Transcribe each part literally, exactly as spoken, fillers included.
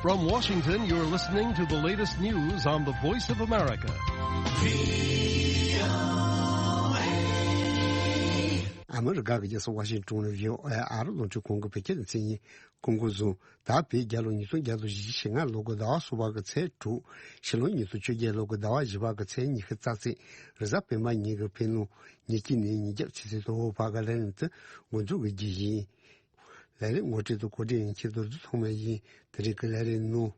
From Washington, you're listening to the latest news on the Voice of America. ཨ་མི་རི་ཀ་གི་རྒྱལ་ས་ཝ་ཤིང་ཏོན་ནས་བྷི་ཨོ་ཨེ་ཨ་རི་རླུང་འཕྲིན་ཁང་གི་བོད་སྐད་སྡེ་ཚན་ཡིན། སྐུ་འཁོར་བཟུང་། ད་བོད་རྒྱལ་ལོ་ཉིས་སྟོང་བརྒྱ་དང་བཞི་བཅུ་ཞེ་ལྔ་ལོ་གི་ཟླ་བ་གསུམ་པ་གི་ཚེས་དྲུག་ཕྱི་ལོ་ཉིས་སྟོང་བཅོ་བརྒྱད་ལོ་གི་ཟླ་བ་བཞི་པ་གི་ཚེས་ཉི་ཤུ་རྩ་གཅིག་རེས་གཟའ་སྤེན་པ་ཉིན་གྱི་ཕྱི་ནང་ཉིན་གཅིག་ནས་ཉིན་རྒྱབ་ཆུ་ཚོད་དང་པོ་བར་གྱི་ལས་རིམ་དེ་འགོ་འཛུགས་ཀྱི་རྒྱུ་ཡིན། ལས་རིམ་ངོ་སྤྲོད་དང་གོ་སྒྲིག་ཡིན་ཁྱེད་རྡོ་རྗེ་ཐོགས་མེད་ཡིན། དེ་རིང་གི་ལས་རིམ་ནང་།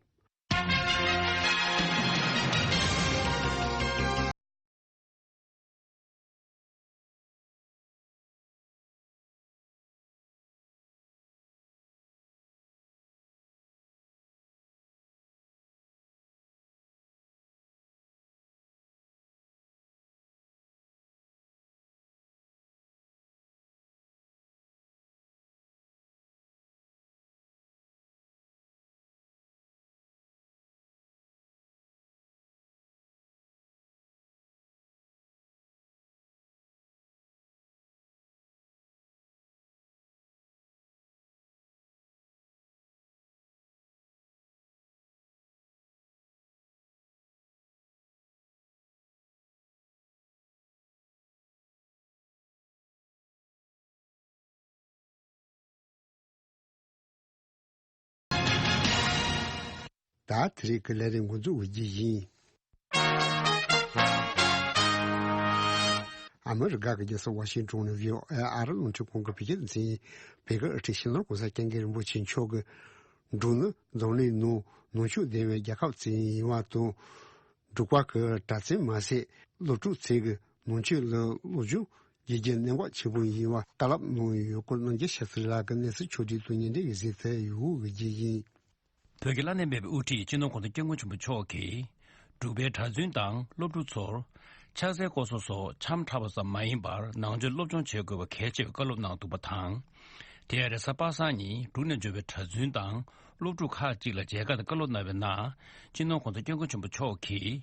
ད་དེ་རིང་གི་ལས་རིམ་འགོ་འཛུགས་འོས་རྒྱུ་ཡིན། ཨ་མི་རི་ཀ་གི་རྒྱལ་ས་ཝ་ཤིང་ཏོན་ནས་བྷི་ཨོ་ཨེ་ཨ་རི་རླུང་འཕྲིན་ཁང་གི་བོད་སྐད་སྡེ་ཚན་ཡིན། བོད་ཀྱི་དབུ་ཁྲིད་སྤྱི་ནོར་༸གོང་ས་༸སྐྱབས་མགོན་རིན་པོ་ཆེ་མཆོག་གིས། འབྲུག་ནི་འཛམ་གླིང་ནང་ནུས་ཤུགས་ལྡན་པའི་རྒྱལ་ཁབ་ཅིག་ཡིན་པ་དང་། འབྲུག་པ་གི་གྲགས་ཅན་མ་ཟད་སློབ་ཕྲུག་ཚོས་ཀྱི་ནང་ཆོས་ལ་སློབ་སྦྱོང་བགྱིད་རྒྱུ་གནད་འགག་ཆེན་པོ་ཡིན་པ་བཀའ་སློབ་གནང་ཡོད་སྐོར་རྣམ་རྒྱལ་ཤེས་ཚེ་ལགས་ཀྱིས་གནས་ཚུལ་ཕྱོགས་བསྒྲིགས་དང་ཉེ་འབྲེལ་གྱི་གཟིགས་ཚུལ་ཡོད་འོས་ཀྱི་རྒྱུ་ཡིན། བོད་ཀྱི་བླ་ན་མེད་པའི་དབུ་ཁྲིད་སྤྱི་ནོར་༸གོང་ས་༸སྐྱབས་མགོན་ཆེན་པོ་མཆོག་གིས། འབྲུག་པའི་གྲྭ་བཙུན་དང་སློབ་ཕྲུག་ཚོར། ཕྱག་འཚལ་སྐོར་སོགས་སོགས་འཆམ་འཁྲབ་པ་ཙམ་མ་ཡིན་པར་ནང་ཆོས་སློབ་སྦྱོང་བྱེད་དགོས་པ་གལ་ཆེ་བའི་བཀའ་སློབ་གནང་འདུག་པ་དང་། དེ་ཡང་རེས་གཟའ་པ་སངས་ཉིན་འབྲུག་ནས་འབྱོར་བའི་གྲྭ་བཙུན་དང་སློབ་ཕྲུག་ཁག་ཅིག་ལ་མཇལ་ཁ་དང་བཀའ་སློབ་གནང་བའི་ནང་། སྤྱི་ནོར་༸གོང་ས་༸སྐྱབས་མགོན་ཆེན་པོ་མཆོག་གིས།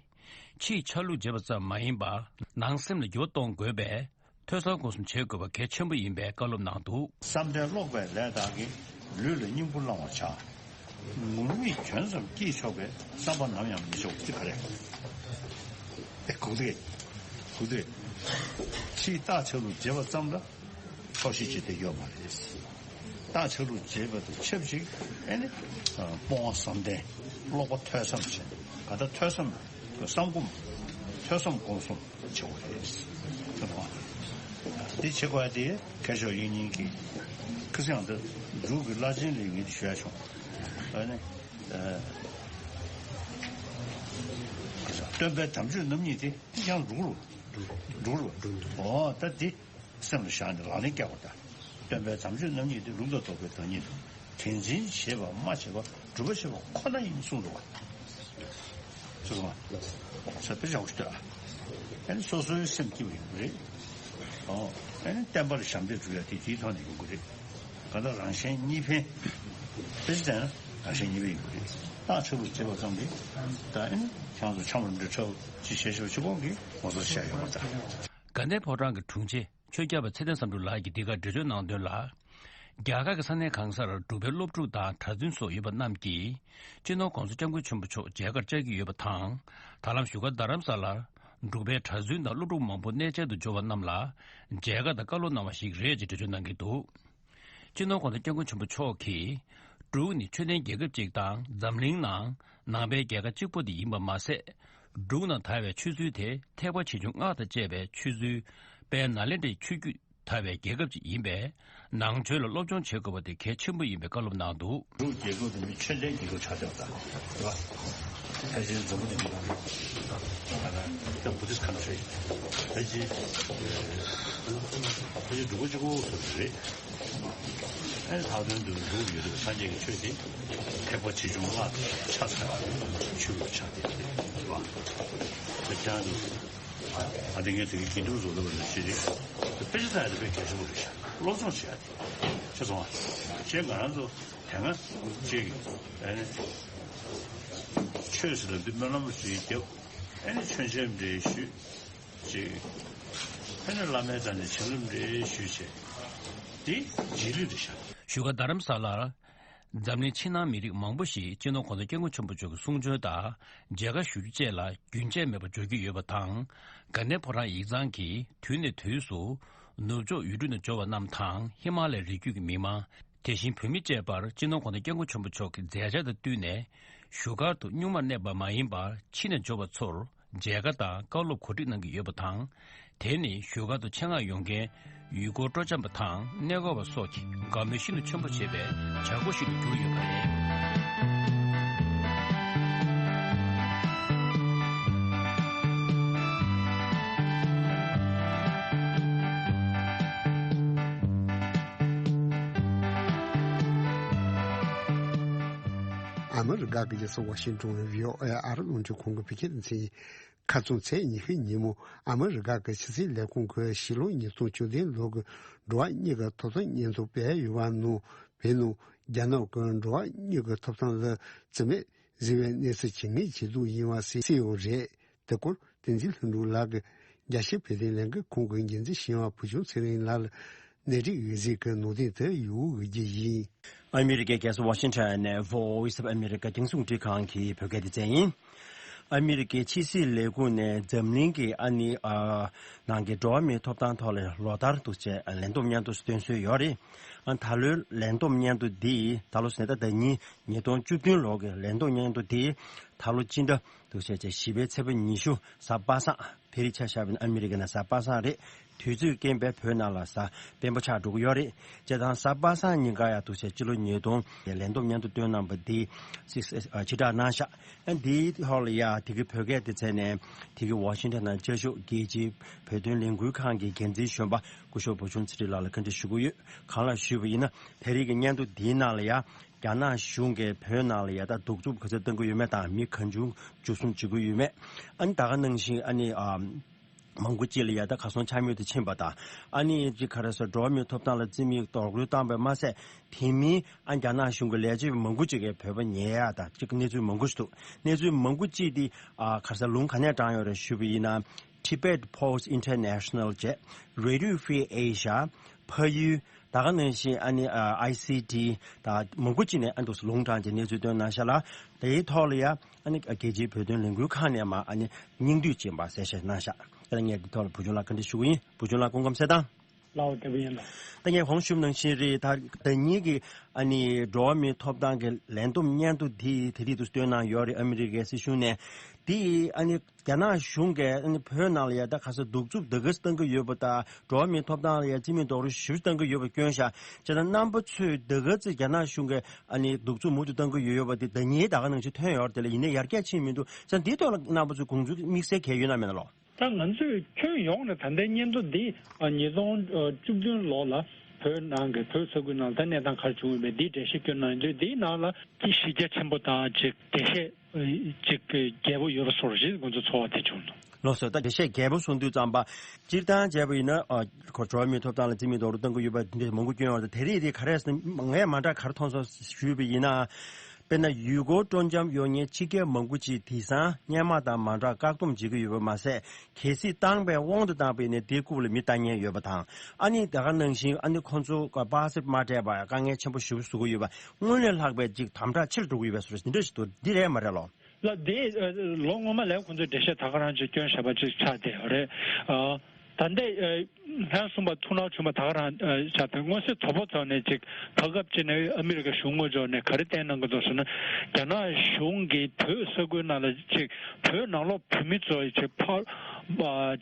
ཕྱིའི་ཆ་ལུགས་བརྗེ་བ་ཙམ་མ་ཡིན་པར་ནང་སེམས་ལ་འགྱུར་བ་གཏོང་དགོས་པས། ཐོས་བསམ་སྒོམ་གསུམ་བྱེད་དགོས་པ་གལ་ཆེན་པོ་ཡིན་པའི་བཀའ་སློབ་གནང་འདུག། བསམ་གཏན་ཀློག་པའི་ལས་དག་གིས། ལུས་ལ་སྙིང་པོ་བླང་བར་བྱ། ངུར་སྨྲིག་གྱོན་ཙམ་སྐྱེས་ཆོག་པའི། བསམ་པ་ནམ་ཡང་མི་ཆོག་ཅི་ག་རེ། ཨེ་གུག་དེ། གུག་དེ། ཕྱིའི་རྟགས་ཆ་ལུགས་བརྗེ་བ་ཙམ་ལ། ཆོག་ཤེས་བྱེད་བསྡད་ཡོད་མ་རེད། རྟགས་ཆ་ལུགས་བརྗེ་བ་དང་ཆབས་ཅིག་ཨེ་ནི། སྤོང་བ་བསམ་གཏན། ཀློག་པ་ཐོས་བསམ་བྱེད། ག་ད་ཐོས་བསམ། བསམ་སྒོམ། ཐོས་བསམ་སྒོམ་གསུམ་བྱེད་དགོས་རེད། དེ་བྱེད་དགོས་དེ་གས་ཤོག་ཡིན་ཉིན་གྱི། ཁ་སང་དུ་འབྲུག་གི་བླ་ཆེན་ལས་ངེས་ཞུ་ཡ་བྱུང་། ཨ་ནི། སྟོན་པའི་དམ་ཆོས་རྣམ་གཉིས་དེ་ཡང་འབྲུག་རུ། འབྲུག་རུ། འོ་ད་དེ་སེམས་ལ་བཞག་ནས་ལག་ལེན་བཀལ་བ་དང་། སྟོན་པའི་དམ་ཆོས་རྣམ་གཉིས་དེ་ལུགས་དང་ལྡོག་པའི་བདག་ཉིད་དུ། དེ་འཛིན་བྱེད་པ་སྨྲ་བྱེད་པ་སྒྲུབ་པ་བྱེད་པ་ཁོ་ན་ཡིན་གསུངས་འདུག་བ། ཚུལ་མ། ས་པེ་ཅང་ཤུ་ཏོ། ཨ་ནི་སོ་སོའི་སེམས་སྐྱིད་པ་ཡོང་གི་རེད། ཨོ། ཨ་ནི་བསྟན་པར་ཞབས་འདེགས་སྒྲུབ་ཡ་དེ་དེའི་ཐོག་ནས་ཡོང་གི་རེད། གང་ལྟར་རང་གཞན་གཉིས་ཕན། དཔེ་ཆ་བལྟས་ན་རང་གཞན་གཉིས་ཕན་ཡོང་གི་རེད། རྟགས་ཆ་ལུགས་བྱེད་པ་ཙམ་གྱིས། ད་ཨ་ནི་ཁྱེད་ཚོ་འཆམ་རུ་འདྲི་འཁྲབ་ཅི་བྱེད་ཤོག་ཅི་གོང་གི་ངོ་ཚ་བཤད་ཡོང་བ་དང་། དགའ་ལྡན་ཕོ་བྲང་གི་དྲུང་ཆེ། ཆོས་སྐྱབས་པ་ཚེ་བརྟན་བསམ་གྲུབ་ལགས་ཀྱིས་འདི་གར་འགྲེལ་བརྗོད་གནང་དོན་ལ། རྒྱ་གར་གྱི་ས་གནས་གང་སར་འབྲུག་པའི་སློབ་ཕྲུག་དང་གྲྭ་བཙུན་སོགས་ཡོད་པ་རྣམས་ཀྱིས། སྤྱི་ནོར་༸གོང་ས་༸སྐྱབས་མགོན་ཆེན་པོ་མཆོག་མཇལ་ཁར་བཅར་གྱི་ཡོད་པ་དང་། ད་ལམ་བཞུགས་སྒར་རྡ་རམ་ས་ལར། འབྲུག་པའི་གྲྭ་བཙུན་དང་སློབ་ཕྲུག་མང་པོ་གནས་མཇལ་དུ་འབྱོར་བ་རྣམས་ལ། མཇལ་ཁ་དང་བཀའ་སློབ་གནང་བ་ཞིག་རེད་ཅེས་འགྲེལ་བརྗོད་གནང་གི་འདུག། སྤྱི་ནོར་༸གོང་ས་༸སྐྱབས་མགོན་ཆེན་པོ་མཆོག་གིས། འབྲུག་ནི་ཆོས་ལྡན་རྒྱལ་ཁབ་ཅིག་དང་འཛམ་གླིང་ནང་ནང་པའི་རྒྱལ་ཁབ་གཅིག་པོ་དེ་ཡིན་པ་མ་ཟད། འབྲུག་ནང་དར་བའི་ཆོས་ཚུལ་དེ་ཐེག་པ་ཆེ་ཆུང་སྔགས་དང་བཅས་པའི་ཆོས་ཚུལ་དཔལ་ནཱ་ལེནྡྲའི་ཆོས་བརྒྱུད་དར་བའི་རྒྱལ་ཁབ་ཅིག་ཡིན་པས། ནང་ཆོས་ལ་སློབ་སྦྱོང་བྱེད་དགོས་པ་དེ་གལ་ཆེན་པོ་ཡིན་པའི་བཀའ་སློབ་གནང་འདུག། འབྲུག་རྒྱལ་ཁབ་དེ་ནི་ཆོས་ལྡན་རྒྱལ་ཁབ་ཆགས་བསྡད་པ་དང་། རེད་བ། ཕལ་ཆེར་འཛམ་བུ་གླིང་གི་ནང་ལ་ད་Buddhist country ཕལ་ཆེར་ཕལ་ཆེར་འབྲུག་པ་གཅིག་པོ་རེད། ཨེ་ལྷག་དོན་དུ་འབྲུག་ཡོད་དུས་སངས་རྒྱས་ཀྱི་ཆོས་དེ་ཐེག་པ་ཆེ་ཆུང་སྔགས་དེ་ཆ་ཚང་ཆོས་ལུགས་ཆགས་བསྡད་ཡོད་རེད་བ། དེ་ཀྱང་དུ་ཨ་དེ་ངས་དེ་གའི་དགེ་འདུན་བཟོ་ལ་བ་ལ་ཞེ་རེད། དཔེ་ཆ་ལྟ་ཡ་དེ་དཔེ་གལ་ཆེན་པོ་རེད་ཤག། སློབ་སྦྱོང་བྱེད་ཡ་དེ་ཆ་ཚང་བ་ཞེས་ང་རང་ཚོ་དེ་སྔ་ཅིག་ཨེ་ནི་ཆོས་ཟེར་ལ་འདི་སྨོན་ལམ་ཞིག་བརྒྱབ། ཨེ་ནི་མཆོད་མཇལ་འདྲ་ཞུས། ཅིག། ཨེ་ནི་བླ་མའི་རྩ་ནས་བྱིན་རླབས་འདྲ་ཞུས་བྱས། འདི་རྗེས་ལུས་རེད་ཤག། བཞུགས་སྒར་རྡ་རམ་ས་ལར། འཛམ་གླིང་ཕྱི་ནང་མི་རིགས་མང་པོ་ཞིག་སྤྱི་ནོར་གོང་ས་སྐྱབས་མགོན་ཆེན་པོ་མཆོག་གི་གསུང་ཆོས་དང་མཇལ་ཁ་ཞུ་རྒྱུ་བཅས་ལ་རྒྱུན་ཆད་མེད་པར་འབྱོར་གྱི་ཡོད་པ་དང་། དགའ་ལྡན་ཕོ་བྲང་ཡིག་ཚང་གིས་དུས་ནས་དུས་སུ་ནུབ་ཕྱོགས་ཡུལ་གྲུ་ནས་འབྱོར་བ་རྣམས་དང་ཧི་མ་ལའི་རི་རྒྱུད་ཀྱི་མི་མང་། དེ་བཞིན་བོད་མི་བཅས་པར་སྤྱི་ནོར་གོང་ས་སྐྱབས་མགོན་ཆེན་པོ་མཆོག་གི་མཛད་འཆར་དང་བསྟུན་ནས་བཞུགས་སྒར་དུ་གཉུག་མར་གནས་པ་མ་ཡིན་པར་ཕྱི་ནས་འབྱོར་བ་ཚོར་མཇལ་ཁ་དང་བཀའ་སློབ་གོ་སྒྲིག་གནང་གི་ཡོད་པ་དང་། དེ་ནི་བཞུགས་སྒར་དུ་ཆེད་མངགས་ཡོང་མཁན་ཡུལ་སྐོར་སྤྲོ་འཆམ་པ་དང་གནས་སྐོར་བ་སོགས་ཀྱི་དགའ་མོས་ཤིན་ཏུ་ཆེན་པོ་བྱེད་པའི་བྱ་སྒོ་ཞིག་ཏུ་གྱུར་ཡོད་པ་རེད། ཨ་མི་རི་ཀ་གི་རྒྱལ་ས་ཝ་ཤིང་ཏོན་ནས་བྷི་ཨོ་ཨེ་ཨ་རི་རླུང་འཕྲིན་ཁང་གི་བོད་སྐད་སྡེ་ཚན་ཡིན། ཁ་རྩང་ཚེས་ཉི་ཤུ་ཉིན་མོ་ཨ་མི་རི་ཀ་གི་ཕྱི་སྲིད་ལས་ཁུངས་ཀྱི་ཕྱི་ལོ་ཉིས་སྟོང་བཅུ་བདུན་ལོ་གི་འགྲོ་བ་མིའི་ཐོབ་ཐང་སྙན་ཐོ་སྤེལ་ཡོད་པ་ནང་། བོད་ནང་རྒྱ་ནག་གི་འགྲོ་བ་མིའི་ཐོབ་ཐང་ལ་བརྩི་མེད་བཟོ་བའི་གནས་ཚུལ་ཇེ་ངན་ཇེ་སྡུག་ཡིན་པ་གསལ་ཡོད་རེད། དེ་སྐོར་བསྟན་འཛིན་ལྷུན་གྲུབ་ལགས་ཀྱིས་རྒྱལ་སྤྱིའི་བོད་དོན་ལས་འགུལ་ཁང་གི་འགན་འཛིན་ཞིག་ཡང་བུ་ཆུང་ཚེ་རིང་ལགས་ལ་གནས་འདྲི་ཡོད་ཚུལ་གྱི་ནང་དོན་དེ་ཡོད་ཀྱི་ཡིན། ཨ་མི་རི་ཀའི་རྒྱལ་ས་ཝ་ཤིང་ཊོན་ནས་Voice of America་རྒྱང་སྲིང་རླུང་འཕྲིན་ཁང་གི་བོད་སྐད་སྡེ་ཚན་ཡིན། ཨ་མི་རི་ཀའི་ཕྱི་སྲིད་ལས་ཁུངས་ནས་འཛམ་གླིང་གི་ཨ་ནི་ཨ་ནང་གི་འགྲོ་བ་མིའི་ཐོབ་ཐང་ཐོག་ལ་ལོ་ལྟར་དུ་བྱས་ལས་བསྡོམས་སྙན་ཐོ་སྟོན་སྲོལ་ཡོད་རེད། ཨ་ད་ལོའི་ལས་བསྡོམས་སྙན་ཐོ་འདི་ད་ལོ་ཟེར་ན་ད་ཉིས་ཉིས་སྟོང་བཅུ་བདུན་ལོ་གི་ལས་བསྡོམས་སྙན་ཐོ་འདི་ད་ལོ་སྤྱི་ཟླ་དུ་བྱས་བྱས་བཞི་པའི་ཚེས་པ་ཉི་ཤུ་གཟའ་པ་སངས། ཕ་རི་ཆ་བཞག་པ་ཡིན་ན་ཨ་མི་རི་ཀའི་ནང་གཟའ་པ་སངས་རེད། དུས་ཚོད་རྐྱེན་པས་བོད་ནང་ལ་གཟའ་སྤེན་པ་ཆགས་འགྲོ་གི་ཡོད་རེད། བྱས་ཙང་གཟའ་པ་སངས་ཉིན་ཀ་ཡ་འདུག་བྱས་སྤྱི་ལོ་ཉིས་སྟོང་ལས་བསྡོམས་སྙན་ཐོ་བཏོན་གནང་པ་འདི་སིག་སི་ཨ་ཕྱི་བསྒྲགས་གནང་ཤག་ཨ་འདིའི་ཐོག་ལ་ཡ་དེ་གི་བོད་སྐད་སྡེ་ཚན་ནས་དེ་གི་ཝ་ཤིང་ཊོན་ནང་བཅའ་བཞུགས་རྒྱལ་སྤྱིའི་བོད་དོན་ལས་འགུལ་ཁང་གི་འགན་འཛིན་གཞོན་པ་སྐུ་ཞབས་བུ་ཆུང་ཚེ་རིང་ལགས་ལ་བཀའ་འདྲི་ཞུ་གི་ཡོད། གང་ལགས་ཞུས་པ་ཡིན་ན་དེ་རིང་གི་སྙན་ཐོ་འདིའི་ནང་ལ་ཡ། རྒྱ་ནག་གཞུང་གིས་བོད་ནང་ལ་ཡ་ད་གདུག་རྩུབ་ག་ཚོད་གཏང་གི་ཡོད་མེད་དང་མི་གང་བྱུང་འཇུ་བཟུང་བྱེད་ཀྱི་ཡོད་མེད། ཨ་ནི་ད་ག་ནང་བཞིན་ཨ་ནི་ཨ་མང་པོ་ཅིག་ལ་ཡ་ད་གར་སོང་ཆ་མེད་དུ་ཕྱིན་པ་དང་། ཨ་ནི་ཅིག་ག་རེ་ཟེར་འགྲོ་བ་མིའི་ཐོབ་ཐང་ལ་བརྩི་མེད་རྡོག་རོལ་བཏང་པས་མ་ཟད། དེ་མིན་ཨ་རྒྱ་ནག་གཞུང་གི་ལས་བྱེད་པ་མང་པོ་ཅིག་གིས་བོད་པ་ཉེས་ཡ་དང་ཅིག་གནས་ཚུལ་མང་པོ་ཞིག་འདུག་གནས་ཚུལ་མང་པོ་ཅིག་དེ་ཨ་ག་རེ་ཟེར་ལུང་ག་ནས་དྲངས་ཡོད་རེད་ཞུས་པ་ཡིན་ན། Tibet Post International་བཅས་Radio Free Asia། ཕ་ཡུལ། ད་ག་ནང་བཞིན་ཨ་ནི་ཨ་ཨའི་སི་ཊི་དང་མང་པོ་ཅིག་ནས་ཨ་འདུག་ལུང་དྲངས་ཀྱི་གནས་ཚུལ་བཏོན་གནང་ཤག་ལ། དེའི་ཐོག་ལ་ཡ་ཨ་ནི་རྒྱལ་སྤྱིའི་བོད་དོན་ལས་འགུལ་ཁང་ནས་མ་ཨ་ནི་སྙིང་བསྡུས་ཅིག་མ་གསལ་བཤད་གནང་ཤག་ཨ་ནི་ངས་འདི་ཐོག་ལ་བུ་ཆུང་ལགས་བཀའ་འདྲི་ཞུ་གི་ཡིན། བུ་ཆུང་ལགས་སྐུ་ཁམས་བཟང་། ལགས་འོ་དེ་བས་ཡིན་ལགས། ད་ངས་གོང་ཞུས་ནང་བཞིན་རེད། ད་ད་ཉིད་ཀྱི་ཨ་ནི་འགྲོ་བ་མིའི་ཐོབ་ཐང་གི་ལས་བསྡོམས་སྙན་ཐོ་དེ་དེ་རིང་དུ་བཏོན་གནང་ཡོད་རེད། ཨ་མི་རི་ཀའི་སྲིད་གཞུང་ནས་དེ་ཨ་ནི། རྒྱ་ནག་གཞུང་གིས་ཨ་ནི་བོད་ནང་ལ་ཡ་ད་ག་ས་གདུག་རྩུབ་དེ་ག་ཙམ་བཏང་གི་ཡོད་པ་དང་འགྲོ་བ་མིའི་ཐོབ་ཐང་ལ་ཡ་བརྩི་མེད་རྡོག་རོལ་ཞེ་པོ་བཏང་གི་ཡོད་པ་བསྐྱོན་ཤག་བྱས་ཙང་རྣམ་པ་ཚོས་དེ་ག་ཙམ་རྒྱ་ནག་གཞུང་གིས་ཨ་ནི་གདུག་རྩུབ་མུ་མཐུད་བཏང་གི་ཡོད་ཡོད་པ་དེ་ད་ཉིན་ད་ག་ནང་བཞིན་ཐོན་ཡོད་རེད། དེ་ལ་ཡིན་ནའི་ཡར་རྒྱས་ཕྱིན་མི་འདུག་བྱས་ཙང་འདིའི་ཐོག་ལ་རྣམ་པ་ཚོས་དགོངས་ཚུལ་དམིགས་བསལ་གང་ཡོད་ན་མེད་ན་ལོ། ད་ང་ཚོས་ཁྱོན་ཡོངས་ནས་ད་ལྟའི་སྙན་ཐོ་འདི་ཉིས་སྟོང་བཅུ་བདུན་ལོ་ལ་བོད་ནང་གི་བོད་ས་ཁུལ་ནང་ད་གནས་སྟངས་ག་རེ་བྱུང་ཡོད་མེད་འདིའི་འགྲེལ་བཤད་བསྐྱོན་གནང་ཡོད་དུས་འདིའི་ནང་ལ་གཞི་རྒྱ་ཆེན་པོ་དང་ཅིག་འགྲེལ་བཤད། ཅིག་རྒྱས་པོ་ཡོད་པ་སོགས་རེད། ཁོང་ཚོ་ཚོར་བ་དེ་བྱུང་འདུག་ལགས་སོ། ད་འགྲེལ་བཤད་རྒྱས་པོ་གསུང་དུས་ཙམ་པ། སྤྱིར་བཏང་བྱས་པ་ཡིན་ན་ཨ་ཁོ་འགྲོ་བ་མིའི་ཐོབ་ཐང་ལ་བརྩི་མེད་རྡོག་རོལ་གཏོང་གི་ཡོད་པ་འདི་འདྲ་མང་པོ་བསྐྱོན་ཡོད་རེད། དེ་རིགས་དེ་ག་རེ་ཟེར་ན་ངས་མ་འདྲ་ག་རེ་མཐོང་སོང་ཞུས་པ་ཡིན་ན། དཔེར་ན་ཡུལ་སྐོར་སྤྲོ་འཆམ་ཡོང་མཁན་ཕྱི་རྒྱལ་མང་པོ་ཅིག་དེང་སང་སྔོན་མ་དང་མ་འདྲ་བཀག་སྡོམ་བྱེད་ཀྱི་ཡོད་པ་མ་ཟད། གལ་སྲིད་བཏང་པའི་དབང་དུ་བཏང་པ་ཡིན་ན་དེའི་རྐུབ་ལ་མི་ལྟ་མཁན་ཡོད་པ་དང་། ཨ་ནི་དེ་ག་ནང་བཞིན་ཨ་ནི་ཁོང་ཚོ་པ་སེ་མ་སྤྲད་པ་དཀའ་ངལ་ཆེན་པོ་ཞེ་པོ་བཟོ་གི་ཡོད་པ། སྔོན་ལས་ལྷག་པའི་ཅིག་དམ་དྲག་ཆེ་རུ་འགྲོ་གི་ཡོད་པའི་བཟོ་འདྲ་ཞིག་འདུག་འདི་རེད་མ་རེད་ལོ། ལ་དེ་ལོ་སྔོན་མ་ལས་ཁོང་ཚོས་འགྲེལ་བཤད་ད་ག་རང་ཅིག་བསྐྱོན་བཞག་པ་ཅིག་ཆགས་བསྡད་ཡོད་རེད། ད་ལྟའི་ལྷན་གསུམ་པ་ཐུགས་སྣང་བྱུང་བ་ད་ག་རང་ཆགས་བསྡད། མངོན་གསལ་དོད་པོ་ཐོག་ནས་ཅིག་ད་སྐབས་ཅིག་ནས་ཨ་མི་རི་ཀ་གཞུང་ངོས་ཕྱོགས་ནས་ག་རེ་བསྟན་གནང་གི་འདུག་ཟེར་ན། རྒྱ་ནག་གཞུང་གིས་བོད་ས་ཁུལ་ནང་ལ་ཅིག་བོད་ནང་ལོགས་བོད་མི་ཚོ་ཅིག་ཕར་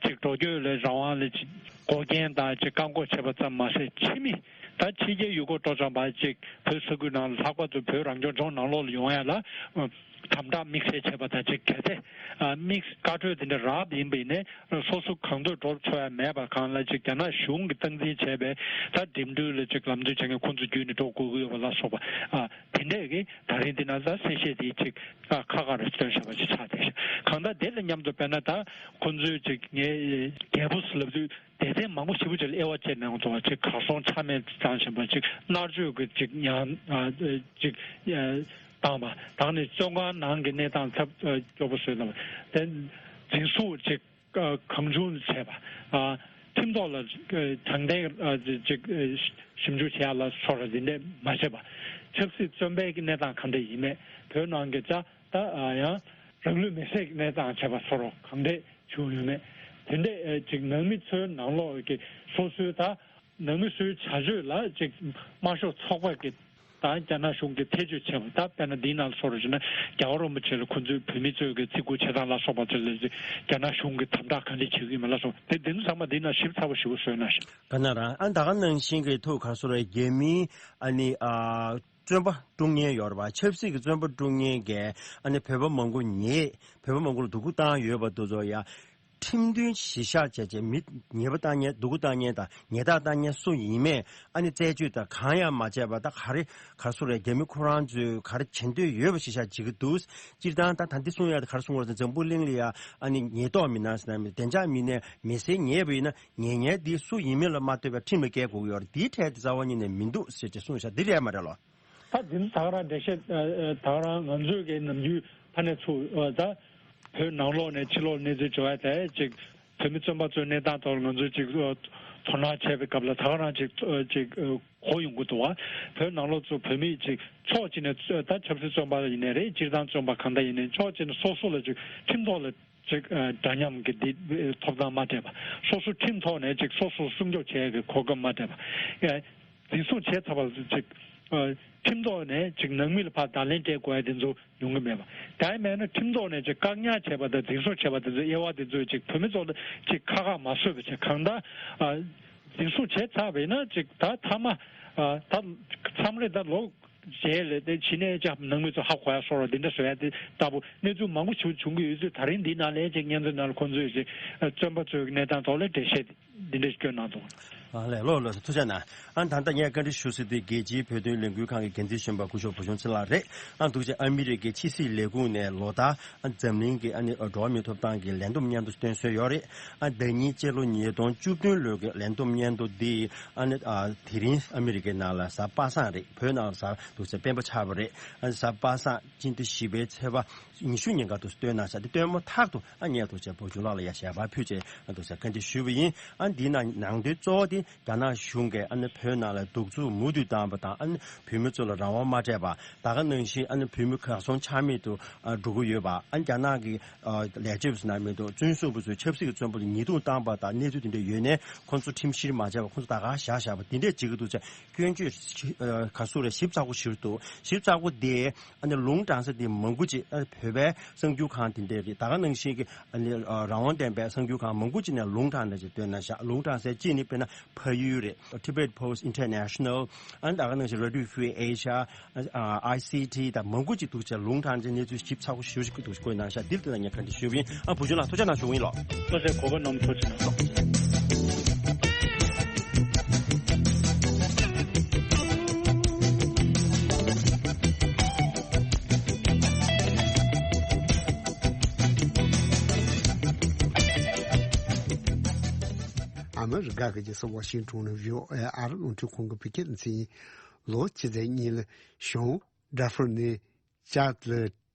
ཅིག་འགྲོ་སྐྱོད་ལ་རང་དབང་ལ་ཅིག་འགོག་རྐྱེན་དང་ཅིག་བཀག་འགོག་བྱས་པ་ཙམ་མ་ཟད། ཕྱི་མི་ད་ཕྱི་རྒྱལ་ཡུལ་སྐོར་སྤྲོ་འཆམ་པ་ཅིག་བོད་ས་ཁུལ་ནང་ལྷག་པར་དུ་བོད་རང་སྐྱོང་ལྗོངས་ནང་ལོགས་ལ་ཡོང་ཡ་ལ་དམ་དྲག་དམིགས་བསལ་བྱས་པ་དང་ཅིག་གལ་ཏེ་དམིགས་བཀའ་འཁྲོལ་དེ་འདྲ་རག་ཡིན་པ་ཡིན་ནའི་སོ་སོ་གང་འདོད་འགྲོ་ཆོག་ཡ་མེད་པ་གང་ལ་ཅིག་རྒྱ་ནག་གཞུང་གིས་སྟངས་འཛིན་བྱས་པའི་ད་འགྲིམ་འགྲུལ་ལ་ཅིག་ལམ་སྟོན་བྱེད་མཁན་ཁོང་ཚོ་བརྒྱུད་ནས་འགྲོ་དགོས་ཀྱི་ཡོད་པ་ལ་སོགས་པ། དེ་འདྲས་ཀྱི་ད་རིང་འདི་ན་ད་གསལ་བཤད་དེ་ཅིག་ཁ་ཁ་རེ་བཏོན་བཞག་པ་ཅིག་ཆགས་བསྡད་ཤག་གང་ལྟར་དེ་ལ་མཉམ་དུ་དཔེར་ན་ད་ཁོང་ཚོས་ཅིག་ངས་རྒྱལ་པོ་ལབ་དུས། སྡེ་ཚན་མང་པོ་ཞེ་པོ་ཅིག་ལ་དབྱེ་བ་བྱས་ནས་ཡོང་ཐུབ་པ་ཅིག་གར་སོང་ཆ་མེད་བཏང་བཞིན་པ་ཅིག་མནར་གཅོད་ཀྱི་ཅིག་ཉར་ཅིག་བཏང་བ་དང་ནི་བཙོན་ཁང་ནང་གི་གནས་སྟངས་ཚབས་སྐྱོ་པོ་བཟོས་ལ་དེ་འཛིན་བཟུང་ཅིག་གང་བྱུང་བྱས་པ། ཁྲིམས་ཐོག་ལ་དྲང་བདེན་ཅིག་ཞིབ་འཇུག་བྱེད་ཡ་ལ་སོགས་ར་འདི་འདྲས་མ་བྱས་པ། ཆབ་སྲིད་བཙོན་པའི་གནས་སྟངས་གང་འདྲ་ཡིན་མེད། བོད་ནང་གི་ད་ད་ཡང་རང་ལུས་མེར་སྲེག་གནས་སྟངས་བྱས་པ་སོགས་རོ་གང་འདྲས་བྱུང་ཡོད་མེད། དེ་འདྲས་ཅིག་ནང་མི་ཚོའི་ནང་ལོགས་ཀྱི་སོ་སོའི་ད་ནང་མི་ཚོའི་བྱ་སྤྱོད་ལ་ཅིག་དམར་ཤོག་ཚོགས་པ་གི་དང་རྒྱ་ནག་གཞུང་གིས་ཐེ་བྱུས་བྱས་པ། ད་དཔེར་ན་འདིའི་ནང་ལ་སོགས་རོ་བྱས་ན་རྒྱལ་བ་རིན་པོ་ཆེ་ལ་ཁོ་ཚོས་བོད་མི་ཚོས་ཀྱི་བརྩི་བཀུར་བྱེད་སྟངས་ལ་སོགས་པ་ཚོ་ལ་རྒྱ་ནག་གཞུང་གིས་དམ་དྲག་ག་འདྲ་བྱེད་ཀྱི་ཡོད་མེད་ལ་སོགས། དེ་དེ་ཚོ་ཚང་མ་འདིའི་ནང་ཞིབ་ཚགས་པོ་ཞིབ་པོ་བཟོས་གནང་ཤག། ག་ན་རང་ཨ་ད་ག་ནང་བཞིན་གྱི་ཐུགས་ག་སོ་རེ་རྒྱ་མིའི་ཨ་ནི་ཨ་བཙོན་པ་དཀྲུག་མཁན་ཡོད་རེད་པ། ཆབ་སྲིད་ཀྱི་བཙོན་པ་དཀྲུག་མཁན་གྱི་ཨ་ནི་བོད་པ་མང་པོ་ཉེས། བོད་པ་མང་པོ་ལ་སྡུག་པོ་བཏང་ཡོད་པ་དེ་ཚོ་ཡ། ཁྲིམས་མཐུན་གཞིར་བཞག་བྱས་བྱས་མི་ཉེས་པ་བཏང་མཁན་སྡུག་པོ་བཏང་མཁན་དང་ཉེས་རྡུང་བཏང་མཁན་སུ་ཡིན་མེད་ཨ་ནི་རྩད་གཅོད་དང་གང་ཡང་མ་བྱས་པ་ད་ག་རེ་ག་རེ་སུ་རེད། རྒྱ་མི་ཁོ་རང་ཚོས་ག་རེ་བྱེད་འདོད་ཡོད་པ་གཞིར་བཞག་བྱེད་ཀྱི་འདུག། སྤྱིར་བཏང་ད་ད་འདི་གསུང་ཡག་ད་ག་རེ་གསུང་བར་འཛམ་བུ་གླིང་ལ་ཡ་ཨ་ནི་ཉེས་རྡུང་མི་སྣ་ཟེར་ན་མི་བདེ་འཇགས་མི་སྣས་མི་སེར་ཉེས་པ་ཡིན་ན་ཉེས་མཁན་འདི་སུ་ཡིན་མིན་ལ་མ་ལྟོས་པའི་ཁྲིམས་ལ་བཀལ་དགོས་ཀྱི་ཡོད་རེད། འདིའི་གྲས་དེ་རྩ་བ་ཉིད་ནས་མི་འདུག་ཟེར་ཅེས་གསུངས་བཞག། འདི་རེད་མ་རེད་ལོ། ད་འདི་ནི་ད་ག་རང་འགྲེལ་བཤད་ཨ་ཨ་ད་ག་རང་ང་ཚོས་ཀྱི་ནམ་རྒྱུན་ཕ་ནས་ཚུར་ཨ་ད་བོད་ནང་ལོགས་ནས་ཕྱི་ལོགས་གནས་ཚུལ་བྱུང་བ་དེ་ཅིག་བོད་མི་བཙོན་པ་ཚོའི་གནས་སྟངས་ཐོག་ལ་ང་ཚོས་ཅིག་ཨ་དོ་སྣང་བྱས་པའི་སྐབས་ལ་ད་ག་རང་ཅིག་ཨ་ཅིག་ཨ་གོ་ཡོང་གི་འདུག་བ། བོད་ནང་ལོགས་ཚུར་བོད་མི་ཅིག་ཕྱོགས་གཅིག་ནས་ཨ་ད་ཆབ་སྲིད་བཙོན་པ་ཡིན་ནའི་རེད། སྤྱིར་བཏང་བཙོན་པ་གང་འདྲ་ཡིན་ནའི་ཕྱོགས་གཅིག་ནས་སོ་སོ་ལ་ཅིག་ཁྲིམས་ཐོག་ལ་ཅིག་ཨ་འདྲ་མཉམ་གྱི་འདི་ཐོབ་ཐང་མ་སྤྲད་པ། སོ་སོ་ཁྲིམས་ཐོག་ནས་ཅིག་སོ་སོ་སྲུང་སྐྱོབ་བྱེད་ཡག་གི་གོ་སྐབས་མ་སྤྲད་པ། ཨ་འཛིན་བཟུང་བྱས་ཚར་བ་ཅིག་ཨ་ཁྲིམས་ཐོག་ནས་ཅིག་ནང་མི་ལ་ཕར་བརྡ་ལན་སྤྲད་དགོས་ཡ་དེ་ཚོ་ཡོང་གི་མེད་པ། དེ་མེད་ན་ཁྲིམས་ཐོག་ནས་ཅིག་བཀག་ཉར་བྱས་པ་དང་འཛིན་བཟུང་བྱས་པ་དེ་ཚོའི་དབྱེ་བ་དེ་ཚོས་ཅིག་བོད་མི་ཚོ་ལ་ཅིག་ཁག་ཁག་མ་བཟོས་པ་བྱས། གང་ལྟར་ཨ་འཛིན་བཟུང་བྱས་ཚར་བ་ཡིན་ན་ཅིག་ད་མཐའ་མ་ཨ་ད་མཚམས་རེ་ད་ལོ་རྗེས་ལ་དེ་ཕྱི་ནས་ཅིག་ནང་མི་ཚོ་ཧ་གོ་ཡ་སོགས་རོ་འདི་འདྲ་བཟོ་ཡ་དེ་ལྟ་བུ་གནས་ཚུལ་མང་པོ་ཞིག་བྱུང་གི་ཡོད་ཚུལ་ད་རིང་འདི་ནང་ལ་ཅིག་སྙན་ཚིག་ནང་ལ་ཁོང་ཚོས་ཅིག་བཙོན་པ་ཚོའི་གནས་སྟངས་ཐོག་ལ་འགྲེལ་བཤད་འདི་འདྲ་ཞིག་བསྐྱོན་གནང་འདུག། ཨ་ལས་ལོ་ལོ་ཐུགས་རྗེ་གནང་། ཨ་ད་ལྟ་ངས་བཀའ་འདྲི་ཞུ་སྲིད་དུས་རྒྱལ་སྤྱིའི་བོད་དོན་ལས་འགུལ་ཁང་གི་འགན་འཛིན་གཞོན་པ་སྐུ་ཞབས་བུ་ཆུང་ཚེ་ལགས་རེད། ཨ་འདུག་ཅེ་ཨ་མི་རི་ཀའི་ཕྱི་སྲིད་ལས་ཁུངས་ནས་ལོ་ལྟར་ཨ་འཛམ་གླིང་གི་ཨ་ནི་འགྲོ་བ་མིའི་ཐོབ་ཐང་གི་ལས་བསྡོམས་སྙན་ཐོ་བཏོན་སྲོལ་ཡོད་རེད། ཨ་ཟླ་ཉིན་སྤྱི་ལོ་ཉིས་སྟོང་བཅུ་བདུན་ལོའི་གི་ལས་བསྡོམས་སྙན་ཐོ་འདི་ཨ་ནི་ཨ་དེ་རིང་ཨ་མི་རི་ཀའི་ནང་ལ་གཟའ་པ་སངས་རེད། བོད་ནང་ལ་གཟའ་འདུག་ཅེ་སྤེན་པ་ཆགས་པ་རེད། ཨ་གཟའ་པ་སངས་སྤྱི་ཟླ་བཞི་པའི་ཚེས་པ་ཉི་ཤུ་ཉིན་ཀ་དུ་བཏོན་གནང་ཤག། དེ་བཏོན་མ་ཐག་ཏུ་ཨ་ངས་འདུག་ཅེ་བུ་ཆུང་ལགས་ལ་ཡ་ཞལ་པར་ཕུལ་བྱས་ཨ་འདུག་ཅེ་བཀའ་འདྲི་ཞུས་པ་ཡིན། ཨ་འདི་ནང་ནང་དོན་གཙོ་བོ་དེ་རྒྱ་ནག་གཞུང་གིས་ཨ་ནི་བོད་ནང་ལ་གདུག་རྩུབ་མུ་མཐུད་བཏང་བ་དང་ཨ་ནི་བོད་མི་ཚོ་ལ་རང་དབང་མ་སྤྲད་པ། ད་ག་ནང་བཞིན་ཨ་ནི་བོད་མི་གར་སོང་ཆ་མེད་དུ་ཨ་འགྲོ་གི་ཡོད་པ། ཨ་རྒྱ་ནག་གི་ཨ་ལས་བྱེད་པ་ཟེར་ན་མི་འདུག་བཙོན་ཟུར་པ་ཚོས་ཆབ་སྲིད་ཀྱི་བཙོན་པ་ལ་ཉེས་རྡུང་བཏང་པ་དང་གནས་ཚུལ་དེ་འདྲ་ཡོད་ནའི་ཁོང་ཚོ་ཁྲིམས་བཤེར་མ་བྱས་པ་ཁོང་ཚོ་ད་ག་བཞག་བཞག་པ་དེ་འདྲས་བྱེད་ཀྱི་འདུག་ཅེ་སྐྱོན་བརྗོད་ཞིབ་ཨ་ག་ཚོད་རེད། ཞིབ་ཚགས་པོ་ཞིག་འདུག་ཞིབ་ཚགས་པོ་དེ། ཨ་ནི་ལུང་དྲངས་ས་དེ་མང་པོ་ཅིག་ཨ་བོད་པའི་གསར་འགྱུར་ཁང་དེ་འདྲས་རེད། ད་ག་ནང་བཞིན་གྱི་ཨ་ནི་ཨ་རང་དབང་ལྡན་པའི་གསར་འགྱུར་ཁང་མང་པོ་ཅིག་ནས་ལུང་དྲངས་ནས་ཅིག་བཏོན་གནང་ཤག། ལུང་དྲངས་སའི་གཅིག་ནི་དཔེར་ན་ཕ་ཡུལ་རེད། Tibet Post International། ཨ་ནི་ད་ག་ནང་བཞིན་Radio Free Asia། ཨ་ཨ་ཨའི་སི་ཊི་དང་མང་པོ་ཅིག་འདུག་ཅེ་ལུང་དྲངས་ཅིག་གནས་ཚུལ་ཞིབ་ཚགས་པོ་ཞེ་པོ་ཅིག་འདུག་བཀོད་གནང་ཤག། འདིར་དེ་ལ་ངས་བཀའ་འདྲི་ཞུས་པ་ཡིན། ཨ་བུ་ཆུང་ལགས་ཐུགས་རྗེ་གནང་ཞུ་གི་ཡིན་ལགས། ཐུགས་རྗེ་གོ་བ་གནང་། ཐུགས་རྗེ་གནང་། ཨ་མི་རི་ཀ་གི་རྒྱལ་ས་ཝ་ཤིང་ཏོན་ནས་བྷི་ཨོ་ཨེ་ཨ་རི་རླུང་འཕྲིན་ཁང་གི་བོད་སྐད་སྡེ་ཚན་ཡིན། ལོ་གཅིག་ཙམ་སྔོན་ལ་གཞུང་ཌར་ཧྥུར་ནས་ཅཱད་ལ་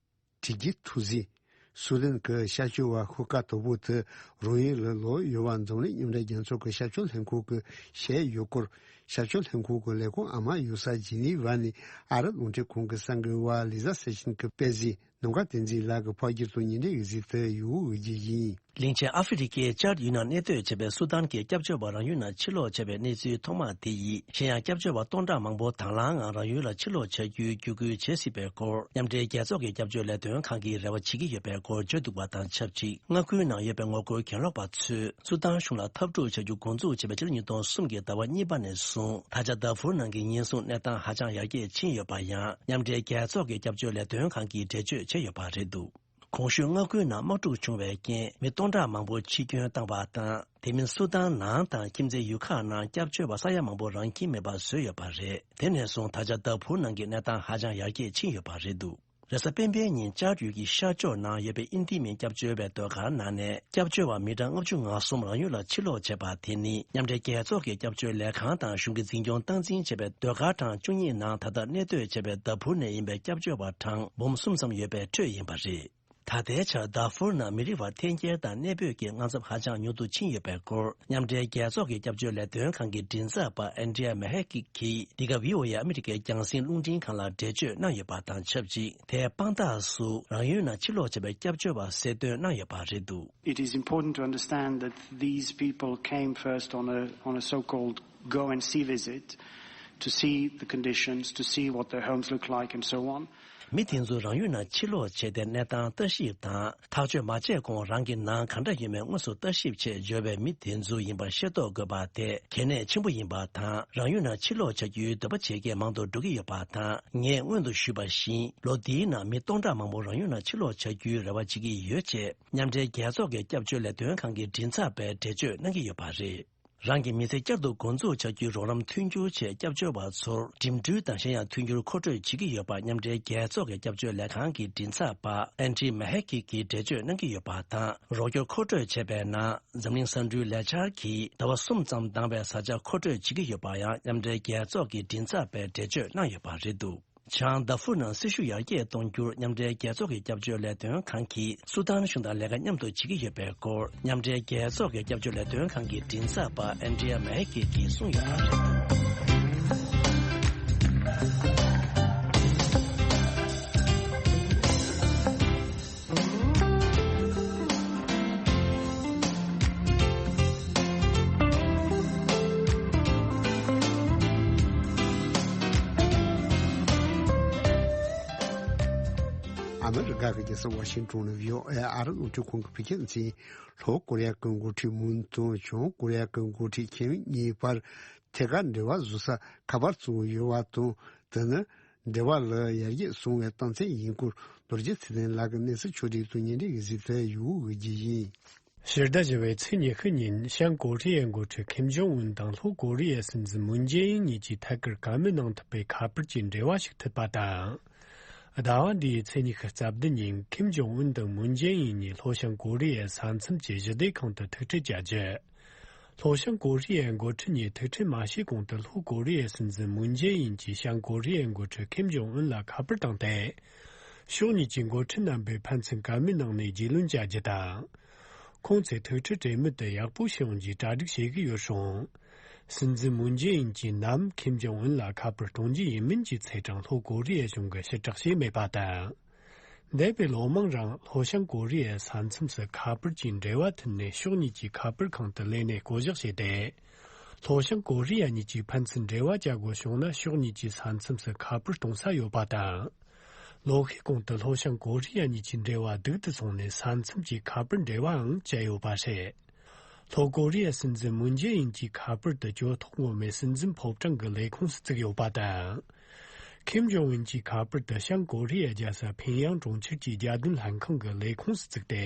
དྲིལ་གྱིས་འཐུ་ཟིན། སུ་དན་གྱི་ཤར་ཕྱོགས་བ་ཤོག་ཁག་དོག་པོ་དེ་རང་ཡུལ་ལ་ལོག་ཡོད་པ་འཛམ་གླིང་མཉམ་འབྲེལ་རྒྱལ་ཚོགས་ཀྱི་ཤར་ཕྱོགས་ལྷན་ཁང་གིས་བཤད་ཡོད་སྐོར། ཤར་ཕྱོགས་ལྷན་ཁང་གི་ལས་ཁུངས་ཨ་མ་ཡོད་ས་ཇི་ནི་ཝ་ནས་ཨ་རི་རླུང་འཕྲིན་ཁང་གི་གསར་འགོད་པ་ལི་ཟ་སེ་ཤིན་གྱིས་སྤེལ་ཟིན། ནམ་མཁའ་བསྟན་འཛིན་ལགས་ཀྱིས་ཕབ་སྒྱུར་དང་ཉིན་རེའི་གཟིགས་དུ་ཡོད་འོས་ཀྱི་ཡིན། གླིང་ཆེན་ཨ་ཧྥེ་རི་ཁའི་ཅཱད་ཡུལ་ནང་གནས་སྡོད་བྱས་པའི་སུ་དཱན་གྱི་སྐྱབས་བཅོལ་བ་རང་ཡུལ་ནང་ཕྱིར་ལོག་བྱས་པའི་གནས་ཚུལ་ཐོག་མ་དེ་ཡིས་གཞན་ཡང་སྐྱབས་བཅོལ་བ་སྟོང་ཕྲག་མང་པོ་དང་བླངས་ངང་རང་ཡུལ་ལ་ཕྱིར་ལོག་བྱ་རྒྱུའི་བརྒྱུད་སྐུལ་བྱེད་སྲིད་པའི་སྐོར་མཉམ་འབྲེལ་རྒྱལ་ཚོགས་ཀྱི་སྐྱབས་བཅོལ་ལས་དོན་ཁང་གིས་རེ་བ་བྱེད་ཀྱི་ཡོད་པའི་སྐོར་བརྗོད་འདུག་པ་དང་ཆབས་ཅིག་མངའ་ཁུལ་ནང་ཡོད་པའི་ངོ་རྒོལ་གྱེན་ལོག་པ་ཚོས་སུ་དཱན་གཞུང་ལ་འཐབ་འཁྲུག་བྱ་རྒྱུ་འགོ་འཛུགས་བྱས་པའི་ཕྱི་ལོ་ཉིས་སྟོང་གསུམ་གྱི་ཟླ་བ་གཉིས་པ་ནས་བཟུང་ད་ཆ་དཱ་ཕུར་ནང་གི་ཉེན་སྲུང་གནས་སྟངས་ཧ་ཅང་ཡར་རྒྱས་ཕྱིན་ཡོད་པ་ཡང་མཉམ་འབྲེལ་རྒྱལ་ཚོགས་ཀྱི་སྐྱབས་བཅོལ་ལས་དོན་ཁང་གིས་འགྲེལ་བརྗོད་བྱས་ཡོད་པ་རེད་འདུག། གོང་ཞུས་མངའ་ཁུལ་ནང་དམག་འཁྲུག་བྱུང་བའི་རྐྱེན་མི་སྟོང་ཕྲག་མང་པོ་འཆི་སྐྱོན་བཏང་བ་དང་། དེ་མིན་སུ་དཱན་ནང་དང་ཁྱིམ་མཚེས་ཡུལ་ཁག་ནང་སྐྱབས་བཅོལ་བ་ས་ཡ་མང་པོ་རང་ཁྱིམ་མེད་པ་བཟོས་ཡོད་པ་རེད། དེ་ནས་བཟུང་ད་ཆ་དཱ་ཕུར་ནང་གི་གནས་སྟངས་ཧ་ཅང་ཡར་རྒྱས་ཕྱིན་ཡོད་པ་རེད་འདུག། རེས་གཟའ་སྤེན་པའི་ཉིན་ཅཱད་ཡུལ་གྱི་ཤར་ཕྱོགས་ནང་ཡོད་པའི་ཨིན་ཌི་མིན་སྐྱབས་བཅོལ་བའི་སྡོད་སྒར་ནང་ནས་སྐྱབས་བཅོལ་བ་མི་གྲངས་ལྔ་བཅུ་ང་གསུམ་རང་ཡུལ་ལ་ཕྱིར་ལོག་བྱས་པ་དེ་ནི་མཉམ་འབྲེལ་རྒྱལ་ཚོགས་ཀྱི་སྐྱབས་བཅོལ་ལས་ཁང་དང་གཞུང་གི་འཛིན་སྐྱོང་སྟངས་འཛིན་བྱས་པའི་སྡོད་སྒར་གྲངས་བཅུ་གཉིས་ནང་ད་ལྟ་གནས་སྡོད་བྱས་པའི་དཱ་ཕུར་ནས་ཡིན་པའི་སྐྱབས་བཅོལ་བ་གྲངས་འབུམ་གསུམ་ཙམ་ཡོད་པའི་ཁྲོད་ཡིན་པ་རེད། ད་ལྟའི་ཆར་དཱ་ཧྥུར་ནང་མི་རིགས་བར་འཐེན་འཁྱེར་དང་གནས་སྤོས་ཀྱི་དངངས་འཚབ་ཧ་ཅང་ཉུང་དུ་ཕྱིན་ཡོད་པའི་སྐོར། མཉམ་འབྲེལ་རྒྱལ་ཚོགས་ཀྱི་སྐྱབས་བཅོལ་ལས་དོན་ཁང་གི་མགྲིན་ཚབ་པ་ཨན་ཌི་ཡ་མེ་ཧེ་ཀི་གིས་འདི་ག་བྷི་ཨོ་ཨེ་ཨ་མི་རི་ཀའི་རྒྱང་སྲིང་རླུང་འཕྲིན་ཁང་ལ་འགྲེལ་བརྗོད་གནང་ཡོད་པ་དང་ཆབས་ཅིག་དེའི་དཔང་རྟགས་སུ་རང་ཡུལ་ནང་ཕྱིར་ལོག་བྱས་པའི་སྐྱབས་བཅོལ་བ་གསལ་སྟོན་གནང་ཡོད་པ་རེད་འདུག It is important to understand that these people came first on a, on a so-called go and see visit to see the conditions, to see what their homes look like and so on. མི་དེ་ཚོ་རང་ཡུལ་ནང་ཕྱིར་ལོག་བྱས་ཏེ་གནས་སྟངས་ལྟ་ཞིབ་དང་ཐག་གཅོད་མ་བྱས་གོང་རང་གི་ནང་ག་འདྲ་ཡོད་མེད་དངོས་སུ་ལྟ་ཞིབ་ཆེད་འབྱོར་བའི་མི་དེ་ཚོ་ཡིན་པ་ཤེས་རྟོགས་དགོས་པ་དེ་གལ་གནད་ཆེན་པོ་ཡིན་པ་དང་། རང་ཡུལ་ནང་ཕྱིར་ལོག་བྱ་རྒྱུའི་འདོད་པ་བྱེད་མཁན་མང་དུ་འགྲོ་གི་ཡོད་པ་དང་། ངས་སྔོན་དུ་ཞུས་པ་བཞིན་ལོ་འདིའི་ནང་མི་སྟོང་ཕྲག་མང་པོ་རང་ཡུལ་ནང་ཕྱིར་ལོག་བྱ་རྒྱུའི་རེ་བ་བྱེད་ཀྱི་ཡོད་ཅེས་མཉམ་འབྲེལ་རྒྱལ་ཚོགས་ཀྱི་སྐྱབས་བཅོལ་ལས་དོན་ཁང་གི་མགྲིན་ཚབ་པས་འགྲེལ་བརྗོད་གནང་གི་ཡོད་པ་རེད། རང་གི་མི་ཚེ་བསྐྱར་དུ་འགོ་འཛུགས་བྱ་རྒྱུའི་རོགས་རམ་མཐུན་འགྱུར་ཆེད་སྐྱབས་བཅོལ་བ་ཚོར་འགྲིམ་འགྲུལ་དང་གཞན་ཡང་མཐུན་འགྱུར་མཁོ་སྤྲོད་བྱེད་ཀྱི་ཡོད་པ་མཉམ་འབྲེལ་རྒྱལ་ཚོགས་ཀྱི་སྐྱབས་བཅོལ་ལས་ཁང་གི་མགྲིན་ཚབ་པ་ཨན་ཌི་མ་ཧེ་ཀི་གིས་འགྲེལ་བརྗོད་གནང་གི་ཡོད་པ་དང་། རོགས་སྐྱོར་མཁོ་སྤྲོད་བྱས་པའི་ནང་འཛམ་གླིང་ས་འབྲུའི་ལས་འཆར་གྱིས་ཟླ་བ་གསུམ་ཙམ་འདང་བའི་བཟའ་བཅའ་མཁོ་སྤྲོད་བྱེད་ཀྱི་ཡོད་པ་ཡང་མཉམ་འབྲེལ་རྒྱལ་ཚོགས་ཀྱི་མགྲིན་ཚབ་པས་འགྲེལ་བརྗོད་གནང་ཡོད་པ་རེད་འདུག་བྱང་དཱ་ཧྥུར་ནང་སྲིད་ཤུགས་ཡར་རྒྱས་གཏོང་རྒྱུར་མཉམ་འབྲེལ་རྒྱལ་ཚོགས་ཀྱི་སྐྱབས་བཅོལ་ལས་དོན་ཁང་གིས་སུ་དཱན་གཞུང་དང་ལས་ཀ་མཉམ་དུ་བྱེད་ཀྱི་ཡོད་པའི་སྐོར། མཉམ་འབྲེལ་རྒྱལ་ཚོགས་ཀྱི་སྐྱབས་བཅོལ་ལས་དོན་ཁང་གི་མགྲིན་ཚབ་པ་ཨན་ཌི་ཡ་མེ་ཧེ་ཀི་གིས་གསུངས་ཡོད་པ་རེད། ཨ་མི་རི་ཀ་གི་རྒྱལ་ས་ཝ་ཤིང་ཏོན་ནས་བྷི་ཨོ་ཨེ་ཨ་རི་རླུང་འཕྲིན་ཁང་གི་བོད་སྐད་སྡེ་ཚན། ལྷོ་ཀོ་རི་ཡ་གི་འགོ་ཁྲིད་མུན་དང་བྱང་ཀོ་རི་ཡ་གི་འགོ་ཁྲིད་ཁིམ་གཉིས་བར་ཐད་ཀར་འབྲེལ་བ་བཟོ་ས་ཁ་པར་བཙུགས་ཡོད་པ་དང་། དེ་ནི་འབྲེལ་བ་ལ་ཡར་རྒྱས་སོང་བའི་རྟགས་མཚན་ཡིན་སྐོར། རྡོ་རྗེ་ཚེ་བརྟན་ལགས་ཀྱིས་གནས་ཚུལ་ཕྱོགས་སྒྲིག་ཏུ་ཉིན་རེ་གི་གཟིགས་ཚད་ཡོད་དགོས་ཀྱི་ཡིན། ཕྱི་ཟླ་བཞི་པའི་ཚེས་ཉི་ཤུ་ཉིན་བྱང་ཀོ་རི་ཡའི་འགོ་ཁྲིད་ཁིམ་ཇོང་ཨུན་དང་ལྷོ་ཀོ་རི་ཡའི་སྲིད་འཛིན་མུན་ཇེ་ཨིན་གཉིས་ཀྱིས་ཐད་ཀར་བཀའ་མོལ་གནང་ཐུབ་པའི་ཁ་པར་གྱི་འབྲེལ་བ་ཞིག་མཐུད་པ་དང་། ཟླ་བ་འདིའི་ཚེས་ཉི་ཤུ་རྩ་བདུན་ཉིན་ཁིམ་ཇོང་ཨུན་དང་མུན་ཇེ་ཨིན་གཉིས་ལྷོ་བྱང་ཀོ་རི་ཡའི་ས་མཚམས་ཀྱི་ཞི་བདེ་ཁང་དུ་ཐུག་འཕྲད་བྱ་རྒྱུ། ལྷོ་བྱང་ཀོ་རི་ཡའི་འགོ་ཁྲིད་གཉིས་ཐུག་འཕྲད་མ་བྱས་གོང་དུ་ལྷོ་ཀོ་རི་ཡའི་སྲིད་འཛིན་མུན་ཇེ་ཨིན་གྱིས་བྱང་ཀོ་རི་ཡའི་འགོ་ཁྲིད་ཁིམ་ཇོང་ཨུན་ལ་ཁ་པར་བཏང་སྟེ། ཕྱོགས་གཉིས་ཀྱི་འགོ་ཁྲིད་རྣམ་པའི་ཕན་ཚུན་བཀའ་མོལ་གནང་ནས་རྒྱུས་ལོན་བྱ་རྒྱུ་དང་། ཁོང་ཚོས་ཐུག་འཕྲད་གྲོས་མོལ་དེ་ཡག་པོ་བྱུང་རྒྱུའི་གྲ་སྒྲིག་བྱེད་ཀྱི་ཡོད་རུང་། སྲིད་འཛིན་མུན་ཇེ་ཨིན་གྱིས་ནམ་ཁིམ་ཇོང་ཨུན་ལ་ཁ་པར་གཏོང་རྒྱུ་ཡིན་མིན་གྱི་ཚེས་གྲངས་ལྷོ་ཀོ་རི་ཡའི་གཞུང་གིས་ཕྱིར་བསྒྲགས་བྱས་མེད་པ་དང་། འདས་པའི་ལོ་མང་རིང་ལྷོ་བྱང་ཀོ་རི་ཡའི་ས་མཚམས་སུ་ཁ་པར་གྱི་འབྲེལ་བ་མཐུད་ནས་ཕྱོགས་གཉིས་ཀྱི་ཁ་པར་ཁང་དུ་ལས་གནས་བསྐོ་གཞག་བྱས་ཏེ། ལྷོ་བྱང་ཀོ་རི་ཡ་གཉིས་ཀྱིས་ཕན་ཚུན་འབྲེལ་བ་བྱ་དགོས་བྱུང་ན་ཕྱོགས་གཉིས་ཀྱི་ས་མཚམས་སུ་ཁ་པར་གཏོང་ས་ཡོད་པ་དང་། ལོ་ཤས་གོང་དུ་ལྷོ་བྱང་ཀོ་རི་ཡ་གཉིས་ཀྱི་འབྲེལ་བ་སྡུག་ཏུ་སོང་ནས་ས་མཚམས་ཀྱི་ཁ་པར་འབྲེལ་བའང་བཅད་ཡོད་པ་རེད། ལྷོ་ཀོ་རི་ཡའི་སྲིད་འཛིན་མུན་ཇེ་ཨིན་གྱི་ཁ་པར་དུ་གྱོད་ཐོག་ངོ་མའི་སྲིད་འཛིན་ཕོ་བྲང་གི་ལས་ཁུངས་སུ་བཙུགས་ཡོད་པ་དང་། ཁིམ་ཇོང་ཨུན་གྱི་ཁ་པར་དུ་བྱང་ཀོ་རི་ཡའི་རྒྱལ་ས་ཕིང་ཡང་གྲོང་ཁྱེར་གྱི་རྒྱལ་དོན་ལྷན་ཁང་གི་ལས་ཁུངས་སུ་བཙུགས་ཏེ།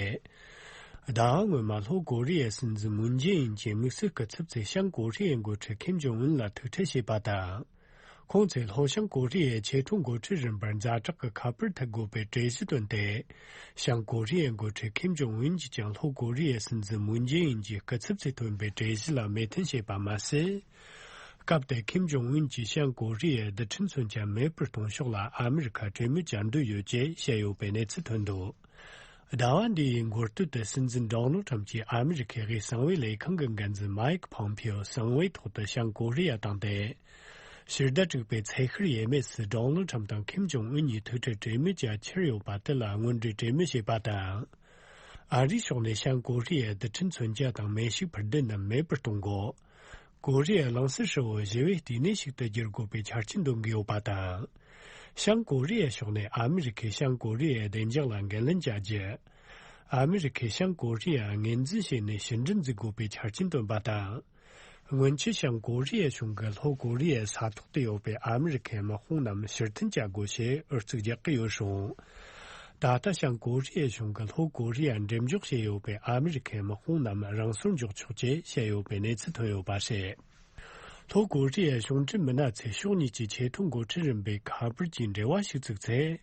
ཟླ་བ་སྔོན་མ་ལྷོ་ཀོ་རི་ཡའི་སྲིད་འཛིན་མུན་ཇེ་ཨིན་གྱིས་དམིགས་བསལ་སྐུ་ཚབ་ཚོས་བྱང་ཀོ་རི་ཡའི་འགོ་ཁྲིད་ཁིམ་ཇོང་ཨུན་ལ་ཐུག་འཕྲད་བྱས་པ་དང་། ཁོང་ཚོས་ལྷོ་བྱང་ཀོ་རི་ཡའི་ཆེས་མཐོའི་འགོ་ཁྲིད་རིམ་པར་ཛ་དྲག་གི་ཁ་པར་ཐད་དགོས་པའི་གྲོས་གཞི་བཏོན་ཏེ། བྱང་ཀོ་རི་ཡའི་འགོ་ཁྲིད་ཁིམ་ཇོང་ཨུན་གྱིས་ཀྱང་ལྷོ་ཀོ་རི་ཡའི་སྲིད་འཛིན་མུན་ཇེ་ཨིན་གྱི་སྐུ་ཚབ་ཚོས་བཏོན་པའི་གྲོས་གཞི་ལ་མོས་མཐུན་བྱས་པ་མ་ཟད། སྐབས་དེར་ཁིམ་ཇོང་ཨུན་གྱིས་བྱང་ཀོ་རི་ཡའི་རྡུལ་ཕྲན་མཚོན་ཆ་མེད་པར་གཏོང་ཕྱོགས་ལ་ཨ་མི་རི་ཁ་གྲོས་མོལ་བྱ་འདོད་ཡོད་ཅེས་བཤད་ཡོད་པའི་གནས་ཚུལ་ཐོན་འདུག་ཟླ་བ་འདིའི་འགོ་སྟོད་དུ་སྲིད་འཛིན་ཌོ་ནལ་ཁྲམ་གྱིས་ཨ་མི་རི་ཁའི་དབུས་གསང་བའི་ལས་ཁང་གི་འགན་འཛིན་མའེ་ཁི་ཕོམ་ཕིའོ་གསང་བའི་ཐོག་ཏུ་བྱང་ཀོ་རི་ཡ་བཏང་སྟེ། ཕྱི་ཟླ་དྲུག་པའི་ཚེས་ཤར་ཡས་མས་སུ་ཌོ་ནལ་ཁྲམ་དང་ཁིམ་ཇོང་ཨུན་གཉིས་ཐུག་འཕྲད་གྲོས་མོལ་བྱ་འཆར་ཡོད་པ་དེ་ལ་སྔོན་འགྲོའི་གྲོས་མོལ་བྱས་པ་དང་། ཨ་རིའི་ཕྱོགས་ནས་བྱང་ཀོ་རི་ཡའི་རྡུལ་ཕྲན་མཚོན་ཆ་དང་མེ་ཤུགས་འཕུར་མདེལ་རྣམས་མེད་པར་གཏོང་དགོས། ཀོ་རི་ཡའི་གླིང་ཟུར་ཧྲིལ་བོ་ཞི་བའི་བསྟི་གནས་ཤིག་ཏུ་བསྒྱུར་དགོས་པའི་ཆ་རྐྱེན་འདོན་གྱི་ཡོད་པ་དང་། བྱང་ཀོ་རི་ཡའི་ཕྱོགས་ནས་ཨ་མི་རི་ཁས་བྱང་ཀོ་རི་ཡའི་བདེ་འཇགས་ལ་འགན་ལེན་བྱ་རྒྱུ། ཨ་མི་རི་ཁས་བྱང་ཀོ་རི་ཡ་ངོས་འཛིན་བྱས་ནས་ཕྱི་འབྲེལ་འཛུགས་དགོས་པའི་ཆ་རྐྱེན་བཏོན་པ་དང་། སྔོན་ཆད་བྱང་ཀོ་རི་ཡའི་གཞུང་གིས་ལྷོ་ཀོ་རི་ཡའི་ས་ཐོག་ཏུ་ཡོད་པའི་ཨ་མི་རི་ཁའི་དམག་དཔུང་རྣམས་ཕྱིར་འཐེན་བྱ་དགོས་ཞེས་ཨུ་ཚུགས་རྒྱག་གི་ཡོད་རུང་། ད་ལྟ་བྱང་ཀོ་རི་ཡའི་གཞུང་གིས་ལྷོ་ཀོ་རི་ཡར་འགྲེམས་འཇོག་བྱས་ཡོད་པའི་ཨ་མི་རི་ཁའི་དམག་དཔུང་རྣམས་རང་སོར་འཇོག་ཆོག་ཅེས་བཤད་ཡོད་པའི་གནས་ཚུལ་ཐོན་ཡོད་པ་རེད། ལྷོ་ཀོ་རི་ཡའི་གཞུང་འབྲེལ་མི་སྣ་ཚོས་ཕྱོགས་གཉིས་ཀྱི་ཆེས་མཐོའི་འགོ་ཁྲིད་རིམ་པའི་ཁ་པར་གྱི་འབྲེལ་བ་ཞིག་བཙུགས་ཚེ།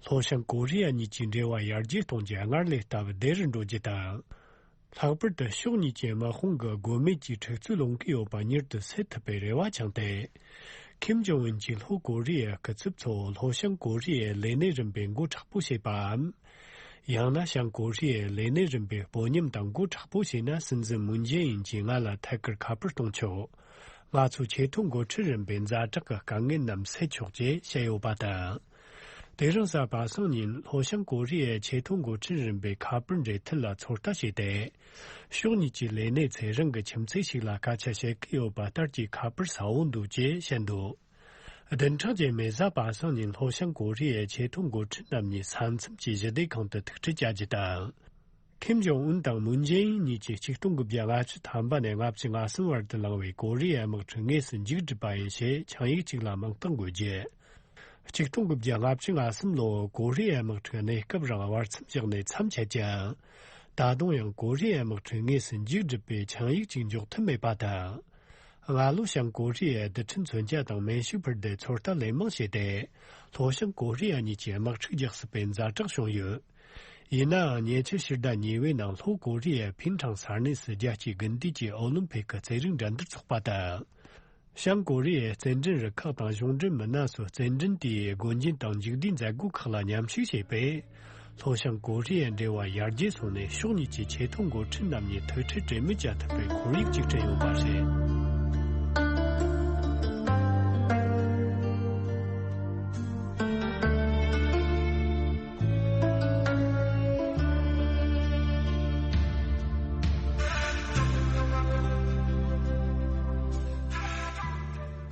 ལྷོ་བྱང་ཀོ་རི་ཡ་གཉིས་ཀྱི་འབྲེལ་བ་ཡར་རྒྱས་གཏོང་རྒྱུ་སྔར་ལས་སྟབས་བདེ་རུ་འགྲོ་རྒྱུ་དང་། ལྷག་པར་དུ་ཕྱོགས་གཉིས་ཀྱི་དམག་དཔུང་གི་དགོས་མེད་ཀྱི་འཁྲུག་རྩོད་སློང་གི་ཡོད་པ་མྱུར་དུ་སེལ་ཐུབ་པའི་རེ་བ་འཆང་སྟེ། ཁིམ་ཇོང་ཨུན་གྱིས་ལྷོ་ཀོ་རི་ཡའི་སྐུ་ཚབ་ཚོ་ལྷོ་བྱང་ཀོ་རི་ཡའི་ལས་གནས་རིམ་པའི་མགོ་མཁྲེགས་པོ་བྱེད་པའམ། ཡང་ན་བྱང་ཀོ་རི་ཡའི་ལས་སྣེ་རིམ་པས་སྤོ་ཉམས་དང་མགོ་མཁྲེགས་པོ་བྱས་ན། སྲིད་འཛིན་མུན་ཇེ་ཨིན་གྱིས་ང་ལ་ཐད་ཀར་ཁ་པར་གཏོང་ཆོག་ང་ཚོའི་ཆེས་མཐོའི་འགོ་ཁྲིད་རིམ་པས་ཛ་དྲག་གི་དཀའ་ངལ་རྣམས་སེལ་ཆོག་ཅེས་བཤད་ཡོད་པ་དང་། དེ་རིང་གཟའ་པ་སངས་ཉིན་ལྷོ་བྱང་ཀོ་རི་ཡའི་ཆེས་མཐོའི་འགོ་ཁྲིད་རིམ་པས་ཁ་པར་འབྲེལ་མཐུད་ལ་ཚོད་ལྟ་བྱས་ཏེ། ཕྱོགས་གཉིས་ཀྱི་ལས་སྣེ་ཚོས་རང་གི་ཁྱིམ་མཚེས་ཤིག་ལ་སྐད་ཆ་བཤད་ཀྱི་ཡོད་པ་ལྟར་གྱི་ཁ་པར་གསལ་བོ་འདུག་ཅེས་བཤད་འདུག་བདུན་ཕྲག་རྗེས་མའི་གཟའ་པ་སངས་ཉིན་ལྷོ་བྱང་ཀོ་རི་ཡའི་ཆེས་མཐོའི་འགོ་ཁྲིད་རྣམ་གཉིས་ས་མཚམས་ཀྱི་ཞི་བདེ་ཁང་དུ་ཐུག་འཕྲད་བྱ་རྒྱུ་དང་། ཁིམ་ཇོང་ཨུན་དང་མུན་ཇེ་ཨིན་གཉིས་ཀྱིས་ཆིག་སྟོང་དགུ་བརྒྱ་ལྔ་བཅུ་ཐམ་པ་ནས་ལྔ་བཅུ་ང་གསུམ་བར་དུ་བླངས་པའི་ཀོ་རི་ཡའི་དམག་འཁྲུག་དངོས་སུ་མཇུག་བསྒྲིལ་པ་ཡིན་ཞེས་ཆིངས་ཡིག་ཅིག་ལ་མིང་རྟགས་འགོད་རྒྱུ། ཆིག་སྟོང་དགུ་བརྒྱ་ལྔ་བཅུ་ང་གསུམ་ལོར་ཀོ་རི་ཡའི་དམག་འཁྲུག་གནས་སྐབས་རིང་བར་མཚམས་བཞག་ནས་མཚམས་ཆད་ཀྱང་། ད་དུང་ཡང་ཀོ་རི་ཡའི་དམག་འཁྲུག་དངོས་སུ་མཇུག་བསྒྲིལ་བའི་ཆིངས་ཡིག་ཅིག་འཇོག་ཐུབ་མེད་པ་དང་། སྔ་ལོ་བྱང་ཀོ་རི་ཡས་རྡུལ་ཕྲན་མཚོན་ཆ་དང་མེ་ཤུགས་འཕུར་མདའི་ཚོད་ལྟ་ལན་མང་བྱས་ཏེ། ལྷོ་བྱང་ཀོ་རི་ཡ་གཉིས་ཀྱིས་དམག་འཁྲུག་རྒྱག་སྲིད་པའི་ཛ་དྲག་བྱུང་ཡོད། ཡིན་ནའང་ཉེ་ཆར་ཕྱི་ཟླ་གཉིས་པའི་ནང་ལྷོ་ཀོ་རི་ཡའི་ཕིན་ཁྲང་ས་གནས་སུ་རྒྱལ་སྤྱིའི་དགུན་དུས་ཀྱི་ཨོ་ལིམ་ཕིག་གི་རྩེད་རིགས་འགྲན་བསྡུར་འཚོགས་པ་དང་། བྱང་ཀོ་རི་ཡའི་རྩེད་འགྲན་རུ་ཁག་དང་གཞུང་འབྲེལ་མི་སྣ་ཚོས་རྩེད་འགྲན་དེའི་སྒོ་འབྱེད་དང་མཇུག་བསྡུའི་མཛད་སྒོ་ཁག་ལ་མཉམ་ཞུགས་བྱས་པས། ལྷོ་བྱང་ཀོ་རི་ཡའི་འབྲེལ་བ་ཡར་རྒྱས་སོང་ནས་ཕྱོགས་གཉིས་ཀྱི་ཆེས་མཐོའི་འགོ་ཁྲིད་རྣམ་གཉིས་ཐུག་འཕྲད་གྲོས་མོལ་བྱ་ཐུབ་པའི་ཁོར་ཡུག་ཅིག་བསྐྲུན་ཡོད་པ་རེད།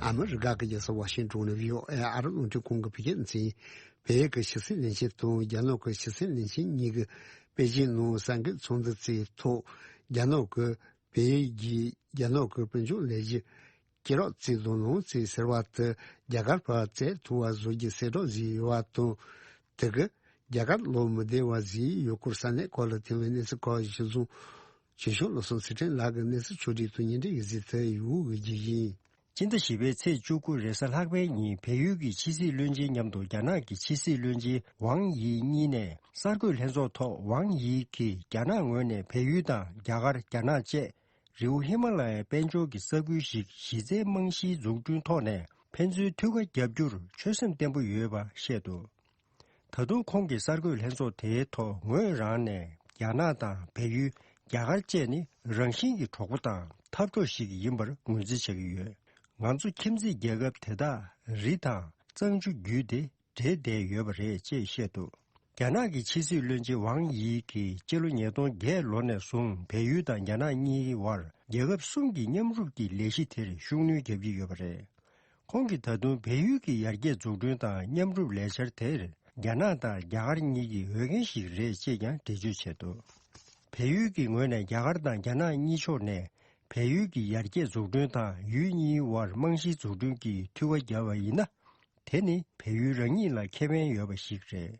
ཨ་མི་རི་ཀ་གི་རྒྱལ་ས་ཝ་ཤིང་ཊོན་ནས་བྷི་ཨོ་ཨེ་ཨ་རི་རླུང་འཕྲིན་ཁང་གི་བོད་སྐད་སྡེ་ཚན། བལ་ཡུལ་གྱི་ཕྱི་སྲིད་བློན་ཆེན་དང་རྒྱ་ནག་གི་ཕྱི་སྲིད་བློན་ཆེན་གཉིས་ཀྱིས་པེ་ཅིན་ནང་གསར་འགོད་ཚོགས་འདུ་བཙུགས་ཐོག་རྒྱ་ནག་གིས་བལ་ཡུལ་གྱིས་རྒྱ་ནག་གི་དཔལ་འབྱོར་ལས་གཞི་སྐེ་རགས་བཙུགས་དང་ལོངས་སྤྱོད་ཟེར་བ་དེ་རྒྱ་གར་བར་བཙན་ཐུབ་པ་བཟོ་རྒྱུ་གསལ་བསྒྲགས་བྱས་ཡོད་པ་དང་། དེ་གིས་རྒྱ་གར་ལོག་མི་བདེ་བ་བཟོས་ཡོད་སྐོར་ས་གནས་ཁག་ལ་ཐོན་པའི་གནས་ཚུལ་ཁག་གཞི་བཟུང་། ཆོས་སྐྱོང་བློ་བཟང་ཚེ་བརྟན་ལགས་ཀྱིས་གནས་ཚུལ་ཕྱོགས་སྒྲིག་དང་སྙན་སྒྲོན་ཡི་གཟིགས་དེ་ཡུལ་དབུས་ཀྱི་ཡིན། སྤྱི་ཟླ་བཞི་པའི་ཚེས་བཅུ་དགུ་རེས་གཟའ་ལྷག་པའི་ཉིན་བལ་ཡུལ་གྱི་ཕྱི་སྲིད་བློན་ཆེན་མཉམ་དུ་རྒྱ་ནག་གི་ཕྱི་སྲིད་བློན་ཆེན་ཝང་དབྱི་གཉིས་ནས་གསར་འགོད་ལྷན་ཚོགས་ཐོག་ཝང་དབྱི་གིས་རྒྱ་ནག་ངོས་ནས་བལ་ཡུལ་དང་རྒྱ་གར། རྒྱ་ནག་བཅས་རི་བོ་ཧི་མ་ལ་ཡའི་དཔལ་འབྱོར་གྱི་ས་ཁུལ་ཞིག་གཞི་རྩའི་རྨང་གཞིའི་འཛུགས་སྐྲུན་ཐོག་ནས་ཕན་ཚུན་མཐུད་ཁ་རྒྱབ་རྒྱུར་ཆོད་སེམས་བརྟན་པོ་ཡོད་པ་བཤད་འདུག་ད་དུང་ཁོང་གིས་གསར་འགོད་ལྷན་ཚོགས་དེའི་ཐོག་ངོས་རང་ནས་རྒྱ་ནག་དང་བལ་ཡུལ། རྒྱ་གར་བཅས་ནི་རང་བཞིན་གྱི་གྲོགས་པོ་དང་འཐབ་གྲོགས་ཤིག་ཡིན་པར་ངོས་འཛིན་བྱ་གི་ཡོད། ང་ཚོ་ཁྱིམ་མཚེས་རྒྱལ་ཁབ་དེ་དག་རི་དང་གཙང་ཆུ་བརྒྱུད་དེ་འབྲེལ་བསྡད་ཡོད་པ་རེད་ཅེས་བཤད་འདུག་རྒྱ་ནག་གི་ཕྱི་སྲིད་བློན་ཆེན་ཝང་དབྱི་གིས་སྤྱི་ལོ་ཉིས་སྟོང་བརྒྱད་ལོ་ནས་བཟུང་བལ་ཡུལ་དང་རྒྱ་ནག་གཉིས་ཀྱི་དབར་རྒྱལ་ཁབ་གསུམ་གྱི་མཉམ་རུབ་ཀྱི་ལས་གཞི་དེར་ཤུགས་སྣོན་རྒྱག་གི་ཡོད་པ་རེད། ཁོང་གིས་ད་དུང་བལ་ཡུལ་གྱི་ཡར་རྒྱས་འཛུགས་སྐྲུན་དང་མཉམ་རུབ་ལས་འཆར་དེར་རྒྱ་ནག་དང་རྒྱ་གར་གཉིས་ཀྱི་འོས་འགན་ཞིག་རེད་ཅེས་ཀྱང་འགྲེལ་བརྗོད་བྱས་འདུག་བལ་ཡུལ་གྱི་ངོས་ནས་རྒྱ་གར་དང་རྒྱ་ནག་གཉིས་ཕྱོགས་ནས་བལ་ཡུལ་གྱི་ཡར་རྒྱས་འཛུགས་སྐྲུན་དང་ཡུལ་གཉིས་དབར་རྨང་གཞི་འཛུགས་སྐྲུན་གྱི་མཐུད་པ་བརྒྱབ་པ་ཡིན་ན། དེ་ནི་བལ་ཡུལ་རང་ཉིད་ལ་ཁེ་ཕན་ཡོད་པ་ཞིག་རེད།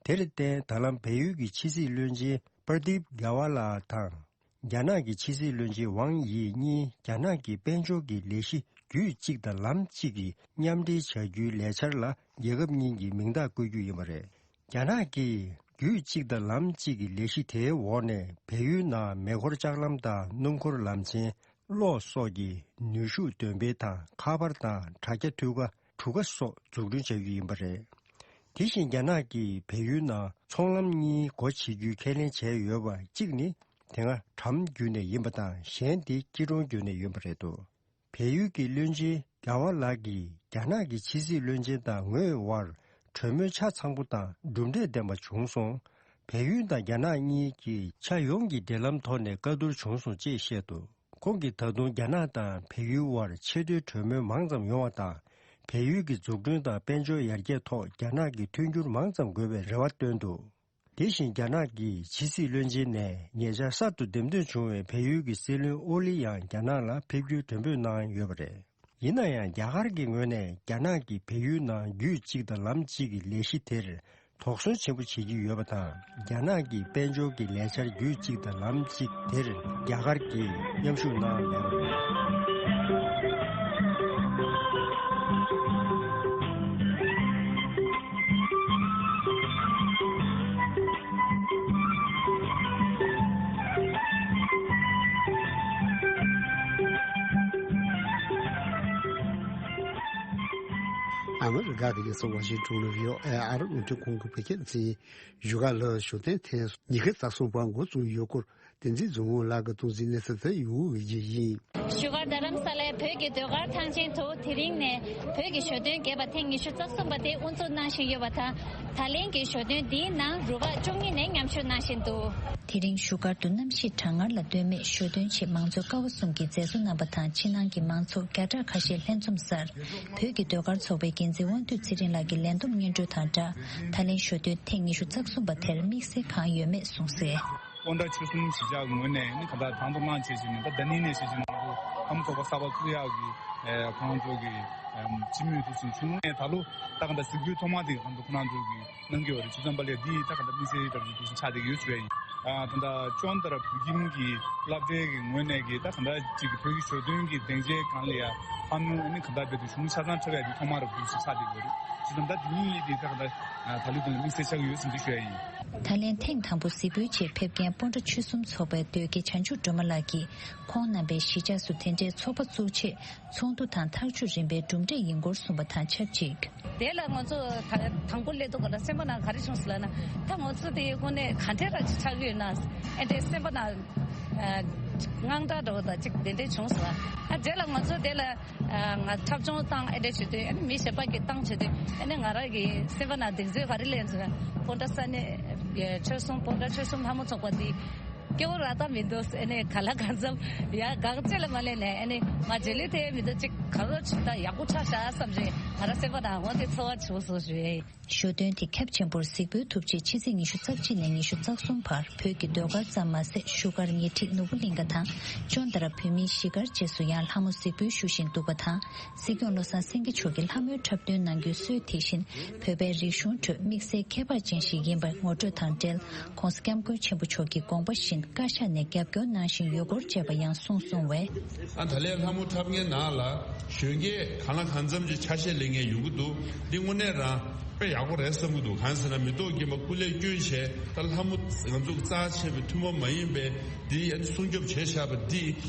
དེར་བརྟེན་ད་ལམ་བལ་ཡུལ་གྱི་ཕྱི་སྲིད་བློན་ཆེན་པར་དིབ་གྷ་ཝ་ལ་དང་། རྒྱ་ནག་གི་ཕྱི་སྲིད་བློན་ཆེན་ཝང་དབྱི་གཉིས་རྒྱ་ནག་གི་དཔལ་འབྱོར་གྱི་ལས་གཞི་རྒྱུད་གཅིག་དང་ལམ་གཅིག་གི་མཉམ་འབྲེལ་བྱ་རྒྱུའི་ལས་འཆར་ལ་རྒྱལ་ཁབ་གཉིས་ཀྱིས་མིང་རྟགས་བཀོད་རྒྱུ་ཡིན་པ་རེད། རྒྱ་ནག་གིས་རྒྱུད་གཅིག་དང་ལམ་གཅིག་གི་ལས་གཞི་དེའི་འོག་ནས་བལ་ཡུལ་ནང་མེ་འཁོར་ལྕགས་ལམ་དང་སྣུམ་འཁོར་ལམ་ཆེན། གློག་སོགས་ཀྱི་ནུས་ཤུགས་འདོན་སྤེལ་དང་ཁ་པར་དང་དྲ་རྒྱ་འཐུས་ཀ་གྲུ་ཁ་སོགས་འཛུགས་སྐྲུན་བྱ་རྒྱུ་ཡིན་པ་རེད། དེ་བཞིན་རྒྱ་ནག་གིས་བལ་ཡུལ་ནང་ཚོང་ལམ་གཉིས་སྒོ་ཕྱེ་རྒྱུའི་ཁས་ལེན་བྱས་ཡོད་པ་གཅིག་ནི་དེ་སྔ་ཊམ་བརྒྱུད་ནས་ཡིན་པ་དང་གཞན་དེ་སྐྱིད་གྲོང་བརྒྱུད་ནས་ཡིན་པ་རེད་འདུག་བལ་ཡུལ་གྱི་བློན་ཆེན་གྷ་ཝ་ལགས་ཀྱིས་རྒྱ་ནག་གི་ཕྱི་སྲིད་བློན་ཆེན་དང་ངོས་དབར་གྲོས་མོལ་ཆ་ཚང་པོ་དང་གྲུབ་འབྲས་ལྡན་པ་བྱུང་སོང་། བལ་ཡུལ་དང་རྒྱ་ནག་གཉིས་ཀྱི་ཆ་ཡོངས་ཀྱི་འབྲེལ་ལམ་ཐོག་ནས་བཀའ་བསྡུར་བྱུང་སོང་ཅེས་བཤད་འདུག་ཁོང་གིས་ད་དུང་རྒྱ་ནག་དང་བལ་ཡུལ་དབར་ཆེས་མཐོའི་གྲོས་མོལ་མང་ཙམ་ཡོང་བ་དང་། བལ་ཡུལ་གྱི་འཛུགས་སྐྲུན་དང་དཔལ་འབྱོར་ཡར་རྒྱས་ཐོག་རྒྱ་ནག་གི་མཐུན་འགྱུར་མང་ཙམ་དགོས་པའི་རེ་བ་བཏོན་འདུག་དེ་བཞིན་རྒྱ་ནག་གི་ཕྱི་སྲིད་བློན་ཆེན་ནས་ཉེ་ཆར་གསར་དུ་འདེམས་ཐོན་བྱུང་བའི་བལ་ཡུལ་གྱི་སྲིད་བློན་ཨོ་ལི་ཡང་རྒྱ་ནག་ལ་ཕེབས་རྒྱུའི་གྲོས་འབུལ་གནང་ཡོད་པ་རེད། ཡིན་ན་ཡང་རྒྱ་གར་གྱི་ངོས་ནས་རྒྱ་ནག་གིས་བལ་ཡུལ་ནང་རྒྱུད་གཅིག་དང་ལམ་གཅིག་གི་ལས་གཞི་དེར་དོགས་ཟོན་ཆེན་པོ་བྱེད་ཀྱི་ཡོད་པ་དང་། རྒྱ་ནག་གི་དཔལ་འབྱོར་གྱི་ལས་འཆར་རྒྱུད་གཅིག་དང་ལམ་གཅིག་དེར་རྒྱ་གར་གྱིས་མཉམ་ཞུགས་གནང་མེད་པ་རེད། ཨ་མི་རི་ཀ་གི་རྒྱལ་ས་ཝ་ཤིང་ཊོན་ནང་བྷི་ཨོ་ཨེ་ཨ་རི་རླུང་འཕྲིན་ཁང་གི་བོད་སྐད་སྡེ་ཚན་གཞུག་ག་ལ་ཞོ་སྟོན་ཐེངས་ཉི་ཤུ་རྩ་གསུམ་པ་འགོ་བཙུགས་ཡོད་སྐོར་བསྟན་འཛིན་རྫོང་དབང་ལགས་ཀྱིས་གཏོང་གཟིགས་གནས་ཚུལ་དེ་ཡོང་གི་ཡིན། བཞུགས་སྒར་རྡ་རམ་ས་ལའི་བོད་ཀྱི་ཟློས་གར་ཐང་ཆེན་དུ་དེ་རིང་ནས་བོད་ཀྱི་ཞོ་སྟོན་རྒྱས་པ་ཐེངས་ཉི་ཤུ་རྩ་གསུམ་པ་དེ་དབུ་འཛུགས་གནང་བཞིན་ཡོད་པ་དང་། ད་ལན་གྱི་ཞོ་སྟོན་འདིའི་ནང་རུ་ཁག་བཅུ་གཉིས་ནས་མཉམ་ཞུགས་གནང་བཞིན་འདུག་དེ་རིང་བཞུགས་སྒར་དུ་གནམ་གཤིས་གྲང་ངར་ལ་ལྟོས་མེད་ཞོ་སྟོན་ཆེད་མང་ཚོགས་ཀ་བ་གསུམ་གྱིས་མཛད་གཙོ་རྣམ་པ་དང་ཕྱི་ནང་གི་མང་ཚོགས་བརྒྱ་ཕྲག་ཁ་ཤས་ལྷན་འཛོམས་སར། བོད་ཀྱི་ཟློས་གར་ཚོགས་པའི་འགན་འཛིན་དབང་འདུས་ཚེ་རིང་ལགས་ཀྱིས་ལས་བསྡོམས་སྙན་སྒྲོན་དང་སྦྲགས། ད་ལན་ཞོ་སྟོན་ཐེངས་ཉི་ཤུ་རྩ་གསུམ་པ་དེར་དམིགས་བསལ་གང་ཡོད་མེད་གསུངས་གསལ། སྤོན་ཊ་ཆོལ་གསུམ་གཞིས་ཆགས་ཀྱི་ངོས་ནས་ནི་གང་ལྟར་དང་དུ་བླངས་བྱས་བྱས་ནས་ད་ཟླ་ནིང་ནས་བྱས་བྱས་ནས་ང་ཚོ་ལྷ་མོ་ཚོགས་པ་གསར་པ་བཙུགས་ཡག་གི་ཁོང་ཚོ་གི་སྤྱི་མོས་འདུག་སེ་བྱུང་ནས་ད་ལོ་ད་གང་ལྟར་གཟིགས་འབུལ་ཐོག་མ་དེ་ང་ཚོ་ཁོང་ཚོ་གི་གནང་གི་ཡོད་རེད། བྱས་ཙང་པ་ལས་འདི་ད་གང་ལྟར་དམིགས་བསལ་ལྟ་བུ་འདུག་སེ་ཆགས་བསྡད་ཡོད་ཞུ་ཡ་ཡིན། ད་ལྟ་ཅོན་ཏ་ར་བོད་ཁྱིམ་གྱི་སློབ་གྲྭའི་གི་ངོས་ནས་གི་ད་གང་ལྟར་ཅིག་གི་བོད་ཀྱི་ཞོ་སྟོན་གྱི་སྡིངས་ཆའི་སྒང་ལ་ཡ་ལྷ་མོ་ནི་གང་ལྟར་དེ་དུ་བྱུང་ཆ་ཚང་འཁྲབ་ཡ་དེ་ཐོག་མ་རུ་འདུག་སེ་ཆགས་བསྡད་ཡོད་རེད། བྱས་ཙང་ད་འདི་གཉིས་ཡིན་དེ་ད་གང་ལྟར་ད་ལོ་དེ་ལ་དམིགས་བསལ་ཆགས་ཀྱི་ཡོད་ཟེར་འདི་ཞུ་ཡ་ཡིན། ད་ལན་ཐེངས་དང་པོ་གཟིགས་འབུལ་ཆེད་ཕེབས་མཁན་སྤོན་ཊ་ཆོལ་གསུམ་ཚོགས་པའི་ཟློས་དགེ་བྱང་ཆུབ་སྒྲོལ་མ་ལགས་ཀྱིས་ཁོང་རྣམ་པའི་གཞིས་ཆགས་སུ་དེ་འདྲའི་ཚོགས་པ་བཙུགས་ཆེད་ཚོགས་འདུ་དང་ཐག་གཅོད་རིམ་པའི་གྲུབ་འབྲས་ཡིན་སྐོར་གསུངས་པ་དང་ཆབས་ཅིག་དེ་ལ་ང་ཚོ་ད་དང་པོ་སླེབས་དུས་སྒང་ལ་སེམས་པ་ནང་ག་རེ་བྱུང་སོང་ལབ་ན། ད་ང་ཚོ་དེ་དངོས་གནས་ག་འདྲས་ར་ཅིག་ཆགས་ཀྱི་ཡོད་ན་ཨེ་འདྲས་སེམས་པ་ནང་དངངས་སྐྲག་འདྲ་བོ་དང་ཅིག་དེ་འདྲས་བྱུང་སོང་། ཨ་དེ་ལ་ང་ཚོ་དེ་ལ་ང་འཁྲབ་སྦྱོང་བཏང་ཨེ་འདྲས་བྱེད་དུས་ཨ་ནི་མི་གཞན་པ་གིས་བཏང་བྱེད་དུས་ཨ་ནི་ང་རང་གི་སེམས་པ་ནང་གདེང་ཚོད་ག་རེ་སླེབས་སོང་ན། སྤོན་ཊ་ས་གནས་ཆོལ་གསུམ་སྤོན་ཊ་ཆོལ་གསུམ་ལྷ་མོ་ཚོགས་པ་དེ། སྐྱོ་བོ་ར་ད་མི་འདུག་ཨེ་ནས་ག་ལ་གང་འཚམ་ཡ་གང་ཅི་ལ་མ་ལས་ནས་ཨེ་ནས་ང་རྗེས་ལུས་དེ་མི་འདུག་ཅིག་ག་རོ་ཅིག་ད་ཡག་པོ་ཆགས་ཤག་བསམ་རེད། ང་ར་སེམས་པ་ནང་འོ་དེ་ཚོར་བ་བྱུང་སོང་ཞུ་ཡས། ཞོ་སྟོན་དེ་ཁྱབ་ཆེན་པོར་གཟིགས་འབུལ་ཐུབ་ཆེད་ཕྱི་ཚེས་ཉི་ཤུ་རྩ་གཅིག་ནས་ཉི་ཤུ་རྩ་གསུམ་བར་བོད་ཀྱི་ཟློས་གར་ཙམ་མ་ཟད་བཞུགས་སྒར་ཉེ་འཁྲིས་ནོར་བུ་གླིང་ག་དང་ཅོན་ཏ་ར་བོད་མིའི་གཞིས་སྒར་བཅས་སུ་ཡང་ལྷ་མོ་གཟིགས་འབུལ་ཞུ་བཞིན་འདུག་པ་དང་། སྲིད་སྐྱོང་བློ་བཟང་སེང་གེ་མཆོག་གིས་ལྷ་མོའི་འཁྲབ་སྟོན་གནང་རྒྱུའི་སྲོལ་དེ་བཞིན་བོད་པའི་རིག་གཞུང་ཁྲོད་དམིགས་བསལ་ཁྱད་པར་ཅན་ཞིག་ཡིན་པར་ངོ་སྤྲོད་དང་འབྲེལ། ྋགོང་ས་ྋསྐྱབས་མགོན་ཆེན་པོ་མཆོག་གི་དགོངས་པ་བཞིན་བཀའ་ཤག་ནས་རྒྱབ་སྐྱོར་གནང་བཞིན་ཡོད་སྐོར་བཅས་པ་ཡང་གསུངས་སོང་བས། ཨ་ད་ལན་ལྷ་མོ་འཁྲབ་མཁན་ནང་ལ་གཞོན་སྐྱེས་གང་ལ་གང་འཚམ་ཅིག་ཆ་ཤས་ལེན་མཁན་ཡོང་གི་འདུག་འདི་དངོས་གནས་རང་དཔེ་ཡག་པོ་རེད་བསམ་གྱི་འདུག་གང་ཟེར་ན་མི་ཐོག་རྒན་པ་སྐུ་ལས་བསྐྱོན་བྱས་ད་ལྷ་མོ་ང་ཚོ་རྩ་ཆེ་བའི་ཐུན་མོང་མ་ཡིན་པའི་འདི་ཨ་ནི་སྲུང་སྐྱོབ་བྱས་བཞག་པ་འདི་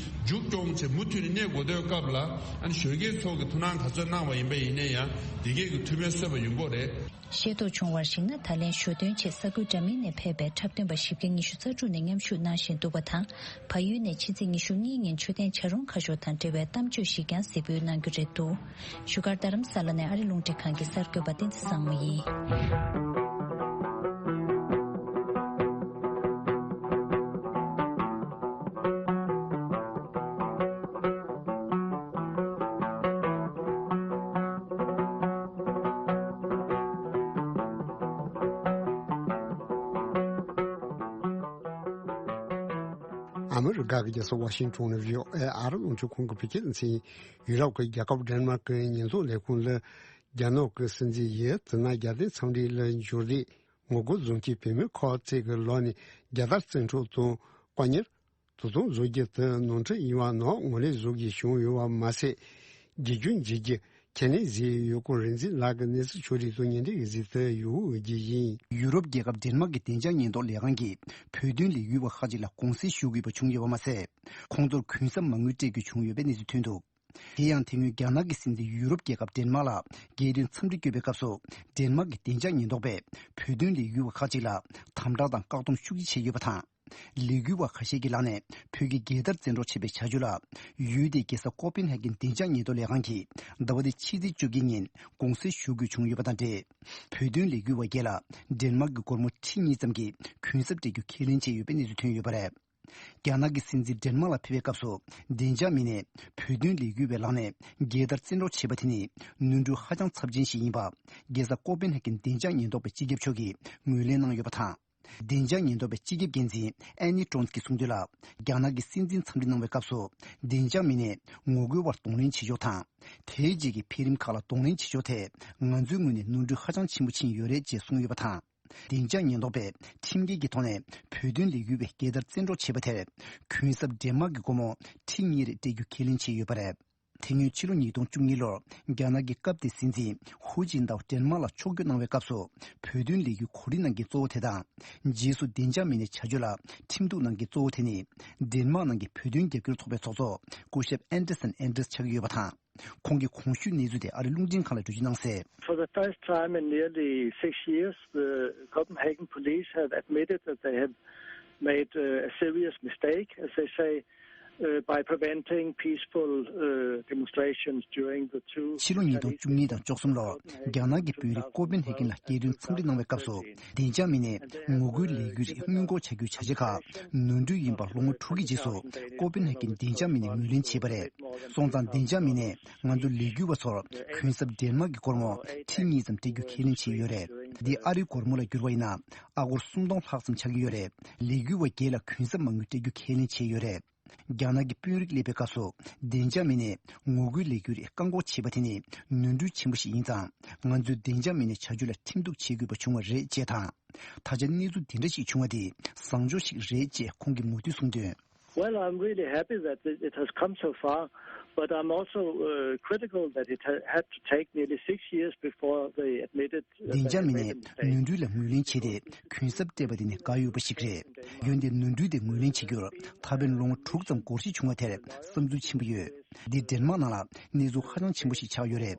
མཇུག་སྐྱོང་བྱས་མུ་མཐུད་ནས་གནས་དགོས་དུས་སྐབས་ལ་ཨ་ནི་གཞོན་སྐྱེས་ཚོ་གི་ཐུགས་སྣང་ག་ཚོད་གནང་བ་ཡིན་པ་ཡིན་ན་ཡང་འདི་གས་ཀྱི་ཐུགས་ཕན་གསོས་པ་ཡོང་གི་རེད། ཤེས་རྟོགས་བྱུང་བར་གཞིགས་ན། ད་ལན་ཞོ་སྟོན་ཆེད་ས་ཁུལ་འདྲ་མིན་ནས་ཕེབས་པའི་འཁྲབ་སྟོན་པ་བཞི་བརྒྱ་ཉི་ཤུ་རྩ་དྲུག་ནས་མཉམ་ཞུགས་གནང་བཞིན་འདུག་པ་དང་། བལ་ཡུལ་ནས་ཕྱི་ཚེས་ཉི་ཤུ་གཉིས་ཉིན་མཆོད་རྟེན་བྱ་རུང་ཁ་ཤོར་དང་འབྲེལ་བའི་གཏམ་བརྗོད་ཞིག་ཀྱང་གཟིགས་འབུལ་གནང་རྒྱུ་རེད་འདུག་བཞུགས་སྒར་རྡ་རམ་ས་ལ་ནས་ཨ་རི་རླུང་འཕྲིན་ཁང་གི་གསར་འགོད་པ་བསྟན་འཛིན་བཟང་མོ་ཡིན། ཨ་མི་རི་ཀ་གི་རྒྱལ་ས་ཝ་ཤིང་ཊོན་ནས་བྷི་ཨོ་ཨེ་ཨ་རི་རླུང་འཕྲིན་ཁང་གི་བོད་སྐད་སྡེ་ཚན། ཡུ་རོབ་ཀྱི་རྒྱལ་ཁབ་ཌེན་མཱག་གི་ཉེས་འཛུགས་ལས་ཁུངས་ལ་རྒྱ་ནག་གི་སྲིད་འཛིན་ཡི་ཙི་ནན་རྒྱལ་བསྟན་འཚམས་འདྲི་ལ་འབྱོར་རེས་ངོ་རྒོལ་བཟོ་མཁན་བུད་མེད་ཁག་ཅིག་གི་ལག་ནས་རྒྱལ་དར་བཙན་འཕྲོག་དང་བཀག་ཉར། དོ་དམ་བཟོ་རྒྱུ་དེ་ནོར་འཁྲུལ་ཡིན་པ་ནང་ངོས་ལེན་བཟོ་དགོས་བྱུང་ཡོད་པ་མ་ཟད། རྒྱུ་རྐྱེན་འཇིགས་རྒྱུ་ཁས་ལེན་བཟོས་ཡོད་སྐོར་རིག་འཛིན་ལགས་ཀྱི་གནས་ཚུལ་ཕྱོགས་སྒྲིག་དང་ཉེ་འབྲེལ་གྱི་གཟིགས་ཚུལ་ཡོད་རྒྱུ་ཡིན། ཡུ་རོབ་རྒྱལ་ཁབ་ཌེན་མཱག་གི་བདེ་འཇགས་ཉེན་རྟོག་ལས་ཁང་གིས་བོད་དོན་ལས་འགུལ་བ་ཁག་ཅིག་ལ་དགོངས་སེལ་ཞུ་དགོས་པ་བྱུང་ཡོད་པ་མ་ཟད། ཁོང་ཚོར་གུན་གསབ་མ་དངུལ་སྤྲད་དགོས་བྱུང་ཡོད་པའི་གནས་ཚུལ་ཐོན་འདུག་དེ་ཡང་དེ་སྔོན་རྒྱ་ནག་གི་སྲིད་འཛིན་ཡུ་རོབ་རྒྱལ་ཁབ་ཌེན་མཱག་ལ་རྒྱལ་དོན་འཚམས་འདྲི་བསྐྱོད་པའི་སྐབས་སུ། ཌེན་མཱག་གི་བདེ་འཇགས་ཉེན་རྟོག་པས་བོད་དོན་ལས་འགུལ་བ་ཁག་ཅིག་ལ་དམ་དྲག་དང་བཀག་སྡོམ་ཤུགས་ཆེ་བྱས་ཡོད་པ་དང་། ལས་འགུལ་བ་ཁ་ཤས་ཀྱི་ལག་ནས་བོད་ཀྱི་རྒྱལ་དར་བཙན་འཕྲོག་བྱས་པའི་བྱ་སྤྱོད་ལ། ཡུལ་དེའི་རྒྱལ་ས་ཀོ་པན་ཧེ་གྷན་བདེ་འཇགས་ཉེན་རྟོག་ལས་ཁང་གིས་ཟླ་བ་འདིའི་ཕྱི་ཚེས་བཅོ་བརྒྱད་ཉིན་དགོངས་སེལ་ཞུ་དགོས་བྱུང་ཡོད་པ་དང་འབྲེལ། བོད་དོན་ལས་འགུལ་བ་བརྒྱད་ལ་ཌེན་མཱག་གི་སྒོར་མོ་ཁྲི་གཉིས་ཙམ་གྱི་གུན་གསབ་སྤྲད་རྒྱུ་ཁས་ལེན་བྱས་ཡོད་པའི་གནས་ཚུལ་ཐོན་ཡོད་པ་རེད། རྒྱ་ནག་གི་སྲིད་འཛིན་ཌེན་མཱག་ལ་ཕེབས་པའི་སྐབས་སུ། བདེ་འཇགས་མི་སྣས་བོད་དོན་ལས་འགུལ་བའི་ལག་ནས་རྒྱལ་དར་བཙན་འཕྲོག་བྱས་པ་དེ་ནི་ནོར་འཁྲུལ་ཧ་ཅང་ཚབས་ཆེན་ཞིག་ཡིན་པ། རྒྱལ་ས་ཀོ་པན་ཧེ་གྷན་བདེ་འཇགས་ཉེན་རྟོག་པའི་སྤྱི་ཁྱབ་མཆོག་གིས་ངོས་ལེན་གནང་ཡོད་པ་དང་། བདེ་འཇགས་ཉེན་རྟོག་པའི་སྤྱི་ཁྱབ་འགན་འཛིན་ཨན་ནི་ཀྲོན་གྱིས་གསུངས་དོན་ལ། རྒྱ་ནག་གི་སྲིད་འཛིན་འཚམས་འདྲི་གནང་བའི་སྐབས་སུ། བདེ་འཇགས་མི་སྣས་ངོ་རྒོལ་བར་གདོང་ལེན་བྱེད་ཕྱོགས་དང་། དེའི་རྗེས་ཀྱི་འཕེལ་རིམ་ཁག་ལ་གདོང་ལེན་བྱེད་ཕྱོགས་ཐད། ང་ཚོའི་ངོས་ནས་ནོར་འཁྲུལ་ཧ་ཅང་ཆེན་པོ་ཕྱིན་ཡོད་རེད་ཅེས་གསུངས་ཡོད་པ་དང་། བདེ་འཇགས་ཉེན་རྟོག་པས་ཁྲིམས་འགལ་གྱི་ཐོག་ནས་བོད་དོན་ལས་འགུལ་བའི་རྒྱལ་དར་བཙན་འཕྲོག་བྱས་པ་དེར། གུན་གསབ་ཌེན་མཱག་གི་སྒོར་མོ་ཁྲི་གཉིས་རེ་སྤྲད་རྒྱུ་ཁས་ལེན་བྱས་ཡོད་པ་རེད། དེ་སྔོན་ཕྱི་ལོ་ཉིས་སྟོང་བཅུ་གཉིས་ལོར་རྒྱ་ནག་གི་སྐབས་དེའི་སྲིད་འཛིན་ཧུའུ་ཅིན་ཏའོ་ཌེན་མཱག་ལ་ཕྱོགས་བསྐྱོད་གནང་བའི་སྐབས་སུ། བོད་དོན་ལས་འགུལ་གོ་སྒྲིག་གནང་མཁན་གཙོ་བོ་དེ་དང་། རྗེས་སུ་བདེ་འཇགས་མི་སྣའི་བྱ་སྤྱོད་ལ་ཁྲིམས་གཏུག་གནང་མཁན་གཙོ་བོ་དེ་ནི། ཌེན་མཱག་ནང་གི་བོད་དོན་རྒྱབ་སྐྱོར་ཚོགས་པའི་ཚོགས་གཙོ་སྐུ་ཞབས་ཨན་ཏེ་སན་ཨན་ཏྲེས་ཆགས་ཀྱི་ཡོད་པ་དང་། ཁོང་གིས་གོང་ཞུས་གནས་ཚུལ་དེ་ཨ་རིའི་རླུང་འཕྲིན་ཁང་ལ་འགྲེལ་བརྗོད་གནང་གསལ། For the first time in nearly six years, the Copenhagen police have admitted that they have made uh, a serious mistake, as they say, uh, by preventing peaceful uh, demonstrations during the two ཕྱི་ལོ་ཉིས་སྟོང་བཅུ་གཉིས་དང་བཅུ་གསུམ་ལོར་རྒྱ་ནག་གི་དཔོན་རིགས་ཀོ་པན་ཧེ་གྷན་ལ་རྒྱལ་དོན་འཚམས་འདྲི་གནང་བའི་སྐབས་སུ་བདེ་འཇགས་མི་སྣས་ངོ་རྒོལ་ལས་འགུལ་རིགས་སྔོན་འགོག་བྱ་རྒྱུའི་བྱ་བྱེད་ཁག་ནོར་འཁྲུལ་ཡིན་པ་ལོ་ངོ་དྲུག་གི་རྗེས་སུ་ཀོ་པན་ཧེ་གྷན་བདེ་འཇགས་མི་སྣས་ངོས་ལེན་བྱས་པ་རེད། སོང་ཙང་བདེ་འཇགས་མི་སྣས་ང་ཚོ་ལས་འགུལ་བ་ཚོར་གུན་གསབ་ཌེན་མཱག་གི་སྒོར་མོ་ཁྲི་གཉིས་ཙམ་སྤྲད་རྒྱུ་ཁས་ལེན་བྱས་ཡོད་རེད། འདི་ཨ་རིའི་སྒོར་མོ་ལ་བསྒྱུར་བ་ཡིན་ན་ཨ་སྒོར་སུམ་སྟོང་ལྷག་ཙམ་ཆགས་ཀྱི་ཡོད་རེད། ལས་འགུལ་བ་བརྒྱད་ལ་གུན་གསབ་མ་དངུལ་སྤྲད་རྒྱུ་ཁས་ལེན་བྱས་ཡོད་རེད། རྒྱ་ནག་གི་དཔོན་རིགས་སླེབས་པའི་སྐབས་སུ་བདེ་འཇགས་མི་སྣས་ངོ་རྒོལ་ལས་འགུལ་རིགས་བཀག་འགོག་བྱས་པ་དེ་ནི་ནོར་འཁྲུལ་ཆེན་པོ་ཞིག་ཡིན་ཙང་། ང་ཚོས་བདེ་འཇགས་མི་སྣའི་བྱ་སྤྱོད་ལ་ཁྲིམས་གཏུག་བྱེད་དགོས་པ་བྱུང་བ་རེད་ཅེས་དང་། ད་ཆ་གནས་ཚུལ་འདི་འདྲ་ཞིག་བྱུང་བ་དེ་བཟང་ཕྱོགས་ཤིག་རེད་ཅེས་ཁོང་གིས་མོས་མཐུན་གསུངས་དོན། Well, I'm really happy that it it has come so far, but I'm also uh, critical that it ha- had to take nearly six years before they admitted uh, བདེ་འཇགས་མི་སྣས་ནོར་འཁྲུལ་ལ་ངོས་ལེན་བྱས་ཏེ་གུན་གསབ་སྤྲད་པ་དེ་ནི་དགའ་འོས་པ་ཞིག་རེད། འོན་ཏེ་ནོར་འཁྲུལ་དེ་ངོས་ལེན་བྱེད་རྒྱུར་ད་ཕན་ལོ་ངོ་དྲུག་ཙམ་འགོར་འགྲོ་བྱུང་བ་དེར་བསམ་ཚུལ་ཆེན་པོ་ཡོད། འདི་ཌེན་མཱག་ནང་ལ་གནས་ཚུལ་ཧ་ཅང་ཆེན་པོ་ཞིག་ཆགས་ཡོད་རེད།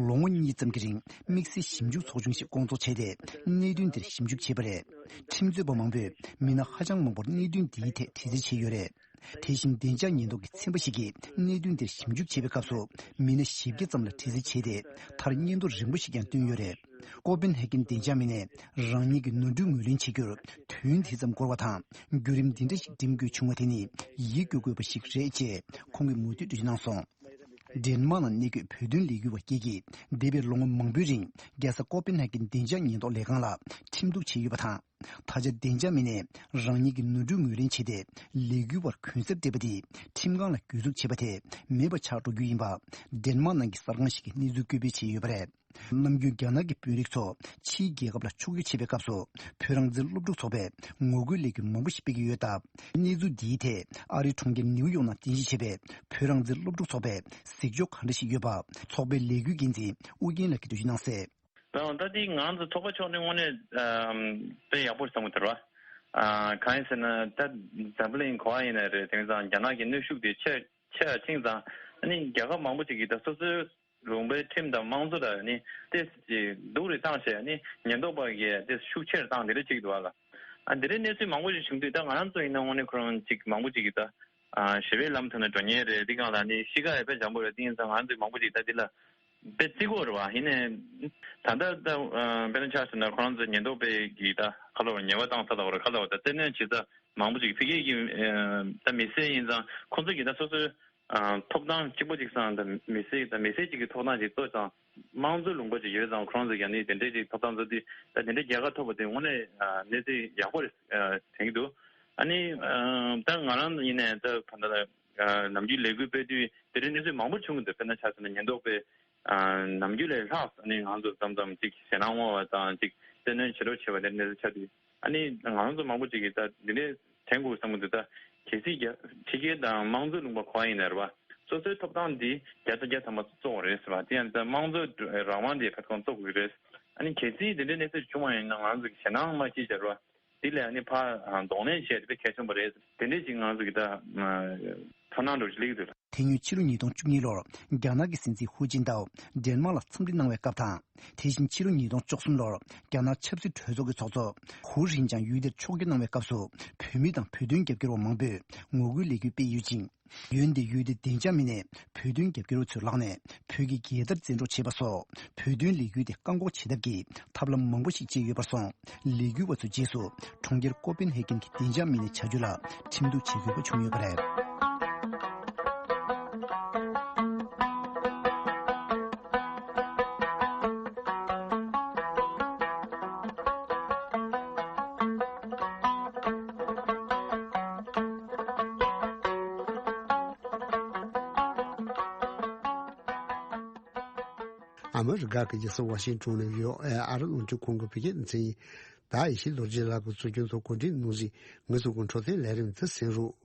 ལོ་ངོ་གཉིས་ཙམ་གྱི་རིང་དམིགས་བསལ་ཞིབ་འཇུག་ཚོགས་ཆུང་ཞིག་བསྐོང་ཚོགས་བྱས་ཏེ་གནད་དོན་འདིར་ཞིབ་འཇུག་བྱས་པ་རེད། ཁྲིམས་རྩོད་པ་མང་པོས་མི་སྣ་ཧ་ཅང་མང་པོར་གནད་དོན་འདིའི་ཐད་དྲི་རྩད་བྱས་ཡོད་རེད། དེ་བཞིན་བདེ་འཇགས་ཉེན་རྟོག་གི་ཚན་པ་ཞིག་གིས་གནད་དོན་འདིར་ཞིབ་འཇུག་བྱེད་པའི་སྐབས་སུ་མི་སྣ་བཞི་བརྒྱ་ཙམ་ལ་དྲི་རྩད་བྱས་ཏེ་མཐར་སྙན་ཐོ་རིང་པོ་ཞིག་ཀྱང་བཏོན་ཡོད་རེད། ཀོ་པན་ཧེ་གྷན་བདེ་འཇགས་མི་སྣས་རང་ཉིད་ཀྱི་ནོར་འཁྲུལ་ངོས་ལེན་བྱེད་རྒྱུར་དུས་ཡུན་དེ་ཙམ་འགོར་བ་དང་བརྒྱུད་རིམ་འདི་འདྲ་ཞིག་འགྲིམ་དགོས་བྱུང་བ་དེ་ནི་ཡིད་སྐྱོ་དགོས་པ་ཞིག་རེད་ཅེས་ཁོང་གིས་མོས་མཐུན་འགྲེལ་བརྗོད་གནང་སོང་། ཌེན་མཱག་ནང་གནས་འཁོད་བོད་དོན་ལས་འགུལ་བ་བརྒྱད་ཀྱིས་འདས་པའི་ལོ་ངོ་མང་པོའི་རིང་རྒྱལ་ས་ཀོ་པན་ཧེ་གྷན་བདེ་འཇགས་ཉེན་རྟོག་ལས་ཁང་ལ་ཁྲིམས་གཏུག་བྱས་ཡོད་པ་དང་། ད་ཆ་བདེ་འཇགས་མི་སྣས་རང་ཉིད་ཀྱི་ནོར་འཁྲུལ་ངོས་ལེན་བྱས་ཏེ་ལས་འགུལ་བར་གུན་གསབ་སྤྲད་པ་དེས་ཁྲིམས་ཁང་ལ་གྱོད་འཛུགས་བྱས་པ་དེ་མེད་པ་ཆགས་འགྲོ་རྒྱུ་ཡིན་པ་ཌེན་མཱག་ནང་གི་གསར་ཁང་ཞིག་གིས་གནས་ཚུལ་བཀོད་སྤེལ་བྱས་ཡོད་པ་རེད། ནམ་རྒྱུན་རྒྱ་ནག་གི་དཔོན་རིགས་ཚོ་ཕྱིའི་རྒྱལ་ཁབ་ལ་ཕྱོགས་བསྐྱོད་བྱེད་པའི་སྐབས་སུ་བོད་རང་བཙན་སློབ་ཕྲུག་ཚོགས་པས་ངོ་རྒོལ་ལས་འགུལ་མང་པོ་ཞིག་སྤེལ་གྱི་ཡོད་སྟབས། གནས་ཚུལ་འདིའི་ཐད་ཨ་རིའི་གྲོང་ཁྱེར་ནིའུ་ཡོག་ནང་རྟེན་གཞི་བྱས་པའི་བོད་རང་བཙན་སློབ་ཕྲུག་ཚོགས་པས་གཟིགས་ཕྱོགས་ག་འདྲ་ཞིག་ཡོད་པ་ཚོགས་པའི་ལས་འགུལ་འགན་འཛིན་ཨུ་རྒྱན་ལགས་ཀྱིས་འགྲེལ་བརྗོད་གནང་གསལ། ད་ད་ལྟའི་ང་ཚོ་ཚོགས་པ་ཕྱོགས་ནས་དངོས་གནས་ཨམ་དཔེ་ཡག་པོ་བསམ་གྱི་འདུག་ར། ཨ་གང་ཡིན་ཟེར་ན་ད་འཛམ་བུ་གླིང་ག་པར་ཡིན་ན་རེད། དེང་སང་རྒྱ་ནག་གི་གནོན་ཤུགས་དེ་ཆེ་ཆེ་ར་ཕྱིན་ཙང་ཨ་ནི་རྒྱལ་ཁབ་མང་པོ་ཅིག་གིས་ད་སོ་སོའི་ལུང་པའི་ཁྲིམས་དང་དམངས་གཙོ་ལ་ནི་ཏོག་ཙམ་ཅིག་སྡུག་རུ་བཏང་བྱས་ནི་ཉེན་རྟོག་པ་གིས་ཏོག་ཙམ་ཤུགས་ཆེ་རུ་བཏང་དེ་འདྲ་བྱེད་ཀྱི་འདུག་བ་ལ། ཨ་འདི་འདྲའི་གནས་ཚུལ་མང་པོ་ཞིག་བྱུང་དུས་ད་ང་རང་ཚོ་ཡིན་ན་དངོས་གནས་ཁོ་རང་ཅིག་མང་པོ་ཅིག་གིས་ད་ཨ་ཞི་བའི་ལམ་ཐོག་ནས་འགྲོ་མཁན་རེད། འདི་གང་ལ་ནི་གཤིས་ཀ་ཡང་དཔེ་འཇམ་པོ་རེད། དེ་ཡིན་ཙང་ང་རང་ཚོ་མང་པོ་ཅིག་ད་འདི་ལ་དཔེ་བརྩི་དགོས་རེད་བ། ཡིན་ནའི་ད་ལྟ་ད་ཨ་དཔེར་ན་ཆ་བཞག་ན་ཁོ་རང་ཚོ་ཉེན་རྟོག་པའི་གི་ད་ཁ་ལོ་ཉེས་པ་བཏང་ས་ལ་བ་རེད། ཁ་ལོ་ད་བཙན་གནོན་བྱེད་ས་མང་པོ་ཅིག་ཕ་གི་གི་ཨ་ད་མི་སེར་ཡིན་ཙང་ཁོ་ཚོ་གི་ད་སོ་སོའི་ཨ་ཐོབ་ཐང་གཅིག་པ་གཅིག་སང་དང་མི་སེར་དང་མི་སེར་གཅིག་གི་ཐོབ་ཐང་གཅིག་གཙོ་ཙང་དམངས་གཙོའི་ལུང་པ་ཅིག་ཡོད་ཙང་ཁོ་རང་ཚོ་ཡང་ནི་དེ་འདྲའི་ཅིག་ཐོབ་ཐང་ཚོ་དེ་ད་དེ་འདྲའི་རྒྱལ་ཁ་ཐོབ་པ་དེ་དངོས་གནས་ཨ་གནས་ཚུལ་ཡག་པོ་རེད་ཨ་དྲན་གྱི་འདུག་ཨ་ནི་ཨ་ད་ང་རང་ཡིན་ནའི་ད་ད་ལྟ་ཨ་ནམ་རྒྱུན་ལས་འགུལ་སྤེལ་དུས་དེ་འདྲའི་གནས་ཚུལ་མང་པོ་བྱུང་གི་འདུག་དཔེར་ན་ཆ་བཞག་ན་ཉེན་རྟོག་པས་ཨ་ནམ་རྒྱུན་ལས་ལྷག་ཨ་ནི་ང་ཚོ་མཚམས་མཚམས་ཅིག་ཞེད་སྣང་སློང་བ་དང་ཅིག་བཙན་གནོན་བྱེད་རོགས་བྱེད་པ་དེ་འདྲའི་གནས་ཚུལ་ཆགས་དུས། ཨ་ནི་ང་རང་ཚོ་མང་པོ་ཅིག་གིས་ད་འདི་འདྲའི་དྲན་དགོས་བསམ་གྱི་འདུག་ད་གལ་སྲིད་རྒྱ་ཕྱི་རྒྱལ་དང་དམངས་གཙོའི་ལུང་པ་ག་པར་ཡིན་ན་རེད་བ། སོ་སོའི་ཐོབ་ཐང་འདི་བརྒྱ་ཆ་བརྒྱ་ཐམ་པ་གཙོ་བོ་རེད་ཟེར་བ། དེ་ཡང་ད་དམངས་གཙོའི་རང་དབང་འདི་ཁ་ཐོག་གཙོ་དགོས་ཀྱི་རེད། ཨ་ནི་གལ་སྲིད་འདི་འདྲའི་གནས་ཚུལ་བྱུང་བ་ཡིན་ན་ང་རང་ཚོ་གི་ཞེད་སྣང་མ་སྐྱེ་བྱ་རེད་བ། འདི་ལས་ཨ་ནི་ཕར་གདོང་ལེན་བྱས་ཏེ་དཔེ་གལ་ཆེན་པོ་རེད། དེ་འདྲའི་ཞིག་ང་རང་ཚོ་གི་ད་ཚོར་སྣང་འདྲ་བོ་ཞིག་སླེབས་ཀྱི་འདུག་དེ་སྔོན་ཕྱི་ལོ་ཉིས་སྟོང་བཅུ་གཉིས་ལོར་རྒྱ་ནག་གི་སྲིད་འཛིན་ཧུའུ་ཅིན་ཏའོ་ཌེན་མཱག་ལ་འཚམས་འདྲི་གནང་བའི་སྐབས་དང་། དེ་བཞིན་ཕྱི་ལོ་ཉིས་སྟོང་བཅུ་གསུམ་ལོར་རྒྱ་ནག་ཆབ་སྲིད་གྲོས་ཚོགས་ཀྱི་ཚོགས་གཙོ་ཧུའུ་ཧྲིན་ཅང་ཡུལ་དེར་ཕྱོགས་བསྐྱོད་གནང་བའི་སྐབས་སུ། བོད་མི་དང་བོད་དོན་རྒྱབ་སྐྱོར་བ་མང་པོས་ངོ་རྒོལ་ལས་འགུལ་སྤེལ་ཡོད་ཅིང་། འོན་ཏེ་ཡུལ་དེའི་བདེ་འཇགས་མི་སྣས་བོད་དོན་རྒྱབ་སྐྱོར་བ་ཚོའི་ལག་ནས་བོད་ཀྱི་རྒྱལ་དར་འཛིན་སྤྲོད་བྱས་པ་སོགས་བོད་དོན་ལས་འགུལ་དེ་བཀག་འགོག་བྱེད་ཐབས་ཀྱི་ཐབས་ལམ་མང་པོ་ཞིག་སྤྱད་ཡོད་པར་སོང་། ལས་འགུལ་བ་ཚོས་རྗེས་སུ་གྲོང་ཁྱེར་ཀོ་པན་ཧེ་གྷན་གྱི་བདེ་འཇགས་མི་སྣའི་བྱ་སྤྱོད་ལ་ཁྲིམས་གཏུག་བྱེད་དགོས་པ་བྱུང་ཡོད་པ་རེད། ཨ་མི་རི་ཀ་གི་རྒྱལ་ས་ཝ་ཤིང་ཊོན་ནས་བྷི་ཨོ་ཨེ་ཨ་རི་རླུང་འཕྲིན་ཁང་གི་བོད་སྐད་སྡེ་ཚན་ཡིན། ད་ཡེ་ཤེས་རྡོ་རྗེ་ལགས་ཀྱིས་གཙོ་སྐྱོང་དུ་གོ་སྒྲིག་གནང་ཞིང་ངེད་ཚོ་གི་འཕྲོད་བསྟེན་ལས་རིམ་འདི་གསན་རོགས།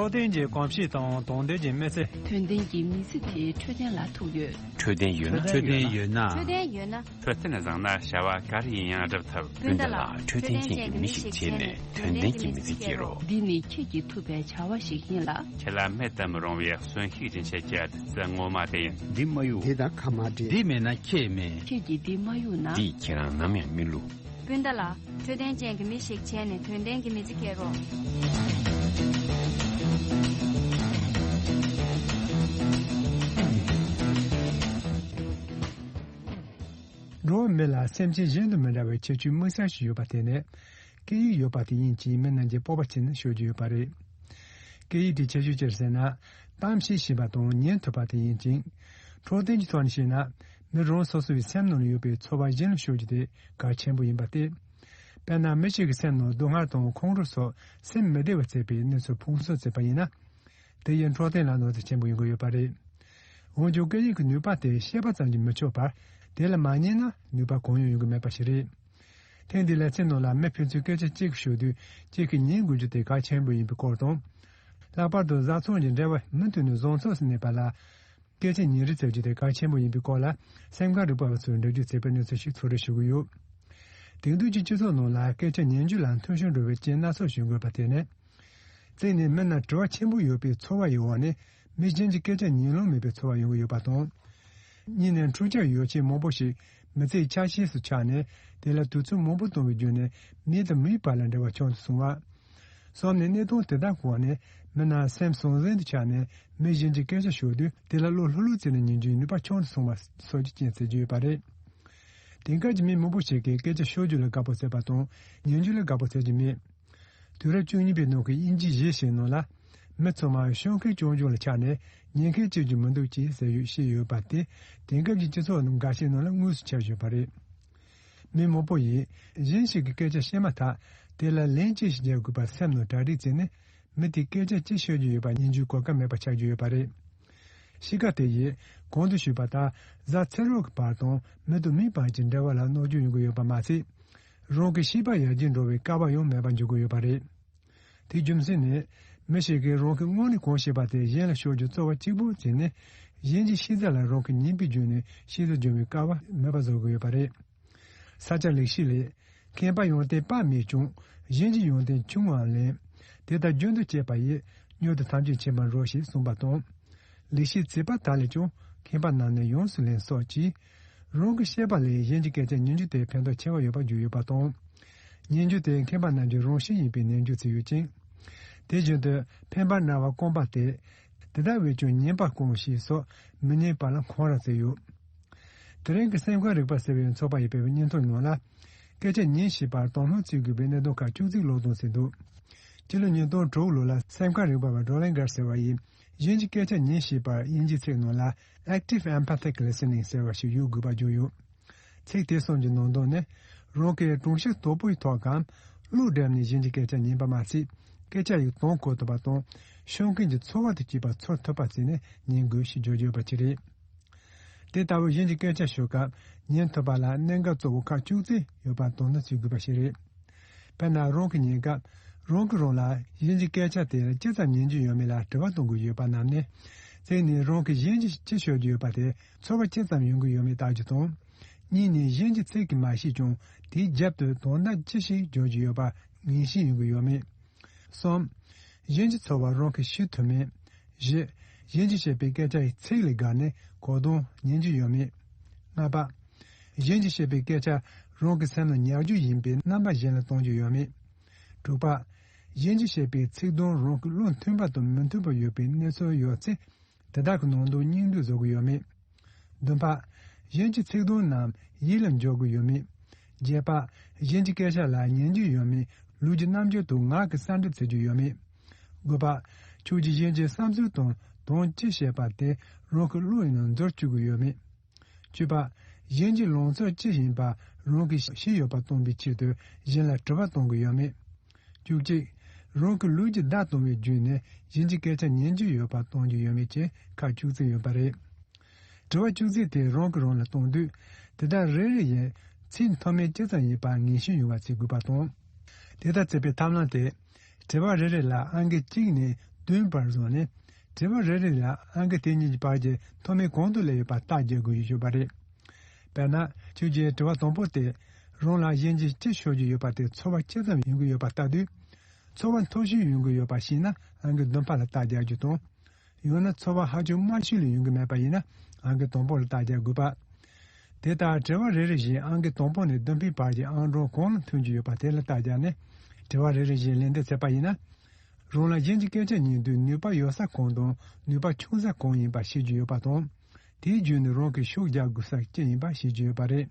འཕྲོད་བསྟེན་གྱི་གོམས་གཤིས་དང་དོན་ལྡན་གྱི་མི་ཚེ། དོན་ལྡན་གྱི་མི་ཚེ་དེ་འཕྲོད་བསྟེན་ལ་ཐུག་ཡོད། འཕྲོད་བསྟེན་ཡོད་ན། འཕྲོད་བསྟེན་ཡོད་ན། འཕྲོད་བསྟེན་ཡོད་ན། འཕྲོད་བསྟེན་བཟང་ན་བྱ་བ་ག་རེ་ཡིན་ཡང་སྒྲུབ་ཐུབ། སྤུན་ཟླ་ལགས། འཕྲོད་བསྟེན་ཅན་གྱི་མི་ཞིག་བྱས་ནས་དོན་ལྡན་གྱི་མི་ཚེ་སྐྱེལ་རོགས། འདི་ནི་ཁྱེད་ཀྱིས་ཐུབ་པའི་བྱ་བ་ཞིག་ཡིན་ལ། ཁྱེད་ལ་མེད་དུ་མི་རུང་བའི་གསོན་ཤུགས་སྦྱིན་བྱེད་ཀྱི་བདུད་རྩི་ངོ་མ་དེ་ཡིན། འདི་མ་གཡུག་དེ་དང་ཁ་མ་བྲལ། འདི་མེད་ན་ཁྱེད་མེད། ཁྱེད་ཀྱིས་འདི་མ་གཡུག་ན། འདིས་ཁྱེད་རང་ནམ་ཡང་མི་བསླུ། སྤུན་ཟླ་ལགས། འཕྲོད་བསྟེན་ཅན་གྱི་མི་ཞིག་བྱས་ནས་དོན་ལྡན་གྱི་མི་ཚེ་སྐྱེལ་རོགས། འགྲོ་བ་མི་ལ་སེམས་ཅན་གཞན་དང་མི་འདྲ་བའི་ཁྱད་ཆོས་དམིགས་བསལ་ཞིག་ཡོད་པ་དེ་ནི། སྐད་ཡིག་ཡོད་པ་དེ་ཡིན་ཅིང་མི་རྣམས་ཀྱིས་སྤོབས་པ་བྱས་ནས་ཤོད་ཀྱི་ཡོད་པ་རེད། སྐད་ཡིག་དེའི་ཁྱད་ཆོས་ཅི་རེད་ཟེར་ན། གཏམ་བཤད་ཤེས་པ་དང་ཉན་ཐུབ་པ་དེ་ཡིན་ཅིང་། འཕྲོད་བསྟེན་གྱི་ཐོག་ནས་བཤད་ན། མི་རང་སོ་སོའི་སེམས་ནང་ལ་ཡོད་པའི་ཚོར་བ་གཞན་ལ་ཤོད་རྒྱུ་དེ་གལ་ཆེན་པོ་ཡིན་པ་སྟེ། དཔེར་ན་མི་ཞིག་གི་སེམས་ནང་སྡུག་བསྔལ་དང་ཁོང་ཁྲོ་སོགས་སེམས་མི་བདེ་བ་བྱེད་པའི་གནས་ཚུལ་ཕུང་གསོ་བྱས་པ་ཡིན་ན། དེ་ཡིས་འཕྲོད་བསྟེན་ལ་གནོད་འཚེ་ཆེན་པོ་ཡོང་གི་ཡོད་པ་རེད། འོན་ཀྱང་སྐད་ཡིག་གི་ནུས་པ་དེ་ཤེས་པ་ཙམ་གྱིས་མི་ཆོག་པར། དེ་ལ་མ་ཉན་ན་ནུས་པ་གང་ཡང་ཡོང་གི་མེད་པ་ཞིག་རེད། ཐེངས་འདིའི་ལེ་ཚན་ནང་ལ་མི་ཕན་ཚུན་སྐད་ཆ་གཅིག་ཤོད་དུས་གཅིག་གིས་ཉན་དགོས་རྒྱུ་དེ་གལ་ཆེན་པོ་ཡིན་པའི་སྐོར་དང་། ལྷག་པར་དུ་བཟའ་ཚང་གི་འབྲེལ་བ་མུ་མཐུད་ནས་བཟང་ཕྱོགས་སུ་གནས་པ་ལ། སྐད་ཆ་ཉན་རེས་བྱ་རྒྱུ་དེ་གལ་ཆེན་པོ་ཡིན་པའི་སྐོར་ལ་སེམས་ཁམས་རིག་པ་བ་ཚོས་འགྲེལ་བརྗོད་བྱས་པའི་གནས་ཚུལ་ཞིག་ཚོར་རེས་ཞུ་གི་ཡོད། དེང་དུས་ཀྱི་སྤྱི་ཚོགས་ནང་ལ་སྐད་ཆ་ཉན་རྒྱུ་ལ་མཐུན་ཕྱོགས་འགྲོ་བའི་རྐྱེན་སྣ་ཚོགས་བྱུང་དགོས་པ་དེ་ནི། གཅིག་ནས་མི་རྣམས་དྲི་བ་ཆེན་པོ་ཡོད་པའི་ཚོར་བ་ཡི་འོག་ནས་མི་གཞན་གྱི་སྐད་ཆ་ཉན་ལོང་མེད་པའི་ཚོར་བ་ཡོང་གི་ཡོད་པ་དང་། གཉིས་ནས་འཕྲུལ་ཆས་ཡོ་ཆས་མང་པོ་ཞིག་མི་ཚེའི་ཆ་ཤས་སུ་ཆགས་ནས་དེ་ལ་དུས་ཚོད་མང་པོ་གཏོང་བའི་བརྒྱུད་ནས་མི་དང་མིའི་བར་ལ་འབྲེལ་བ་ཆུང་དུ་སོང་བ། གསུམ་ནས་གནས་སྟངས་དེ་དག་གི་འོག་ནས་མི་རྣམས་སེམས་ཟང་ཟིང་དུ་ཆགས་ནས་མི་གཞན་གྱི་སྐད་ཆ་ཤོད་དུས་དེ་ལ་བློ་ལྷོད་ལྷོད་བྱས་ནས་ཉན་རྒྱུའི་ནུས་པ་ཆུང་དུ་སོང་བ་སོགས་ཀྱི་རྐྱེན་ཟེར་གྱི་ཡོད་པ་རེད། དེང་སྐབས་ཀྱི་མི་མང་པོ་ཞིག་གིས་སྐད་ཆ་ཤོད་རྒྱུ་ལ་དགའ་པོ་བྱེད་པ་དང་ཉན་རྒྱུ་ལ་དགའ་པོ་བྱེད་ཀྱི་མེད། དུས་རབས་བཅུ་གཉིས་པའི་ནང་གི་དབྱིན་ཇིའི་གཞས་ཤིག་ནང་ལ། མི་ཚང་མ་ཤོད་མཁན་རྐྱང་རྐྱང་ལ་ཆགས་ནས་ཉན་མཁན་གཅིག་ཀྱང་མི་འདུག་ཅེས་ཟེར་ཡོད་བཤད་ཡོད་པ་དེ་དེང་སྐབས་ཀྱི་སྤྱི་ཚོགས་ནང་འགའ་ཤས་ནང་ལ་དངོས་སུ་ཁྱབ་བཞིན་པ་རེད། མི་མང་པོ་ཡིས་གཞན་ཞིག་གི་སྐད་ཆ་བཤད་མ་ཐག་དེ་ལ་ལན་ཅི་ཞིག་རྒྱག་དགོས་པ་སེམས་ནང་གྲ་སྒྲིག་བྱས་ནས་མི་དེས་སྐད་ཆ་ཅི་ཤོད་ཀྱི་ཡོད་པ་ཉན་རྒྱུའི་གོ་སྐབས་མེད་པ་ཆགས་ཀྱི་ཡོད་པ་རེད། གཤིས་ཀ་དེ་ཡིས་གོང་དུ་ཞུས་པ་ལྟར་གཟའ་ཚེ་རོགས་ཀྱི་བར་དང་མི་དང་མིའི་བར་གྱི་འབྲེལ་བ་ལ་གནོད་སྐྱོན་ཡོང་གི་ཡོད་པ་མ་ཟད། རང་གི་ཤེས་པ་ཡར་རྒྱས་འགྲོ་བའི་སྐལ་བ་ཡང་མེད་པར་འགྱུར་གྱི་ཡོད་པ་རེད། དེའི་རྒྱུ་མཚན་ནི། མི་ཞིག་གིས་རང་གིས་སྔོན་ནས་གང་ཤེས་པ་དེ་གཞན་ལ་ཤོད་རྒྱུ་གཙོ་བོ་གཅིག་པུ་བྱས་ནས། གཞན་གྱི་ཤེས་ཚད་ལ་རང་གིས་ཉན་པའི་བརྒྱུད་ནས་ཤེས་ཚད་སྦྱོང་བའི་སྐལ་བ་མེད་པ་བཟོ་གི་ཡོད་པ་རེད། ས་སྐྱ་ལེགས་བཤད་ལས། མཁས་པ་ཡོན་ཏན་དཔག་མེད་ཀྱང་། གཞན་གྱི་ཡོན་ཏན་ཆུང་ངུའང་ལེན། དེ་དག་རྒྱུན་དུ་སྤྱད་པ་ཡིས། མྱུར་དུ་ཐམས་ཅད་མཁྱེན་པར་འགྲོ་ཞེས་གསུངས་པ་དང་། ལེགས་བཤད་ཚིག་པ་དག་ལས་ཀྱང་། མཁས་པ་རྣམས་ནི་ཡོངས་སུ་ལེན་སོགས་ཀྱིས། རང་གི་བཤད་པ་ལས་གཞན་གྱི་སྐད་ཆ་ཉན་རྒྱུ་དེ་ཕན་ཐོགས་ཆེ་བ་ཡོད་པར་བརྗོད་ཡོད་པ་དང་། ཉན་རྒྱུ་དེ་མཁས་པ་རྣམས་ཀྱི་རང་བཞིན་ཡིན་པའི་ནན་བརྗོད་བྱས་ཡོད་ཅིང་། དེ་བཞིན་དུ་ཕན་པ་རྣ་བ་སྐོམ་པ་སྟེ། དེ་དག་བས་ཀྱང་ཉན་པ་སྐོམ་ཞེས་སོགས་མི་ཉན་པ་ལ་འཁོན་ར་བྱས་ཡོད། དེ་རིང་གི་སེམས་ཁམས་རིག་པ་ཟེར་བའི་ཚོགས་པ་ཡིས་སྤེལ་བའི་སྙན་ཐོ་ནང་ལ། སྐད་ཆ་ཉན་ཤེས་པར་དོ་སྣང་བྱེད་དགོས་པའི་གནད་དོན་ཁག་བཅུ་གཅིག་ཀློག་དང་ཟིན་འདུག་སྤྱི་ལོ་ཉིས་སྟོང་དྲུག་ལོ་ལ་སེམས་ཁམས་རིག་པ་བ་Roland Gates ཟེར་བ་ཡིས་གཞན་གྱི་སྐད་ཆ་ཉན་ཤེས་པར་དབྱིན་ཇིའི་ཚིག་ནང་ལ་Active Empathic Listening ཟེར་བ་ཞིག་ཡོད་དགོས་པ་བརྗོད་ཡོད། ཚིག་དེ་གསུམ་གྱི་ནང་དོན་ནི། རང་གི་དྲན་ཤེས་དོད་པོའི་ཐོག་གམ། བློ་བསྒྲིམས་ནས་གཞན་གྱི་སྐད་ཆ་ཉན་པ་མ་ཟད། སྐད་ཆ་ཡི་དོན་གོ་ཐུབ་པ་དང་། ཤོད་མཁན་གྱི་ཚོར་བ་དང་བཅས་པ་ཚོར་ཐུབ་པ་བྱས་ནས་ཉན་དགོས་ཞེས་བརྗོད་ཡོད་པ་ཅིག་རེད། དེ་ལྟ་བུའི་གཞན་གྱི་སྐད་ཆ་ཤོད་སྐབས་ཉན་ཐུབ་པ་ལ་གནད་འགག་གཙོ་བོ་ཁག་བཅུ་ཙམ་ཡོད་པ་དོ་སྣང་བྱེད་དགོས་པ་ཞིག་རེད། དཔེར་ན་རང་གིས་ཉན་སྐབས་རང་གིས་རང་ལ་གཞན་གྱི་སྐད་ཆ་དེ་ལ་ཅི་ཙམ་ཉན་རྒྱུ་ཡོད་མེད་ལ་དྲི་བ་གཏོང་དགོས་ཡོད་པ་རྣམས་ནི། གཅིག་ནས་རང་གིས་གཞན་གྱིས་ཅི་ཤོད་རྒྱུ་ཡོད་པ་དེ་ཚོར་བ་ཅི་ཙམ་ཡོང་གི་ཡོད་མེད་བརྟག་རྒྱུ་དང་། གཉིས་ནས་གཞན་གྱི་ཚིག་གིས་མ་ཤེས་ཀྱང་དེའི་རྒྱབ་ཏུ་དོན་དག་ཅི་ཞིག་འཇོག་རྒྱུ་ཡོད་པ་ངེས་ཤེས་ཡོང་གི་ཡོད་མེད། གསུམ། གཞན་གྱི་ཚོར་བ་རང་གིས་ཤེས་ཐུབ་མེད། བཞི། གཞན་གྱིས་བཤད་པའི་སྐད་ཆ་ཡི་ཚིག་ལས་འགལ་ནས་གོ་དོན་ཉན་རྒྱུ་ཡོད་མེད། ལྔ་པ། གཞན་གྱིས་བཤད་པའི་སྐད་ཆ་རང་གི་སེམས་ལ་ཉར་རྒྱུ་ཡིན་པའི་རྣམ་པ་གཞན་ལ་གཏོང་རྒྱུ་ཡོད་མེད། དྲུག་པ། གཞན་གྱིས་བཤད་པའི་ཚིག་དོན་རང་གི་བློ་མཐུན་པ་དང་མི་མཐུན་པ་ཡོད་པའི་གནས་ཚུལ་ཡོད་ཚེ། དེ་དག་གི་ནང་དོན་སྙིང་བསྡུས་བཟོ་གི་ཡོད་མེད། བདུན་པ། གཞན་གྱི་ཚིག་དོན་རྣམས་ཡིད་ལ་འཇོག་གི་ཡོད་མེད། བརྒྱད་པ། གཞན་གྱི་སྐད་ཆ་ལ་ཉན་རྒྱུ་ཡོད་མེད་ལུས་ཀྱི་རྣམ་འགྱུར་དང་ངག་གི་ས་འགྲེལ་བྱེད་རྒྱུ་ཡོད་མེད། དགུ་པ། ཁྱོད་ཀྱིས་གཞན་གྱི་བསམ་ཚུལ་དང་དོན་ཅི་བཤད་པ་དེ་རང་གི་བློ་ཡི་ནང་འཛུལ་བཅུག་གི་ཡོད་མེད། བཅུ་པ། གཞན་གྱི་ལང་ཚོ་ཅི་ཡིན་པ་རང་གིས་ཤེས་ཡོད་པ་སྟོན་པའི་ཆེད་དུ་གཞན་ལ་དྲི་བ་གཏོང་གི་ཡོད་མེད། བཅུ་གཅིག་རང་གི་ལུས་ཀྱི་བརྡ་གཏོང་བའི་བརྒྱུད་ནས་གཞན་གྱི་སྐད་ཆ་ཉན་རྒྱུ་ཡོད་པ་གཏོང་རྒྱུ་ཡོད་མེད་ཅེས་ཁག་བཅུ་གཅིག་ཡོད་པ་རེད། དྲི་བ་བཅུ་གཅིག་དེ་རང་གིས་རང་ལ་གཏོང་དུས། དེ་དག་རེ་རེ་ཡི་ཚིག་མཐོ་དམན་ཅི་ཙམ་ཡིན་པ་ངེས་ཤེས་ཡོང་བ་བྱེད་དགོས་པ་དང་། དེ་ལྟར་བྱེད་པའི་ཐབས་ལམ་དེ། དྲི་བ་རེ་རེ་ལ་ཨང་ཀི་གཅིག་ནས་ བདུན་བར་བཟུང་ནས། དྲི་བ་རེ་རེ་ལ་ཨང་ཀི་དེ་གཉིས་ཀྱི་བར་གྱི་མཐོ་དམན་གང་དུ་སླེབས་ཡོད་པ་རྟགས་རྒྱག་དགོས་ཡོད་པ་རེད། དཔེར་ན། ཁྱོད་ཀྱིས་དྲི་བ་དང་པོ་དེ། རང་ལ་གཞན་གྱིས་ཅི་ཤོད་ཀྱི་ཡོད་པ་དེ་ཚོར་བ་ཅི་ཙམ་ཡོང་གི་ཡོད་པ་ལྟ་དུས། ཚོར་བ་མཐོ་ཤོས་ཡོང་གི་ཡོད་པ་ཤེས་ན་ཨང་ཀི་བདུན་པ་ལ་རྟགས་རྒྱག་རྒྱུ་དང་། ཡང་ན་ཚོར་བ་ཧ་ཅང་དམའ་ཤོས་ལ་ཡོང་གི་མེད་པ་ཡིན་ན་ཨང་ཀི་དང་པོ་ལ་རྟགས་རྒྱག་དགོས་པ། དེ་ལྟར་དྲི་བ་རེ་རེ་བཞིན་ཨང་ཀི་དང་པོ་ནས་བདུན་པའི་བར་གྱི་ཨང་གྲངས་གང་ལ་ཐོན་གྱི་ཡོད་པ་དེ་ལ་རྟགས་རྒྱག་ནས། དྲི་བ་རེ་རེ་བཞིན་ལན་འདེབས་བྱས་པ་ཡིན་ན། རང་ལ་གཞན་གྱི་སྐད་ཆ་ཉན་དུས་ནུས་པ་ཡོད་ས་གང་དང་ནུས་པ་ཆུང་ས་གང་ཡིན་པ་ཤེས་ཀྱི་ཡོད་པ་དང་། དེའི་བརྒྱུད་ནས་རང་གིས་ཤུགས་རྒྱག་དགོས་ས་ཅི་ཡིན་པ་ཤེས་ཀྱི་ཡོད་པ་རེད།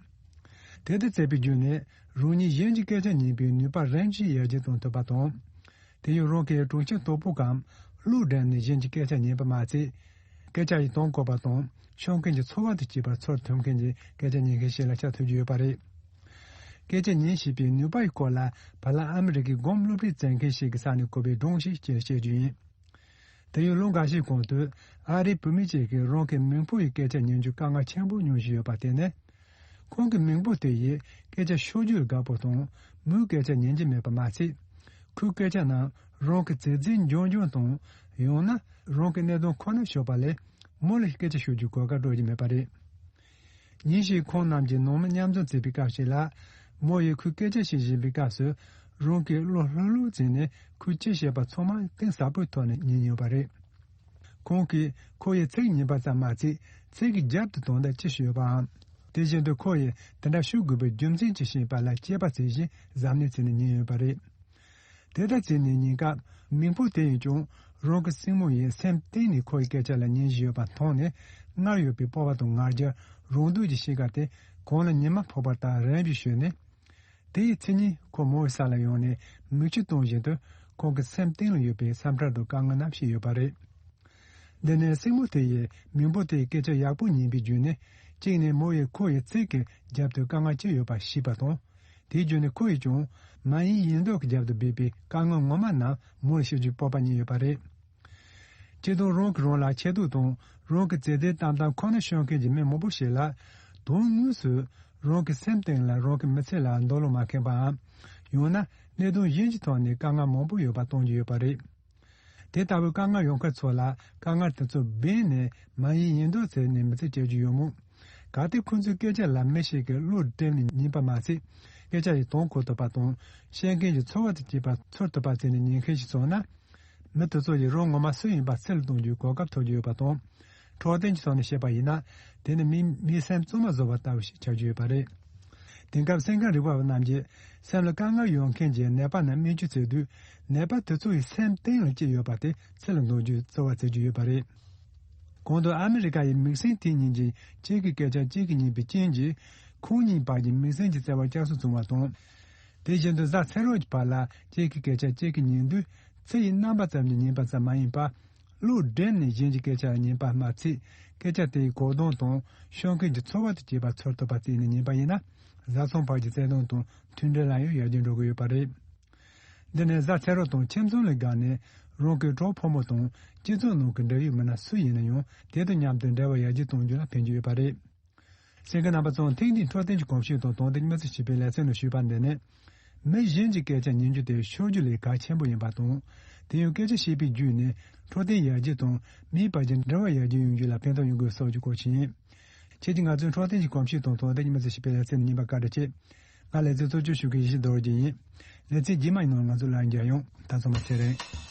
དེ་ལྟར་བྱས་པའི་བརྒྱུད་ནས་རང་ཉིད་གཞན་གྱི་སྐད་ཆ་ཉན་པའི་ནུས་པ་རིམ་བཞིན་ཡར་རྒྱས་གཏོང་ཐུབ་པ་དང་། དེ་ཡང་རང་གི་གྲོང་ཁྱེར་དོག་པོ་གམ་གློག་སྒྲོན་ནས་གཞན་གྱི་སྐད་ཆ་ཉན་པ་མ་ཚད། སྐད་ཆ་ཡི་དོན་གོ་བ་དང་ཤོད་མཁན་གྱི་ཚོར་བ་དང་བཅས་པ་ཚོར་ཐུབ་མཁན་གྱི་སྐད་ཆ་ཉན་མཁན་ཞིག་ལ་ཆགས་ཐུབ་ཀྱི་ཡོད་པ་རེད། སྐད་ཆ་ཉན་ཤེས་པའི་ནུས་པ་ཡི་སྐོར་ལ་བར་ལ་ཨ་མི་རི་ཀའི་སྒོམ་སློབ་ཁྲིད་བྱེད་མཁན་ཞིག་གི་ས་ནས་གོ་བའི་སྒྲུང་ཞིག་ཅེས་བཤད་རྒྱུ་ཡིན། དེ་ཡང་ལོ་འགའ་ཤས་གོང་དུ་ཨ་རིའི་བུད་མེད་ཅིག་གིས་རང་གི་མིང་པོ་ཡི་སྐད་ཆ་ཉན་རྒྱུ་དཀའ་ངལ་ཆེན་པོ་མྱོང་བཞིན་ཡོད་པ་དེ་ནི། ཁོང་གི་མིང་པོ་དེ་ཡིས་སྐད་ཆ་ཤོད་རྒྱུར་དགའ་པོ་དང་མོའི་སྐད་ཆ་ཉན་གྱི་མེད་པ་མ་ཚད། ཁོའི་སྐད་ཆ་རྣམས་རང་གི་ཙིག་ཙིག་འཇོང་འཇོང་དང་ཡང་ན་རང་གི་གནད་དོན་ཁོ་ན་ཤོད་པ་ལས་མོ་ལ་སྐད་ཆ་ཤོད་རྒྱུའི་གོ་སྐབས་སྤྲོད་ཀྱི་མེད་པ་རེད། ཉིན་ཞིག་ཁོང་རྣམས་ཀྱིས་ནང་མི་མཉམ་འཛོམས་བྱེད་པའི་སྐབས་ཤིག་ལ། མོ་ཡིས་ཁོའི་སྐད་ཆ་བཤད་བཞིན་པའི་སྐབས་སུ། རང་གི་བློ་ལྷོད་ལྷོད་བྱས་ནས་ཁོས་ཅི་བཤད་པ་ཚང་མ་གཏིང་ཟབ་པོའི་ཐོག་ནས་ཉན་ཡོད་པ་རེད། ཁོང་གིས་ཁོ་ཡི་ཚིག་ཉན་པ་ཙམ་མ་ཚད་ཚིག་གི་རྒྱབ་ཏུ་དོན་དག་ཅི་ཞིག་ཡོད་པའམ། དེ་བཞིན་དུ་ཁོ་ཡིས་དེ་འདྲ་ཤོད་དགོས་པའི་རྒྱུ་མཚན་ཅི་ཤེས་པ་ལ་དཔྱད་པ་བྱེད་བཞིན་གཟབ་ནན་བྱས་ནས་ཉན་ཡོད་པ་རེད། དེ་ལྟར་བྱས་ནས་ཉིན་སྐབས་མིང་པོ་དེ་ཡིས་ཀྱང་རང་གི་སྲིང་མོ་ཡིས་སེམས་གཏིང་ནས་ཁོ་ཡི་སྐད་ཆ་ལ་ཉན་བཞིན་ཡོད་པ་མཐོང་ནས། སྔར་ཡོད་པའི་སྤོབས་པ་དང་ང་རྒྱལ་རང་སྡུག་གི་གཤིས་ཀ་དེ་གོང་ལ་ཉི་མ་ཕོག་པ་ལྟར་རིམ་བཞིན་ཞོད་ནས། དེའི་ཚེ་ཉིན་ཁོ་མོའི་ས་ལ་ཡོང་ནས་མིག་ཆུ་གཏོང་བཞིན་དུ་ཁོང་གི་སེམས་གཏིང་ལ་ཡོད་པའི་འཚམས་འདྲི་དང་དཀའ་ངལ་རྣམས་བཤད་ཡོད་པ་རེད། འདི་ནི་སྲིང་མོ་དེ་ཡིས་མིང་པོ་དེའི་སྐད་ཆ་ཡག་པོ་ཉན་པའི་བརྒྱུད་ནས། གཅིག་ནས་མོ་ཡིས་ཁོ་ཡི་ཚིག་གི་རྒྱབ་ཏུ་དཀའ་ངལ་ཅི་ཡོད་པ་ཤེས་པ་དང་། དེའི་བརྒྱུད་ནས་ཁོ་ཡིས་ཀྱང་མ་ཡིན་ཡིན་མདོག་གི་རྒྱབ་ཏུ་སྦས་པའི་དཀའ་ངལ་ངོ་མ་རྣམས་མོ་ལ་བཤད་རྒྱུའི་སྤོབས་པ་རྙེད་ཡོད་པ་རེད། སྤྱིར་བཏང་རང་གིས་རང་ལ་ཆེ་མཐོང་དང་རང་གི་ཙིག་ཙིག་གཏམ་གཏམ་ཁོ་ན་ཤོད་མཁན་གྱི་མི་མང་པོ་ཞིག་ལ། དོན་དངོས་སུ་རང་གི་སེམས་གཏིང་ལ་རང་གི་མི་ཚེ་ལ་འདོད་བློ་མ་ཁེངས་པའམ། ཡང་ན་གནད་དོན་གཞན་གྱི་ཐོག་ནས་དཀའ་ངལ་མང་པོ་ཡོད་པ་སྟོན་གྱི་ཡོད་པ་རེད། དེ་ལྟ་བུའི་དཀའ་ངལ་ཡོང་མཁན་ཚོ་ལ་དཀའ་ངལ་དེ་ཚོ་སྦས་ནས་མ་ཡིན་ཡིན་མདོག་བྱས་ནས་མི་ཚེ་སྐྱེལ་རྒྱུ་ཡོད་མོད། གལ་ཏེ་ཁོ་ཚོའི་སྐད་ཆ་ལ་མི་ཞིག་གིས་བློ་བཀྲམ་ནས་ཉན་པ་མ་ཟད། སྐད་ཆ་ཡི་དོན་གོ་ཐུབ་པ་དང་། བཤད་མཁན་གྱི་ཚོར་བ་དང་བཅས་པ་ཚོར་ཐུབ་པ་བྱས་ནས་ཉན་མཁན་ཞིག་སོང་ན། མི་དེ་ཚོ་ཡིས་རང་ངོ་མ་སུ་ཡིན་པ་ཚུར་ལ་གཏོང་རྒྱུའི་གོ་སྐབས་ཐོབ་ཀྱི་ཡོད་པ་དང་། འཕྲོད་བསྟེན་གྱི་ཐོག་ནས་བཤད་པ་ཡིན་ན། དེ་ནི་མིའི་མིའི་སེམས་གཙང་མ་བཟོ་བ་ལྟ་བུ་ཞིག་ཆགས་ཀྱི་ཡོད་པ་རེད། དེང་སྐབས་སེམས་ཁམས་རིག་པ་བ་རྣམས་ཀྱིས་སེམས་ལ་དཀའ་ངལ་ཡོང་མཁན་གྱི་ནད་པ་རྣམས་སྨན་བཅོས་བྱེད་དུས། ནད་པ་དེ་ཚོ་ཡི་སེམས་གཏིང་ལ་ཅི་ཡོད་པ་དེ་ཚུར་ལ་འདོན་རྒྱུའི་རྩོལ་བ་བྱེད་ཀྱི་ཡོད་པ་རེད། གོང་དུ་ཨ་མི་རི་ཀ་ཡི་མིང་སྲིང་དེ་གཉིས་ཀྱིས་གཅིག་གི་སྐད་ཆ་གཅིག་གིས་ཉན་པའི་རྐྱེན་གྱིས། ཁོང་གཉིས་བར་གྱི་མིང་སྲིང་གི་བརྩེ་བ་བསྐྱར་གསོ་བྱུང་བ་དང་། དེ་བཞིན་དུ་གཟའ་ཚེ་རོགས་ཀྱི་བར་ལ་གཅིག་གི་སྐད་ཆ་གཅིག་གིས་ཉན་དུས། ཚིག་ཡི་རྣམ་པ་ཙམ་གྱིས་ཉན་པ་ཙམ་མ་ཡིན་པར། བློ་བཀྲམ་ནས་གཞན་གྱི་སྐད་ཆ་ཉན་པ་མ་ཚད། སྐད་ཆ་དེའི་གོ་དོན་དང་ཤོད་མཁན་གྱི་ཚོར་བ་དང་བཅས་པ་ཚོར་ཐུབ་པ་བརྩིས་ནས་ཉན་པ་ཡིན་ན། བཟའ་ཚང་བར་གྱི་བརྩེ་དུང་དང་མཐུན་སྒྲིལ་ལ་ཡང་ཡར་རྒྱས་འགྲོ་གི་ཡོད་པ་རེད། འདི་ནི་གཟའ་ཚེ་རོགས་དང་ཁྱིམ་ཚང་ལས་བརྒལ་ནས་རང་གི་གྲོགས་ཕོ་མོ་དང་སྤྱི་ཚོགས་ནང་གི་འབྲེལ་ཡོད་མི་སྣ་སུ་ཡིན་ན་ཡང་དེ་དང་མཉམ་དུ་འབྲེལ་བ་ཡར་རྒྱས་གཏོང་རྒྱུ་ལ་ཕན་གྱི་ཡོད་པ་རེད། གསན་མཁན་རྣམ་པ་ཚོ་ཐེངས་འདིའི་འཕྲོད་བསྟེན་གྱི་གོམས་གཤིས་དང་དོན་ལྡན་མི་ཚེ་ཞེས་པའི་ལེ་ཚན་ནང་ཞུས་པ་འདི་ནི། མི་གཞན་གྱི་སྐད་ཆ་ཉན་རྒྱུ་དེ་ཤོད་རྒྱུ་ལས་གལ་ཆེན་པོ་ཡིན་པ་དང་། དེ་ཡང་སྐད་ཆ་བཤད་པའི་བརྒྱུད་ནས་འཕྲོད་བསྟེན་ཡར་རྒྱས་དང་མིའི་བར་གྱི་འབྲེལ་བ་ཡར་རྒྱས་ཡོང་རྒྱུ་ལ་ཕན་ཐོགས་ཡོང་དགོས་སོགས་ཀྱི་སྐོར་ཞིག་ཡིན། ཁྱེད་ཀྱིས་ང་ཚོའི་འཕྲོད་བསྟེན་གྱི་གོམས་གཤིས་དང་དོན་ལྡན་མི་ཚེ་ཞེས་པའི་ལེ་ཚན་ཉིན་པ་བཀའ་དྲིན་ཆེ། ང་ལེ་ཚན་གཙོ་སྐྱོང་ཞུ་མཁན་ཡེ་ཤེས་རྡོ་རྗེ་ཡིན། ལེ་ཚན་རྗེས་མ་ཡི་ནང་ང་ཚོ་ལ་མཇལ་ཡོང་། ད་ཚང་མ་ཚེ་རིང་།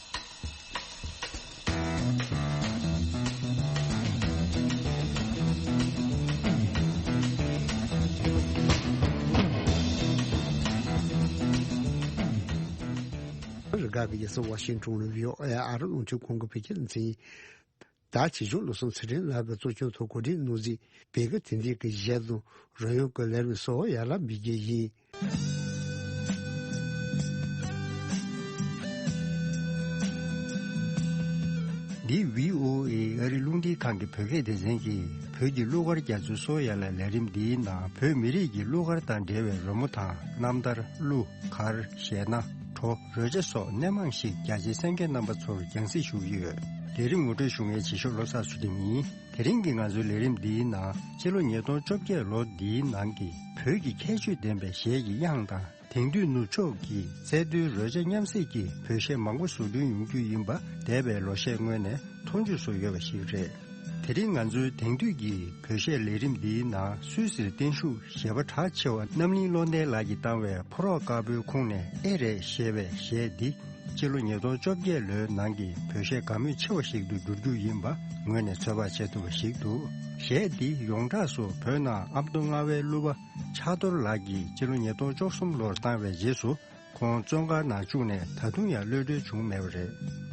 རི་ག་གི་ཡ་སི་ཝ་ཤིང་ཊོན་ནས་བྷི་ཨོ་ཨེ་ཨ་རི་རླུང་འཕྲིན་ཁང་གི་བོད་སྐད་སྡེ་ཚན་ཡིན། ད་བྱིས་སྐྱོང་བློ་བཟང་ཚེ་རིང་ལགས་ཀྱིས་གཙོ་སྐྱོང་ཐོག་གོ་སྒྲིག་གནང་མཛད་བོད་སྐད་དོན་ཚན་གྱི་གཞས་དང་རོལ་དབྱངས་ཀྱི་ལས་རིམ་གསར་པ་ཡར་ལངས་འབུལ་རྒྱུ་ཡིན། འདི་བྷི་ཨོ་ཨེ་ཨ་རི་རླུང་འཕྲིན་ཁང་གི་བོད་སྐད་སྡེ་ཚན་གྱིས་བོད་ཀྱི་གླུ་གར་རྒྱ་མཚོའི་སོ་ཡ་ལ་ལས་རིམ་འདིའི་ནང་བོད་མི་རིགས་ཀྱི་གླུ་གར་དང་འབྲེལ་བའི་རོལ་མོ་དང་རྣམ་ཐར། གླུ། གར། གཞས་སྣ། བྲོ། རོལ་ཆ་སོགས་སྣེ་མང་ཞིག་རྒྱ་ཆེའི་གསན་མཁན་རྣམ་པ་ཚོར་རྒྱང་སྲིང་ཞུ་གི་ཡོད། ལས་རིམ་ངོ་སྤྲོད་ཞུ་མཁན་བྱིས་སྐྱོང་བློ་བཟང་ཚུལ་ཁྲིམས་ཡིན། དེ་རིང་གི་ང་ཚོའི་ལས་རིམ་འདིའི་ནང་སྤྱི་ལོ་ཉིས་སྟོང་བཅོ་བརྒྱད་ལོ་འདིའི་ནང་གི་བོད་ཀྱི་ཁྱད་ཆོས་ལྡན་པའི་གཞས་ཀྱི་དབྱངས་དང་ དེང་དུས་ནུབ་ཕྱོགས་ཀྱི་ཚད་མཐོའི་རོལ་ཆ་མཉམ་བསྲེས་ཀྱི་བོད་གཞས་མང་པོ་བཟོ་སྐྲུན་ཡོང་རྒྱུ་ཡིན་པ་འདས་པའི་ལོ་ཤས་སྔོན་ནས་མཐོང་ཆོས་སུ་ཡོད་པ་ཞིག་རེད། དེ་རིང་ང་ཚོའི་དེང་དུས་ཀྱི་བོད་གཞས་ལས་རིམ་འདིའི་ནང་སུད་སིར་བརྟན་བཞུགས་གཞས་པ་གྲགས་ཆེ་བ་རྣམ་གླིང་བློ་ལྡན་ལགས་ཀྱིས་བཏང་བའི་ཕོ་རོག་དཀར་པོའི་ཁོངས་ནས་ཨེ་རེད་ཞེས་པའི་གཞས་འདི། སྤྱི་ལོ་ཉིས་སྟོང་བཅོ་བརྒྱད་ལོའི་ནང་གི་བོད་གཞས་དགའ་མོས་ཆེ་བ་ཞིག་ཏུ་འགྱུར་རྒྱུ་ཡིན་པ་ངོས་ནས་ཚོད་དཔག་བྱེད་ཐུབ་པ་ཞིག་འདུག་གཞས་འདི་ཡོངས་གྲགས་སུ་བོད་ནང་ཨ་མདོ་རྔ་བའི་གླུ་པ་ཕྱག་རྡོར་ལགས་ཀྱིས་སྤྱི་ལོ་ཉིས་སྟོང་བཅུ་གསུམ་ལོར་བཏང་བའི་རྗེས་སུ། ཁོང་བཙོན་ཁང་ནང་བཅུག་ནས་ད་དུང་ཡང་གློད་གྲོལ་བྱུང་མེད་པ་རེད།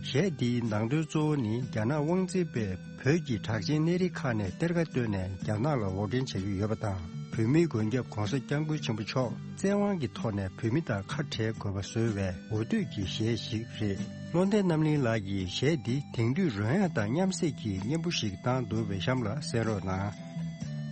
གཞས་འདིའི་ནང་དོན་གཙོ་བོ་ནི་རྒྱ་ནག་དབང་འཛིན་པས་བོད་ཀྱི་གྲགས་ཅན་གནས་རིགས་ཁག་ནས་གཏེར་ཁ་བཏོན་ནས་རྒྱ་ནག་ལ་འོར་འདྲེན་བྱ་རྒྱུ་ཡོད་པ་དང་། བོད་མིའི་མགོན་སྐྱབས་༧གོང་ས་༧སྐྱབས་མགོན་ཆེན་པོ་མཆོག་བཙན་དབང་གི་ཐོག་ནས་བོད་མི་དང་ཁ་བྲལ་དགོས་པ་བཟོ་བའི་འོ་དོད་ཀྱི་གཞས་ཤིག་རེད། བློ་ལྡན་རྣམ་གླིང་ལགས་ཀྱིས་གཞས་འདི་དེང་དུས་རོལ་དབྱངས་དང་མཉམ་བསྲེས་ཀྱི་སྙན་པོ་ཞིག་བཏང་འདུག་པས་གཤམ་ལ་གསན་རོགས་གནང་།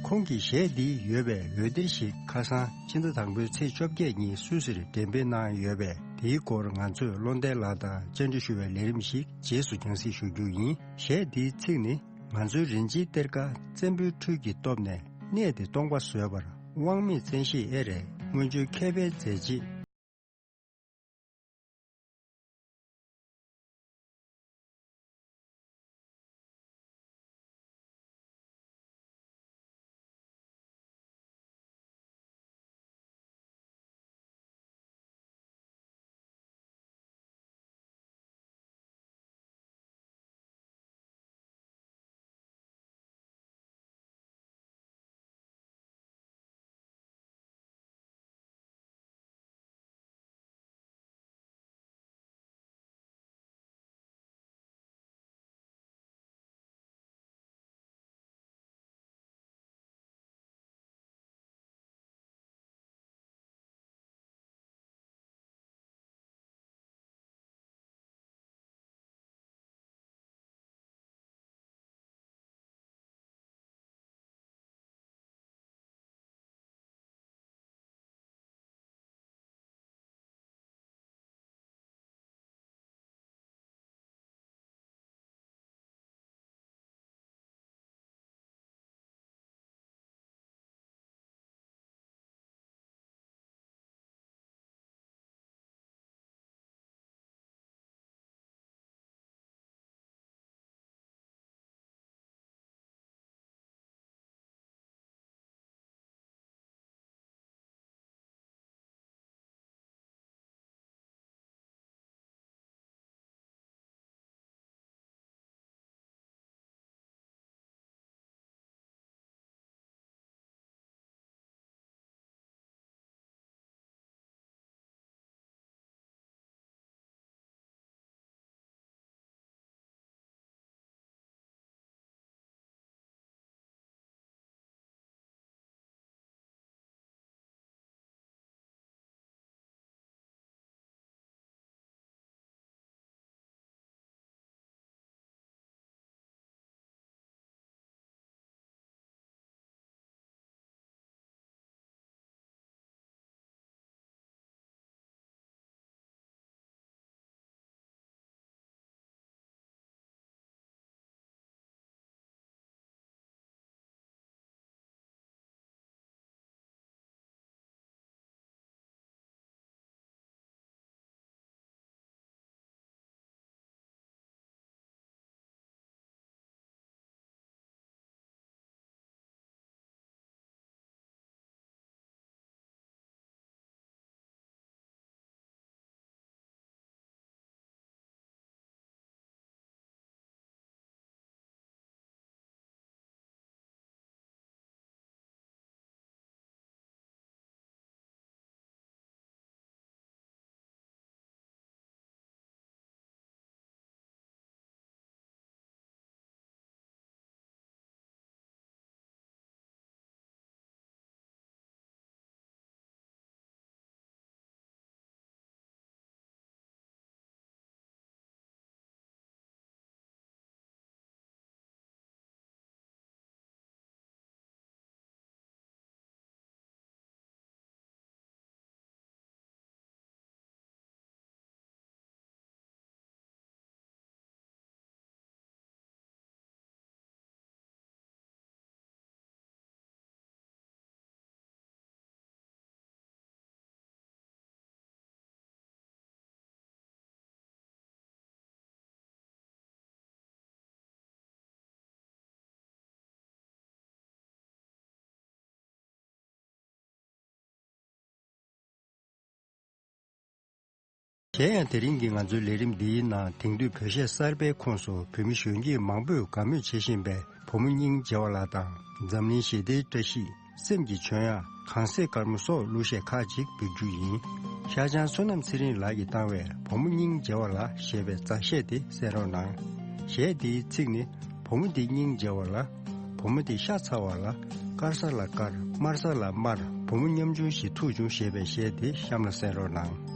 ཁོང་གིས་གཞས་འདི་ཡོད་པའི་འོད་སྡེར་ཞིག་ཁ་སང་ཕྱི་ཟླ་དང་པོའི་ཚེས་བཅོ་བརྒྱད་ཉིན་སུད་སིར་འགྲེམས་སྤེལ་གནང་ཡོད་པས། དེའི་སྐོར་ང་ཚོས་བློ་ལྡན་ལགས་དང་བཅར་འདྲི་ཞུ་བའི་ལས་རིམ་ཞིག་རྗེས་སུ་རྒྱང་སྲིང་ཞུ་རྒྱུ་ཡིན། གཞས་འདིའི་ཚིག་ནི། ང་ཚོའི་རིན་ཆེན་གཏེར་ཁ་བཙན་པོའི་འཕྲུལ་གྱི་སྟོབས་ནས་གནས་དེ་སྟོང་པ་བཟོས་པར། དབང་མེད་བཙན་ཤེད་ཨེ་རེད། མངོན་བརྗོད་མཁས་པའི་མཛད་རྗེས། གཞན་ཡང་དེ་རིང་གི་ང་ཚོའི་ལས་རིམ་འདིའི་ནང་དེང་དུས་བོད་གཞས་གསར་པའི་ཁོངས་སུ་བོད་མི་གཞོན་སྐྱེས་མང་པོས་དགའ་མོས་བྱེད་བཞིན་པའི་བུ་མོ་སྙིང་རྗེ་བ་ལགས་དང་འཛམ་གླིང་ཞི་བདེའི་བཀྲ་ཤིས། སེམས་ཀྱི་བྱོན་ཡག་གངས་སེང་དཀར་མོ་སོགས་གླུ་གཞས་ཁག་ཅིག་འབུལ་རྒྱུ་ཡིན། ཤར་བྱང་བསོད་ནམས་ཚེ་རིང་ལགས་ཀྱིས་བཏང་བའི་བུ་མོ་སྙིང་རྗེ་བ་ལགས་ཞེས་པའི་མཛའ་གཞས་དེ་གསན་རོགས་གནང་། གཞས་འདིའི་ཚིག་ནི། བུ་མོ་འདི་སྙིང་རྗེ་བ་ལ། བུ་མོ་འདི་ཤ་ཚ་བ་ལ། དཀར་ས་ལ་དཀར། དམར་ས་ལ་དམར། བུ་མོ་ཉམ་ཆུང་ཞིག་ཐུག་བྱུང་ཞེས་པའི་གཞས་དེ་གཤམ་ལ་གསན་རོགས་གནང་།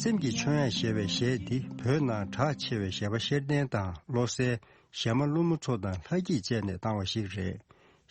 སེམས་ཀྱི་མཆོད་ཡ་ཞེས་པའི་གཞས་འདི་བོད་ནང་གྲགས་ཆེ་བའི་གཞས་པ་ཤེར་ལྡན་དང་བློ་གསལ། གཞས་མ་ཀླུ་མོ་མཚོ་དང་ལྷ་སྐྱིད་བཅས་ནས་བཏང་བ་ཞིག་རེད།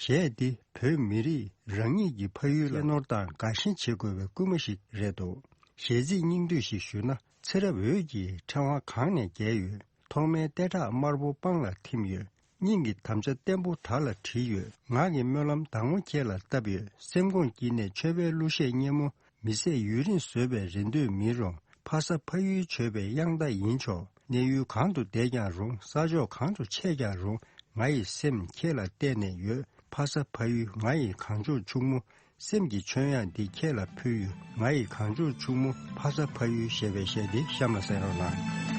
གཞས་འདི་བོད་མི་རིགས་རང་ཉིད་ཀྱི་ཕ་ཡུལ་ལ་གཅེས་ནོར་དང་དགའ་ཞེན་བྱེད་དགོས་པའི་སྐུལ་མ་ཞིག་རེད་འདུག་གཞས་ཚིག་སྙིང་བསྡུས་ཤིག་ཞུས་ན། ཚེ་རབས་འོད་ཀྱི་ཕྲེང་བ་གང་ནས་རྒྱས་ཡོད། ཐོག་མའི་ལྟེ་ཁྲག་དམར་པོ་སྤང་ལ་ཐིམ་ཡོད། སྙིང་གི་དམ་བཅའ་བརྟན་པོ་དར་ལ་བྲིས་ཡོད། ངག་གི་སྨོན་ལམ་ཟླ་ངོ་ཁྱེད་ལ་བཏབ་ཡོད། སེམས་ཁོང་དཀྱིལ་ནས་མཆོད་པའི་གླུ་གཞས་སྙན་མོ། མི་ཟད་ཡུན་རིང་བཟོད་པའི་རེ་འདོད་མིན་རུང་། ཕ་ས་ཕ་ཡུལ་མཆོད་པའི་དབྱངས་རྟ་ཡིན་ཆོག་གནས་ཡུལ་གང་དུ་བསྡད་ཀྱང་རུང་། ས་ཕྱོགས་གང་དུ་ཆས་ཀྱང་རུང་། ང་ཡི་སེམས་ཁྱེད་ལ་གཏད་ནས་ཡོད། ཕ་ས་ཕ་ཡུལ་ང་ཡི་གངས་ལྗོངས་ཕྱུག་མོ། སེམས་ཀྱི་ཆོས་དབྱངས་འདི་ཁྱེད་ལ་ཕུལ་ཡོད། ང་ཡི་གངས་ལྗོངས་ཕྱུག་མོ། ཕ་ས་ཕ་ཡུལ་ཞེས་པའི་གཞས་འདི་གཤམ་ལ་གསན་རོགས་གནང་།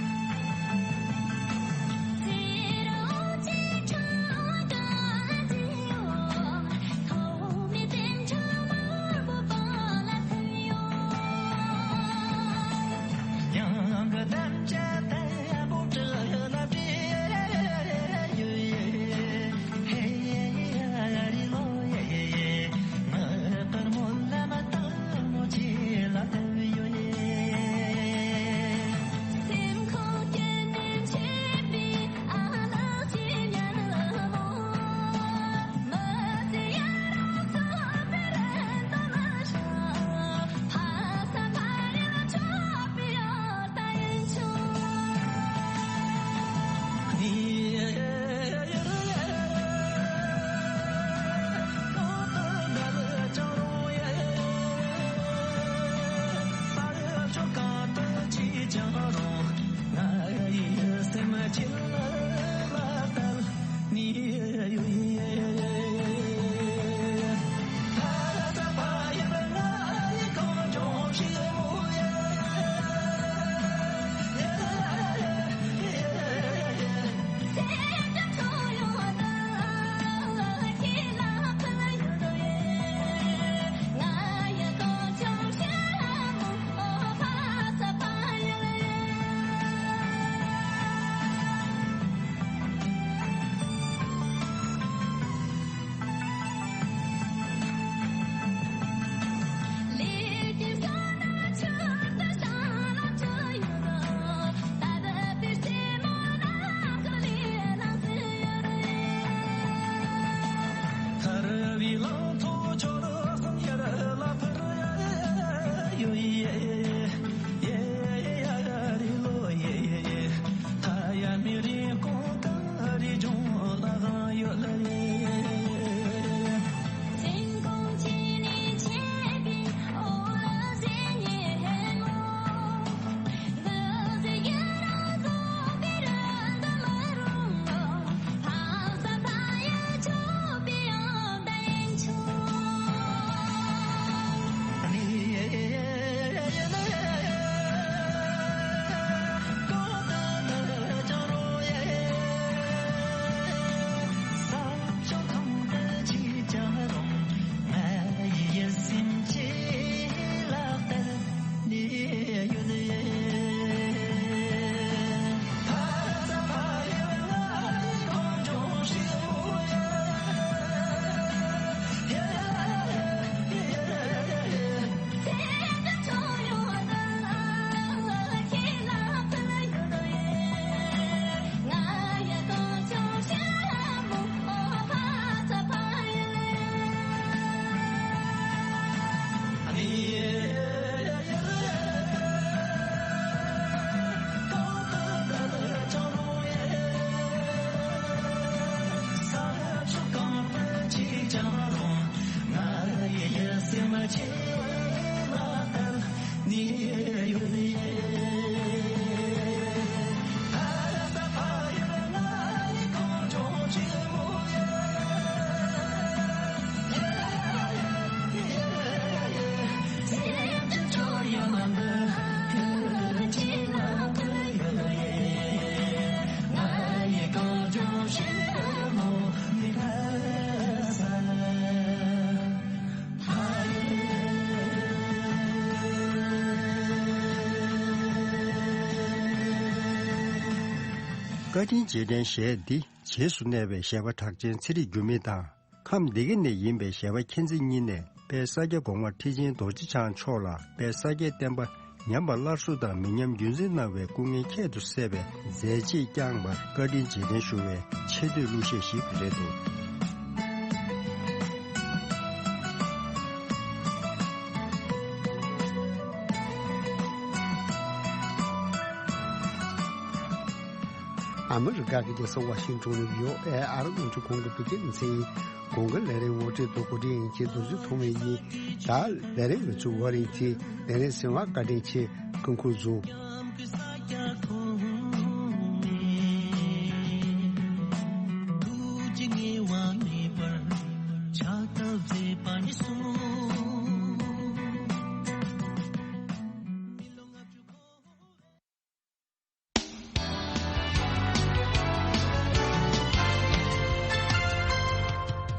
བཀའ་དྲིན་རྗེས་དྲན་གཞས་འདི་རྗེས་སུ་གནས་པའི་གཞས་པ་གྲགས་ཅན་ཚེ་རིང་འགྱུར་མེད་དང་། ཁམས་སྡེ་དགེ་ནས་ཡིན་པའི་གཞས་པ་མཁྱེན་བརྩེ་གཉིས་ནས་དཔལ་ས་སྐྱ་གོང་མ་ཁྲི་ཆེན་རྡོ་རྗེ་འཆང་མཆོག་ལ་དཔལ་ས་སྐྱའི་བསྟན་པ་ཉམས་པ་སླར་གསོ་དང་མི་ཉམས་རྒྱུན་འཛིན་གནང་བའི་སྐུ་ངལ་ཁྱད་དུ་བསད་པའི་མཛད་རྗེས་བསྐྱངས་པར་བཀའ་དྲིན་རྗེས་དྲན་ཞུ་བའི་ཆེ་བསྟོད་གླུ་གཞས་ཤིག་རེད་འདུག། ཨ་མི་རི་ཀ་གི་རྒྱལ་ས་ཝ་ཤིང་ཏོན་ནས་བྷི་ཨོ་ཨེ་ཨ་རི་རླུང་འཕྲིན་ཁང་གི་བོད་སྐད་སྡེ་ཚན་གོང་གི་ལས་རིམ་ངོ་སྤྲོད་དུ་གོ་སྒྲིག་ཡིན་གྱི་དུས་ཚོད་ཐོག་མེད་ཡིན། ད་ལས་རིམ་མི་ཚུགས་བ་རིང་ཐི་ལས་རིམ་སེམས་བ་བཀའ་དྲིན་ཆེ། སྐུ་འཁུར་བཟུང་།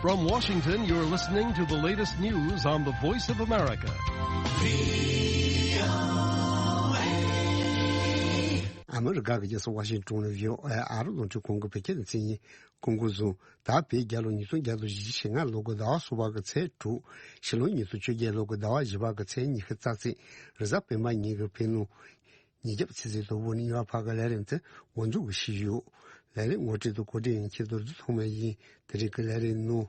From Washington, you're listening to the latest news on the Voice of America. ཨ་མི་རི་ཀ་གི་རྒྱལ་ས་ཝ་ཤིང་ཏོན་ནས་བྷི་ཨོ་ཨེ་ཨ་རི་རླུང་འཕྲིན་ཁང་གི་བོད་སྐད་སྡེ་ཚན་ཡིན། སྐུ་འགོ་བཟུང་། ད་བོད་རྒྱལ་ལོ་ཉིས་སྟོང་བརྒྱ་དང་བཞི་བཅུ་ཞེ་ལྔ་ལོ་གི་ཟླ་བ་གསུམ་པ་གི་ཚེས་དྲུག་ཕྱི་ལོ་ཉིས་སྟོང་བཅོ་བརྒྱད་ལོ་གི་ཟླ་བ་བཞི་པ་གི་ཚེས་ཉི་ཤུ་རྩ་གཅིག་རེས་གཟའ་སྤེན་པ་ཉིན་གྱི་བོད་ནང་ཉིན་རྒྱབ་ཆུ་ཚོད་དང་པོ་ནས་ཡོང་བ་བར་གྱི་ལས་རིམ་དེ་འགོ་འཛུགས་ཀྱི་ཞུས་ཡོད། ལས་རིམ་ངོ་སྤྲོད་དང་གོ་སྒྲིག་ཡིན་ཁྱེད་རྡོ་རྗེ་ཐོགས་མེད་ཡིན། དེ་རིང་གི་ལས་རིམ་ནང་།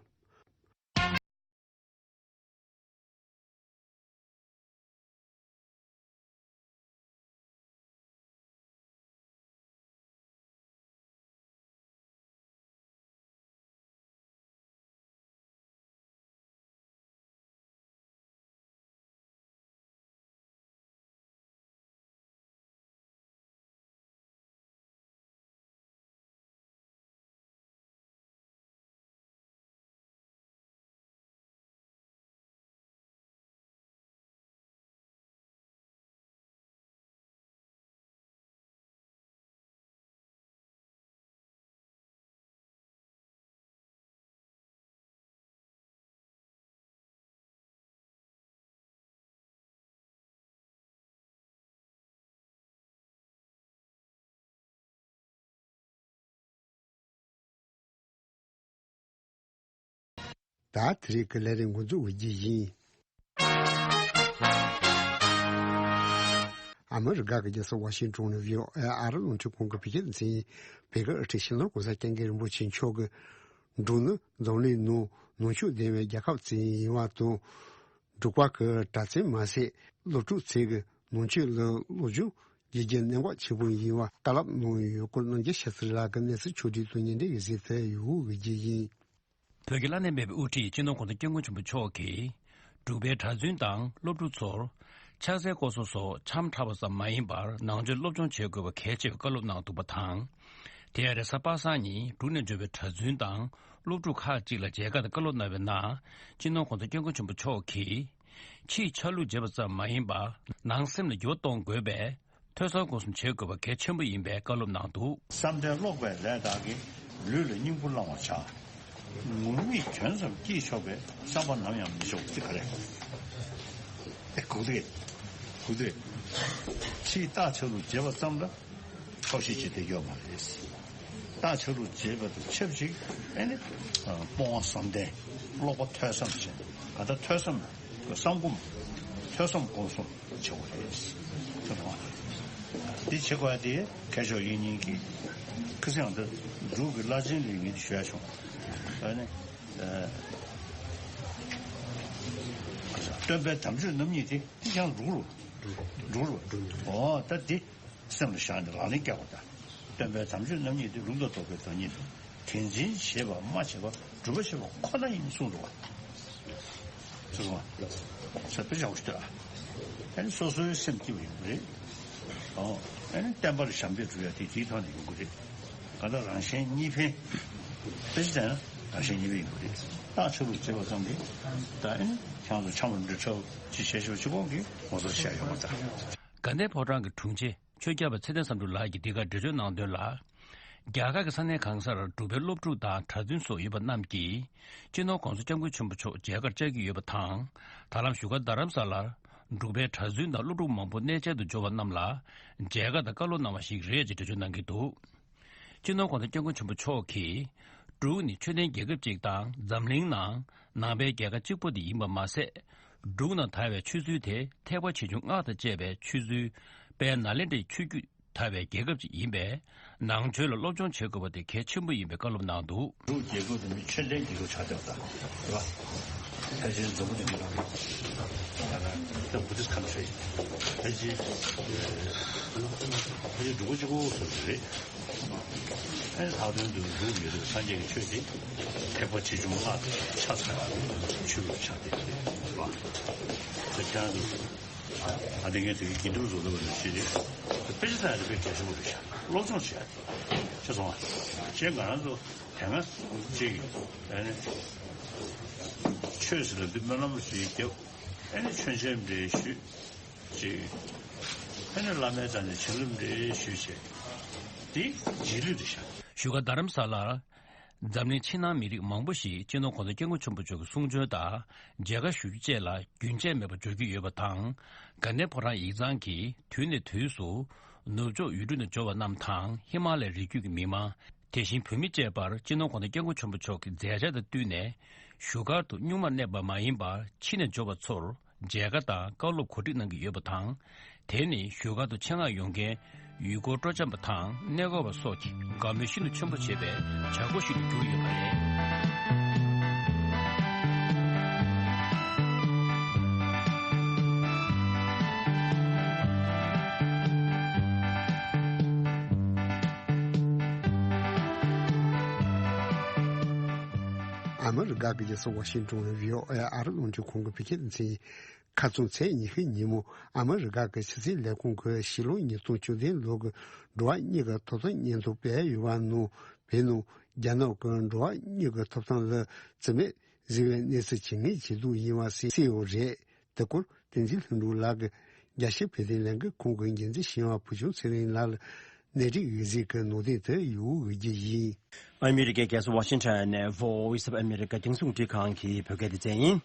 ད་དེ་རིང་གི་ལས་རིམ་འགོ་འཛུགས་འོས་རྒྱུ་ཡིན། ཨ་མི་རི་ཀ་གི་རྒྱལ་ས་ཝ་ཤིང་ཏོན་ནས་བྷི་ཨོ་ཨེ་ཨ་རི་རླུང་འཕྲིན་ཁང་གི་བོད་སྐད་སྡེ་ཚན་ཡིན། བོད་ཀྱི་དབུ་ཁྲིད་སྤྱི་ནོར་གོང་ས་སྐྱབས་མགོན་རིན་པོ་ཆེ་མཆོག་གིས། འབྲུག་ནི་འཛམ་གླིང་ནང་ནུས་ཤུགས་ལྡན་པའི་རྒྱལ་ཁབ་ཅིག་ཡིན་པ་དང་། འབྲུག་པ་གི་གྲྭ་བཙུན་མ་ཟད་སློབ་ཕྲུག་ཚོས་ཀྱི་ནང་ཆོས་ལ་སློབ་སྦྱོང་བགྱིད་རྒྱུ་གནད་འགག་ཆེན་པོ་ཡིན་པ་བཀའ་སློབ་གནང་ཡོད་སྐོར་རྣམ་རྒྱལ་ཤཱ་སྟྲི་ལགས་ཀྱིས་གནས་ཚུལ་ཕྱོགས་བསྒྲིགས་དང་ཉེ་འབྲེལ་གྱི་གཟིགས་ཚུལ་ཡོད་འོས་རྒྱུ་ཡིན། བོད་ཀྱི་བླ་ན་མེད་པའི་དབུ་ཁྲིད་སྤྱི་ནོར་གོང་ས་སྐྱབས་མགོན་ཆེན་པོ་མཆོག་གིས། འབྲུག་པའི་གྲྭ་བཙུན་དང་སློབ་ཕྲུག་ཚོར། ཕྱག་འཚལ་སྐོར་གསུམ་སོགས་འཆམ་འཁྲབ་པ་ཙམ་མ་ཡིན་པར་ནང་ཆོས་སློབ་སྦྱོང་བྱེད་དགོས་པ་གལ་ཆེ་བའི་བཀའ་སློབ་གནང་འདུག་པ་དང་། དེ་ཡང་རེས་གཟའ་པ་སངས་ཉིན་འབྲུག་ནས་འབྱོར་བའི་གྲྭ་བཙུན་དང་སློབ་ཕྲུག་ཁག་ཅིག་ལ་མཇལ་ཁ་དང་བཀའ་སློབ་གནང་བའི་ནང་། སྤྱི་ནོར་གོང་ས་སྐྱབས་མགོན་ཆེན་པོ་མཆོག་གིས། ཕྱིའི་ཆ་ལུགས་བརྗེ་བ་ཙམ་མ་ཡིན་པར་ནང་སེམས་ལ་འགྱུར་བ་གཏོང་དགོས་པས། ཐོས་བསམ་སྒོམ་གསུམ་བྱེད་དགོས་པ་གལ་ཆེན་པོ་ཡིན་པའི་བཀའ་སློབ་གནང་འདུག། བསམ་གཏན་ཀློག་པའི་ལས་དག་གིས་ལུས་ལ་སྙིང་པོ་བླང་བར་བྱ། ངུར་སྨྲིག་གྱོན་ཙམ་སྐྱེས་ཆོག་པའི་བསམ་པ་ནམ་ཡང་མི་ཆོག་ཅིག་ག་རེ། ཨེ་གུག་རེད། གུག་རེད། ཕྱིའི་རྟགས་ཆ་ལུགས་བརྗེ་བ་ཙམ་ལ་ཐབས་ཤེས་བྱེད་བསྡད་ཡོད་མ་རེད། རྟགས་ཆ་ལུགས་བརྗེ་བ་དང་ཆབས་ཅིག་ཨེ་ནི། སྤོང་བ་བསམ་གཏན། ཀློག་པ་ཐོས་བསམ་བྱེད། ག་ད་ཐོས་བསམ། བསམ་སྒོམ། ཐོས་བསམ་སྒོམ་གསུམ་བྱེད་དགོས་རེད། ཐོས་བསམ། འདི་བྱེད་དགོས་ཡ་དེ་མཁས་མཆོག་དབྱིག་གཉེན་གྱིས་ཁ་སང་འདི་འབྲུག་གི་བླ་ཆེན་ལས་ངེས་ཞུ་ཡ་བྱུང་། ཨ་ནི། སྟོན་པའི་དམ་ཆོས་རྣམ་གཉིས་དེ་དེ་ཀྱང་འབྲུག་རུ། འབྲུག་རུ། འོ་ད་དེ་སེམས་ལ་བཞག་ནས་ལག་ལེན་བཀལ་བ་དང་། སྟོན་པའི་དམ་ཆོས་རྣམ་གཉིས་དེ་ལུང་དང་རྟོགས་པའི་བདག་ཉིད་དུ། དེ་འཛིན་བྱེད་པ་སྨྲ་བྱེད་པ་སྒྲུབ་པ་བྱེད་པ་ཁོ་ན་ཡིན་གསུངས་འདུག་བ། ཚུལ་བ། ས་དཔེ་ཆ་འུ་ཤི་ལྟོས། ཨ་ནི་སོ་སོའི་སེམས་སྐྱིད་པ་ཡོང་གི་རེད། ཨོ། ཨ་ནི་བསྟན་པར་ཞབས་འདེགས་སྒྲུབ་ཡ་དེ་དེའི་ཐོག་ནས་ཡོང་གི་རེད། ག་ད་རང་གཞན་གཉིས་ཕན། དཔེ་ཆ་བལྟས་ན་རང་གཞན་གཉིས་ཕན་ཡོང་གི་རེད། རྟགས་ཆ་ལུགས་བྱེད་པ་ཙམ་གྱིས། ད་ཨ་ནི་ཁྱེད་ཚོ་འཆམ་རུ་འདྲི་ཁྲབ་ཅི་བྱས་ཤོག་ཅི་གོང་གི་ངོ་ཚ་བཤད་ཡོང་བ་དང་། དགའ་ལྡན་ཕོ་བྲང་གི་དྲུང་ཆེ། ཆོས་སྐྱབས་པ་ཚེ་བརྟན་བསམ་གྲུབ་ལགས་ཀྱིས་འདི་གར་འགྲེལ་བརྗོད་གནང་དོན་ལ། རྒྱ་གར་གྱི་ས་གནས་གང་སར་འབྲུག་པའི་སློབ་ཕྲུག་དང་གྲྭ་བཙུན་སོགས་ཡོད་པ་རྣམས་ཀྱིས་སྤྱི་ནོར་༸གོང་ས་༸སྐྱབས་མགོན་ཆེན་པོ་མཆོག་མཇལ་ཁར་བཅར་གྱི་ཡོད་པ་དང་། ད་ལམ་བཞུགས་སྒར་རྡ་རམ་ས་ལར་འབྲུག་པའི་གྲྭ་བཙུན་དང་སློབ་ཕྲུག་མང་པོ་གནས་མཇལ་དུ་འབྱོར་བ་རྣམས་ལ་མཇལ་ཁ་དང་བཀའ་སློབ་གནང་བ་ཞིག་རེད་ཅེས་འགྲེལ་བརྗོད་གནང་གི་འདུག། སྤྱི་ནོར་༸གོང་ས་༸སྐྱབས་མགོན་ཆེན་པོ་མཆོག་གིས། འབྲུག་ནི་ཆོས་ལྡན་རྒྱལ་ཁབ་ཅིག་དང་འཛམ་གླིང་ནང་ནང་པའི་རྒྱལ་ཁབ་གཅིག་པོ་དེ་ཡིན་པ་མ་ཟད། འབྲུག་ནང་དར་བའི་ཆོས་ཚུལ་དེ་ཐེག་པ་ཆེ་ཆུང་སྔགས་དང་བཅས་པའི་ཆོས་ཚུལ་དཔལ་ནཱ་ལེནྡྲའི་ཆོས་བརྒྱུད་དར་བའི་རྒྱལ་ཁབ་ཅིག་ཡིན་པས། ནང་ཆོས་ལ་སློབ་སྦྱོང་བྱེད་དགོས་པ་དེ་གལ་ཆེན་པོ་ཡིན་པའི་བཀའ་སློབ་གནང་འདུག། འབྲུག་རྒྱལ་ཁབ་དེ་མི་ཆོས་ལྡན་རྒྱལ་ཁབ་ཆགས་བསྡད་པ་དང་། རེད་བ། ཕལ་ཆེར་འཛམ་བུ་གླིང་གི་ནང་ལ་ད་ལྟ་བུ་དིས་ཁ་ན་ཧྲེ་ཕལ་ཆེར་ཕལ་ཆེར་འབྲུག་པ་གཅིག་པོ་སོ་སོ་རེད། ཨེ་ལྷག་དོན་དུ་འབྲུག་མི་རིགས་སངས་རྒྱས་ཀྱི་ཆོས་དེ་ཐེག་པ་ཆེ་ཆུང་སྔགས་དང་ཆ་ཚང་ཆོས་ལུགས་ཆགས་བསྡད་པ་རེད་བ། དེ་ཀྱང་དུ་ཨ་ཏི་ངས་དེ་གི་དགེ་འདུན་བཟོ་འདོད་པ་རེད་ཞེས་རེད། དཔེ་ཆ་ཚང་ཡ་དེ་དཔེ་གལ་ཆེན་པོ་རེད་ཤག། སློབ་སྦྱོང་བྱེད་ཡ་དེ་ཤེས་སོང་ང་། ཅེས་ང་རང་ཚོ་དེ་སྔ་ཅིག་ཨ་ནི་ཆོས་ཟེར་ལ་འདི་སྨོན་ལམ་ཞིག་བརྒྱབ། ཨ་ནི་མཆོད་མཇལ་འདྲ་ཞུས། ཅིག། ཨ་ནི་བླ་མའི་རྩ་ནས་བྱིན་རླབས་འདྲ་ཞུས་བྱས། འདི་རྗེས་ལུས་རེད་ཤག། བཞུགས་སྒར་རྡ་རམ་ས་ལར། འཛམ་གླིང་ཕྱི་ནང་མི་རིགས་མང་པོ་ཞིག་སྤྱི་ནོར་གོང་ས་སྐྱབས་མགོན་ཆེན་པོ་མཆོག་གི་གསུང་ཆོས་དང་མཇལ་ཁ་ཞུ་རྒྱུ་བཅས་ལ་རྒྱུན་ཆད་མེད་པར་འབྱོར་གྱི་ཡོད་པ་དང་། དགའ་ལྡན་ཕོ་བྲང་ཡིག་ཚང་གིས་དུས་ནས་དུས་སུ་ནུབ་ཕྱོགས་ཡུལ་གྲུ་ནས་འབྱོར་བ་རྣམས་དང་ཧི་མ་ལའི་རི་རྒྱུད་ཀྱི་མི་མང་། དེ་བཞིན་བོད་མི་བཅས་པར་སྤྱི་ནོར་གོང་ས་སྐྱབས་མགོན་ཆེན་པོ་མཆོག་གི་མཛད་འཆར་དང་བསྟུན་ནས་བཞུགས་སྒར་དུ་སྨྱུག་མར་གནས་པ་མ་ཡིན་པར་ཕྱི་ནས་འབྱོར་བ་ཚོར་མཇལ་ཁ་དང་བཀའ་སློབ་གོ་སྒྲིག་གནང་གི་ཡོད་པ་དང་། དེ་ནི་བཞུགས་སྒར་དུ་ཆེད་མངགས་ཡོང་མཁན་ཡུལ་སྐོར་སྤྲོ་འཆམ་པ་དང་གནས་སྐོར་བ་སོགས་ཀྱི་དགའ་མོས་ཤིན་ཏུ་ཆེན་པོ་བྱེད་པའི་བྱ་སྒོ་ཞིག་ཏུ་གྱུར་ཡོད་པ་རེད། ཨ་མི་རི་ཀ་གི་རྒྱལ་ས་ཝ་ཤིང་ཏོན་བྷི་ཨོ་ཨེ་ཨ་རི་རླུང་འཕྲིན་ཁང་གི་བོད་སྐད་སྡེ་ཚན་ཡིན། ཁ་རྩང་ཚེས་ཉི་ཤུ་ཉིན་མོ་ཨ་མི་རི་ཀ་གི་ཕྱི་སྲིད་ལས་ཁུངས་ཀྱི་ཕྱི་ལོ་ཉིས་སྟོང་བཅུ་བདུན་ལོ་གི་འགྲོ་བ་མིའི་ཐོབ་ཐང་སྙན་ཐོ་སྤེལ་ཡོད་པ་ནང་། བོད་ནང་རྒྱ་ནག་གི་འགྲོ་བ་མིའི་ཐོབ་ཐང་ལ་བརྩི་མེད་བཟོ་བའི་གནས་ཚུལ་ཇེ་ངན་ཇེ་སྡུག་ཡིན་པ་གསལ་ཡོད་རེད། དེ་སྐོར་བསྟན་འཛིན་ལྷུན་གྲུབ་ལགས་ཀྱིས་རྒྱལ་སྤྱིའི་བོད་དོན་ལས་འགུལ་ཁང་གི་འགན་འཛིན་ཞིག་ཡང་བུ་ཆུང་ཚེ་རིང་ལགས་ལ་གནས་འདྲི་ཡོད་ཚུལ་གྱི་ནང་དོན་དེ་ཡོད་ཀྱི་ཡིན། ཨ་མི་རི་ཀའི་རྒྱལ་ས་ཝ་ཤིང་ཊོན་ནས་Voice of America རྒྱང་སྲིང་རླུང་འཕྲིན་ཁང་གི་བོད་སྐད་སྡེ་ཚན་ཡིན།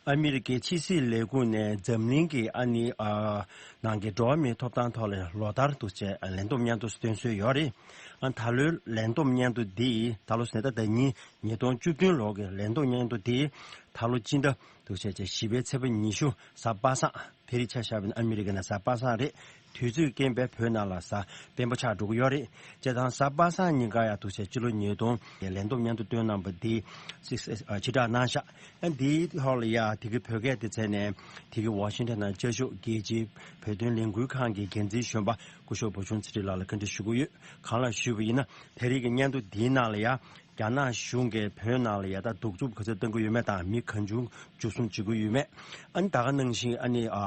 ཨ་མི་རི་ཀའི་ཕྱི་སྲིད་ལས་ཁུངས་ནས་འཛམ་གླིང་གི་ཨ་ནི་ཨ་ནང་གི་འགྲོ་བ་མིའི་ཐོབ་ཐང་ཐོག་ལ་ལོ་ལྟར་དུ་བྱས་ལས་བསྡོམས་སྙན་ཐོ་སྟོན་སྲོལ་ཡོད་རེད། ཨ་ད་ལོའི་ལས་བསྡོམས་སྙན་ཐོ་འདི་ད་ལོ་ཟེར་ན་ད་ཉིས་ཉིས་སྟོང་བཅུ་བདུན་ལོ་གི་ལས་བསྡོམས་སྙན་ཐོ་འདི་ད་ལོ་སྤྱི་ཟླ་དུ་བྱས་བྱས་བཞི་པའི་ཚེས་པ་ཉི་ཤུ་གཟའ་པ་སངས། དེ་རིང་ཆ་བཞག་པ་ཡིན་ན་ཨ་མི་རི་ཀ་ནང་གཟའ་པ་སངས་རེད། དུས་ཚོད་རྐྱེན་པས་བོད་ནང་ལ་གཟའ་སྤེན་པ་ཆགས་འགྲོ་གི་ཡོད་རེད། བྱས་ཙང་གཟའ་པ་སངས་ཉིན་ཀ་ཡང་འདུག་བྱས་སྤྱི་ལོ་ཉིས་སྟོང་ལས་བསྡོམས་སྙན་ཐོ་བཏོན་གནང་པ་འདི་ཕྱིར་བསྒྲགས་གནང་ཤག་ཨ་འདིའི་ཐོག་ལ་ཡ་དེ་གི་བོད་སྐད་སྡེ་ཚན་ནས་དེ་གི་ཝ་ཤིང་ཊོན་ནང་བཅའ་བཞུགས་རྒྱལ་སྤྱིའི་བོད་དོན་ལས་འགུལ་ཁང་གི་འགན་འཛིན་གཞོན་པ་སྐུ་ཞབས་བུ་ཆུང་ཚེ་རིང་ལགས་ལ་བཀའ་འདྲི་ཞུ་གི་ཡོད། གང་ལགས་ཞུས་པ་ཡིན་ན་དེ་རིང་གི་སྙན་ཐོ་འདིའི་ནང་ལ་ཡ། རྒྱ་ནག་གཞུང་གིས་བོད་ནང་ལ་ཡ་ད་གདུག་རྩུབ་ག་ཚོད་གཏང་གི་ཡོད་མེད་དང་མི་གང་བྱུང་འཇུ་བཟུང་བྱེད་ཀྱི་ཡོད་མེད། ཨ་ནི་ད་ག་ནང་བཞིན་ཨ་ནི་ཨ་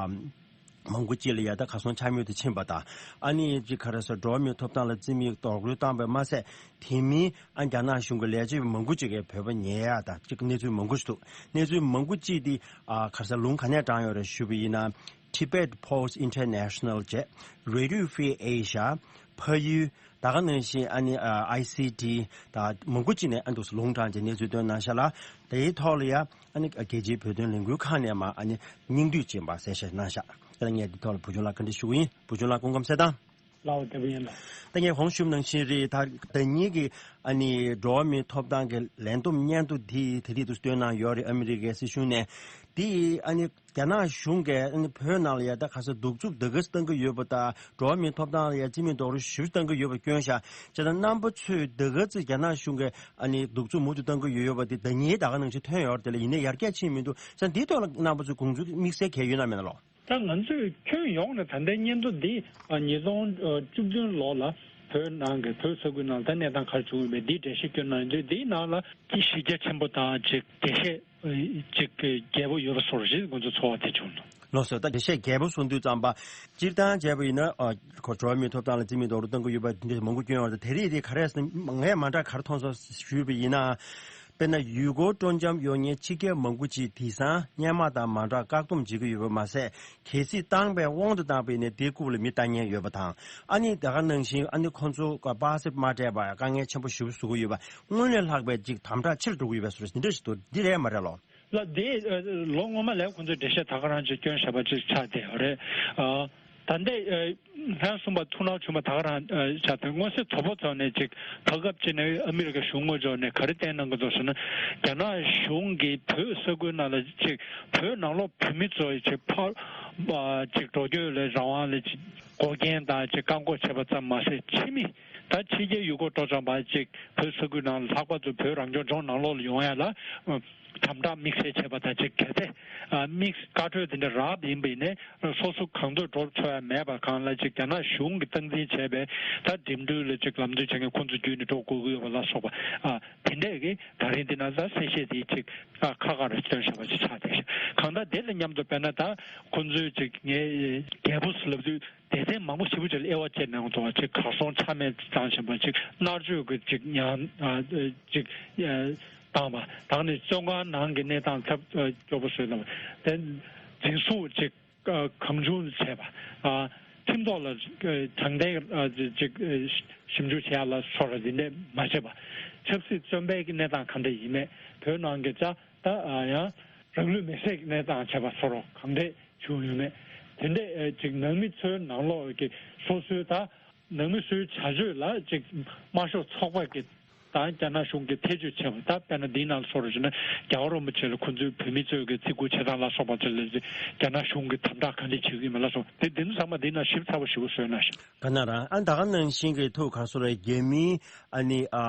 མང་པོ་ཅིག་ལ་ཡ་ད་གར་སོང་ཆ་མེད་དུ་ཕྱིན་པ་དང་ཨ་ནི་ཅིག་ག་རེ་ཟེར་འགྲོ་བ་མིའི་ཐོབ་ཐང་ལ་བརྩི་མེད་རྡོག་རོལ་བཏང་པས་མ་ཟད་དེ་མིན་ཨ་རྒྱ་ནག་གཞུང་གི་ལས་བྱེད་པ་མང་པོ་ཅིག་གིས་བོད་པ་ཉེས་ཡ་དང་ཅིག་གནས་ཚུལ་མང་པོ་ཞིག་འདུག་གནས་ཚུལ་མང་པོ་ཅིག་དེ་ཨ་ག་རེ་ཟེར་ལུང་ག་ནས་དྲངས་ཡོད་རེད་ཞུས་པ་ཡིན་ན། Tibet Post International བཅས་Radio Free Asia། ཕ་ཡུལ། ད་ག་ནང་བཞིན་ཨ་ནི་ཨ་ཨའི་སི་ཊི་དང་མང་པོ་ཅིག་ནས་ཨ་འདུག་སེ་ལུང་དྲངས་བྱས་གནས་ཚུལ་བཏོན་གནང་ཤག་ལ། དེའི་ཐོག་ལ་ཡ་ཨ་ནི་རྒྱལ་སྤྱིའི་བོད་དོན་ལས་འགུལ་ཁང་ནས་མ་ཨ་ནི་སྙིང་བསྡུས་ཅིག་མ་གསལ་བཤད་གནང་ཤག་ད་ངས་འདི་ཐོག་ལ་བུ་ཆུང་ལགས་བཀའ་འདྲི་ཞུ་གི་ཡིན། བུ་ཆུང་ལགས་སྐུ་ཁམས་བཟང་། ལགས་འོ་དེ་བས་ཡིན་ལགས། ད་ངས་གོང་ཞུས་ནང་བཞིན་རེད། ད་ཟླ་ཉིན་གྱི་ཨ་ནི་འགྲོ་བ་མིའི་ཐོབ་ཐང་གི་ལས་བསྡོམས་སྙན་ཐོ་འདི་དེ་རིང་འདུག་སེ་བཏོན་གནང་ཡོད་རེད། ཨ་མི་རི་ཀའི་སྲིད་གཞུང་ནས་འདི་ཨ་ནི། རྒྱ་ནག་གཞུང་གིས་ཨ་ནི་བོད་ནང་ལ་ཡ་ད་ག་ས་གདུག་རྩུབ་དེ་ག་ཙམ་བཏང་གི་ཡོད་པ་དང་འགྲོ་བ་མིའི་ཐོབ་ཐང་ལ་ཡ་བརྩི་མེད་རྡོག་རོལ་ཞེ་པོ་བཏང་གི་ཡོད་པ་སྐྱོན་ཤག་བྱས་ཙང་རྣམ་པ་ཚོས་དེ་ག་ཙམ་རྒྱ་ནག་གཞུང་གིས་ཨ་ནི་གདུག་རྩུབ་མུ་མཐུད་བཏང་གི་ཡོད་ཡོད་པ་དེ་ཟླ་ཉིན་ད་ག་ནང་བཞིན་ཐོན་ཡོད་རེད། དེ་ལ་ཡིན་ནའི་ཡར་རྒྱས་ཕྱིན་མི་འདུག་བྱས་ཙང་འདིའི་ཐོག་ལ་རྣམ་པ་ཚོས་དགོངས་ཚུལ་དམིགས་བསལ་གང་ཡོད་ན་མེད་ན་ལོ། ད་ང་ཚོས་ཁྱོན་ཡོངས་ནས་ད་ལྟའི་སྙན་ཐོ་འདི་ཉིས་སྟོང་བཅུ་བདུན་ལོ་ལ་བོད་ནང་གི་བོད་ས་ཁུལ་ནང་ད་གནས་སྟངས་ག་རེ་བྱུང་ཡོད་མེད་འདིའི་འགྲེལ་བཤད་བསྐྱོན་གནང་ཡོད་དུས་འདིའི་ནང་ལ་གཞི་རྒྱ་ཆེན་པོ་དང་ཅིག་འགྲེལ་བཤད། ཅིག་རྒྱས་པོ་ཡོད་པ་བཟོ་འདྲ་ཞིག་ང་ཚོ་ཚོར་བ་དེ་བྱུང་འདུག་ལགས་སོ། ད་འགྲེལ་བཤད་རྒྱས་པོ་གསུང་དུས་ཙམ་པ། སྤྱིར་བཏང་བྱས་པ་ཡིན་ན་ཨ་ཁོ་འགྲོ་བ་མིའི་ཐོབ་ཐང་ལ་བརྩི་མེད་རྡོག་རོལ་གཏོང་གི་ཡོད་པ་འདི་འདྲ་མང་པོ་བསྐྱོན་ཡོད་རེད། དེ་རིགས་དེ་ག་རེ་ཟེར་ན་ངས་མ་འདྲ་ག་རེ་མཐོང་སོང་ཞུས་པ་ཡིན་ན། དཔེར་ན་ཡུལ་སྐོར་སྤྲོ་འཆམ་ཡོང་མཁན་ཕྱི་རྒྱལ་མང་པོ་ཅིག་དེང་སང་སྔོན་མ་དང་མ་འདྲ་བཀག་སྡོམ་བྱེད་ཀྱི་ཡོད་པ་མ་ཟད། གལ་སྲིད་བཏང་པའི་དབང་དུ་བཏང་པ་ཡིན་ན་དེའི་རྐུབ་ལ་མི་ལྟ་མཁན་ཡོད་པ་དང་། ཨ་ནི་དེ་ག་ནང་བཞིན་ཨ་ནི་ཁོང་ཚོ་པ་སེ་མ་སྤྲད་པ་དཀའ་ངལ་ཆེན་པོ་ཞེ་པོ་བཟོ་གི་ཡོད་པ། སྔོན་ལས་ལྷག་པའི་ཅིག་དམ་དྲག་ཆེ་རུ་འགྲོ་གི་ཡོད་པའི་བཟོ་འདྲ་ཞིག་འདུག་འདི་རེད་མ་རེད་ལོ། ལགས་དེ་ལོ་སྔོན་མ་ལས་ཁོང་ཚོས་འགྲེལ་བཤད་ད་ག་རང་ཅིག་བསྐྱོན་བཞག་པ་ཅིག་ཆགས་བསྡད་ཡོད་རེད། ད་ལྟའི་ལྷན་གསུམ་པ་ཐུགས་སྣང་བྱུང་བ་ད་ག་རང་ཆགས་བསྡད། མངོན་གསལ་དོད་པོ་ཐོག་ནས་ཅིག་ད་སྐབས་ཅིག་ནས་ཨ་མི་རི་ཀ་གཞུང་ངོས་ཕྱོགས་ནས་ག་རེ་བསྟན་གནང་གི་འདུག་ཟེར་ན། རྒྱ་ནག་གཞུང་གིས་བོད་ས་ཁུལ་ནང་ལ་ཅིག་བོད་ནང་ལོགས་བོད་མི་ཚོ་ཅིག་ཕར་ཅིག་འགྲོ་སྐྱོད་ལ་རང་དབང་ལ་ཅིག་འགོག་རྐྱེན་དང་ཅིག་བཀག་འགོག་བྱས་པ་ཙམ་མ་ཟད་ཕྱི་མི་ད་ཕྱི་རྒྱལ་ཡུལ་སྐོར་སྤྲོ་འཆམ་པ་ཅིག་བོད་ས་ཁུལ་ནང་ལྷག་པར་དུ་བོད་རང་སྐྱོང་ལྗོངས་ནང་ལོགས་ལ་ཡོང་ཡ་ལ་དམ་དྲག་དམིགས་བསལ་བྱས་པ་དང་ཅིག་གལ་ཏེ་དམིགས་བཀའ་འཁྲོལ་དེ་འདྲ་རག་ཡིན་པ་ཡིན་ནའི་སོ་སོ་གང་འདོད་འགྲོ་ཆོག་ཡ་མེད་པ་གང་ལ་ཅིག་རྒྱ་ནག་གཞུང་གིས་སྟངས་འཛིན་བྱས་པའི་ད་འགྲིམ་འགྲུལ་ལ་ཅིག་ལམ་སྟོན་བྱེད་མཁན་ཁོང་ཚོ་བརྒྱུད་ནས་འགྲོ་དགོས་ཀྱི་ཡོད་པ་ལ་སོགས་པ་དེ་འདྲས་ཀྱི་ད་རིང་འདི་ན་ད་གསལ་བཤད་དེ་ཅིག་ཁ་ཁ་ར་བཏོན་བཞག་པ་ཅིག་ཆགས་བསྡད་ཤག་གང་ལྟར་དེ་ལ་མཉམ་དུ་དཔེར་ན་ད་ཁོང་ཚོས་ཅིག་ངས་རྒྱལ་པོ་ཟེར་ལབ་དུས། སྡེ་ཚན་མང་པོ་ཞེ་པོ་ཅིག་ལ་དབྱེ་བ་བྱས་ནས་ཡོང་ཐུབ་པ་ཅིག་གར་སོང་ཆ་མེད་བཏང་བཞིན་པ་ཅིག་མནར་གཅོད་ཀྱི་ཅིག་ཉར་ཅིག་བཏང་བ་དང་ནི་བཙོན་ཁང་ནང་གི་གནས་སྟངས་ཚབས་སྐྱོ་པོ་བཟོས་ལ་དེ་འཛིན་བཟུང་ཅིག་གང་བྱུང་བྱས་པ། ཁྲིམས་ཐོག་ལ་དྲང་བདེན་ཅིག་ཞིབ་འཇུག་བྱེད་ཡ་ལ་སོགས་ར་འདི་འདྲས་མ་བྱས་པ། ཆབ་སྲིད་བཙོན་པའི་གནས་སྟངས་གང་འདྲ་ཡིན་མེད། བོད་ནང་གི་ཅག་ད་ཡང་རང་ལུས་མེར་སྲེག་གནས་སྟངས་བྱས་པ་སོགས་ར་གང་འདྲས་བྱུང་ཡོད་མེད། དེ་འདྲས་ཅིག་ནང་མི་ཚོའི་ནང་ལོགས་ཀྱི་སོ་སོའི་ད་ནང་མི་སོའི་བྱ་སྤྱོད་ལ་ཅིག་དམར་ཤོག་ཚོགས་པ་གི་དང་རྒྱ་ནག་གཞུང་གིས་ཐེ་བྱུས་བྱས་པ། ད་དཔེར་ན་འདིའི་ནང་ལ་སོགས་ར་བྱས་ན་རྒྱལ་བ་རིན་པོ་ཆེ་ལ་ཁོ་ཚོའི་བོད་མི་ཚོས་ཀྱི་བརྩི་བཀུར་བྱེད་སྟངས་ལ་སོགས་པ་ཚོ་ལ་རྒྱ་ནག་གཞུང་གིས་དམ་དྲག་ག་འདྲ་བྱེད་ཀྱི་ཡོད་མེད་ལ་སོགས། དེ་དེ་ཚོ་ཚང་མ་འདིའི་ནང་ཞིབ་ཚགས་པོ་ཞིབ་པོ་བཟོས་ན་ཞིག་ག་ན་རང་ཨ་ད་ག་ནང་བཞིན་གྱི་ཐུགས་ག་སོ་ར་རྒྱ་མིའི་ཨ་ནི་ཨ་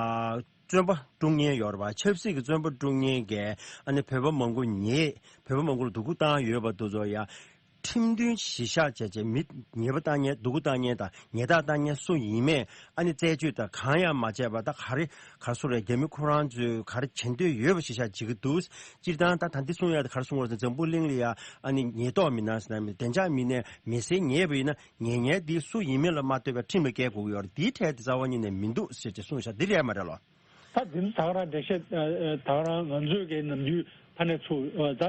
བཙོན་པ་དཀྲུག་མཁན་ཡོད་རེད་པ། ཆབ་སྲིད་ཀྱི་བཙོན་པ་དཀྲུག་མཁན་གྱི་ཨ་ནི་བོད་པ་མང་པོ་ཉེས། བོད་པ་མང་པོ་ལ་སྡུག་པོ་བཏང་ཡོད་པ་དེ་ཚོ་ཡ། ཁྲིམས་མཐུན་གཞིར་བཞག་བྱས་བྱས་མི་ཉེས་པ་བཏང་མཁན་སྡུག་པོ་བཏང་མཁན་དང་ཉེས་རྡུང་བཏང་མཁན་སུ་ཡིན་མེད་ཨ་ནི་རྩད་གཅོད་དང་གང་ཡང་མ་བྱས་པ་ད་ག་རེ་ག་རེ་ཟེར་རེད། རྒྱ་མི་ཁོ་རང་ཚོས་ག་རེ་བྱེད་འདོད་ཡོད་པ་གཞིར་བཞག་བྱེད་ཀྱི་འདུག་སྤྱིར་བཏང་ད་ད་འདི་གསུང་ཡ་ད་ག་རེ་གསུང་བ་ཟེར་ན་འཛམ་བུ་གླིང་ལ་ཡ་ཨ་ནི་ཉེན་རྟོག་མི་སྣ་ཟེར་ན་མི་བདེ་འཇགས་མི་སྣས་མི་སེར་ཉེས་པ་ཡིན་ན་ཉེས་མཁན་འདི་སུ་ཡིན་མིན་ལ་མ་ལྟོས་པའི་ཁྲིམས་ལ་བཀལ་དགོས་ཀྱི་ཡོད་རེད། འདིའི་གྲས་དེ་རྩ་བ་ཉིད་ནས་མི་འདུག་ཟེར་ཅིག་གསུངས་ཤག་འདི་རེད་མ་རེད་ལོ། ད་འདི་ཚོ་ད་ག་རང་འགྲེལ་བཤད་ཨ་ཨ་ད་ག་རང་ང་ཚོས་ཀྱི་ནམ་རྒྱུན་ཕ་ནས་ཚུར་ཨ་ད་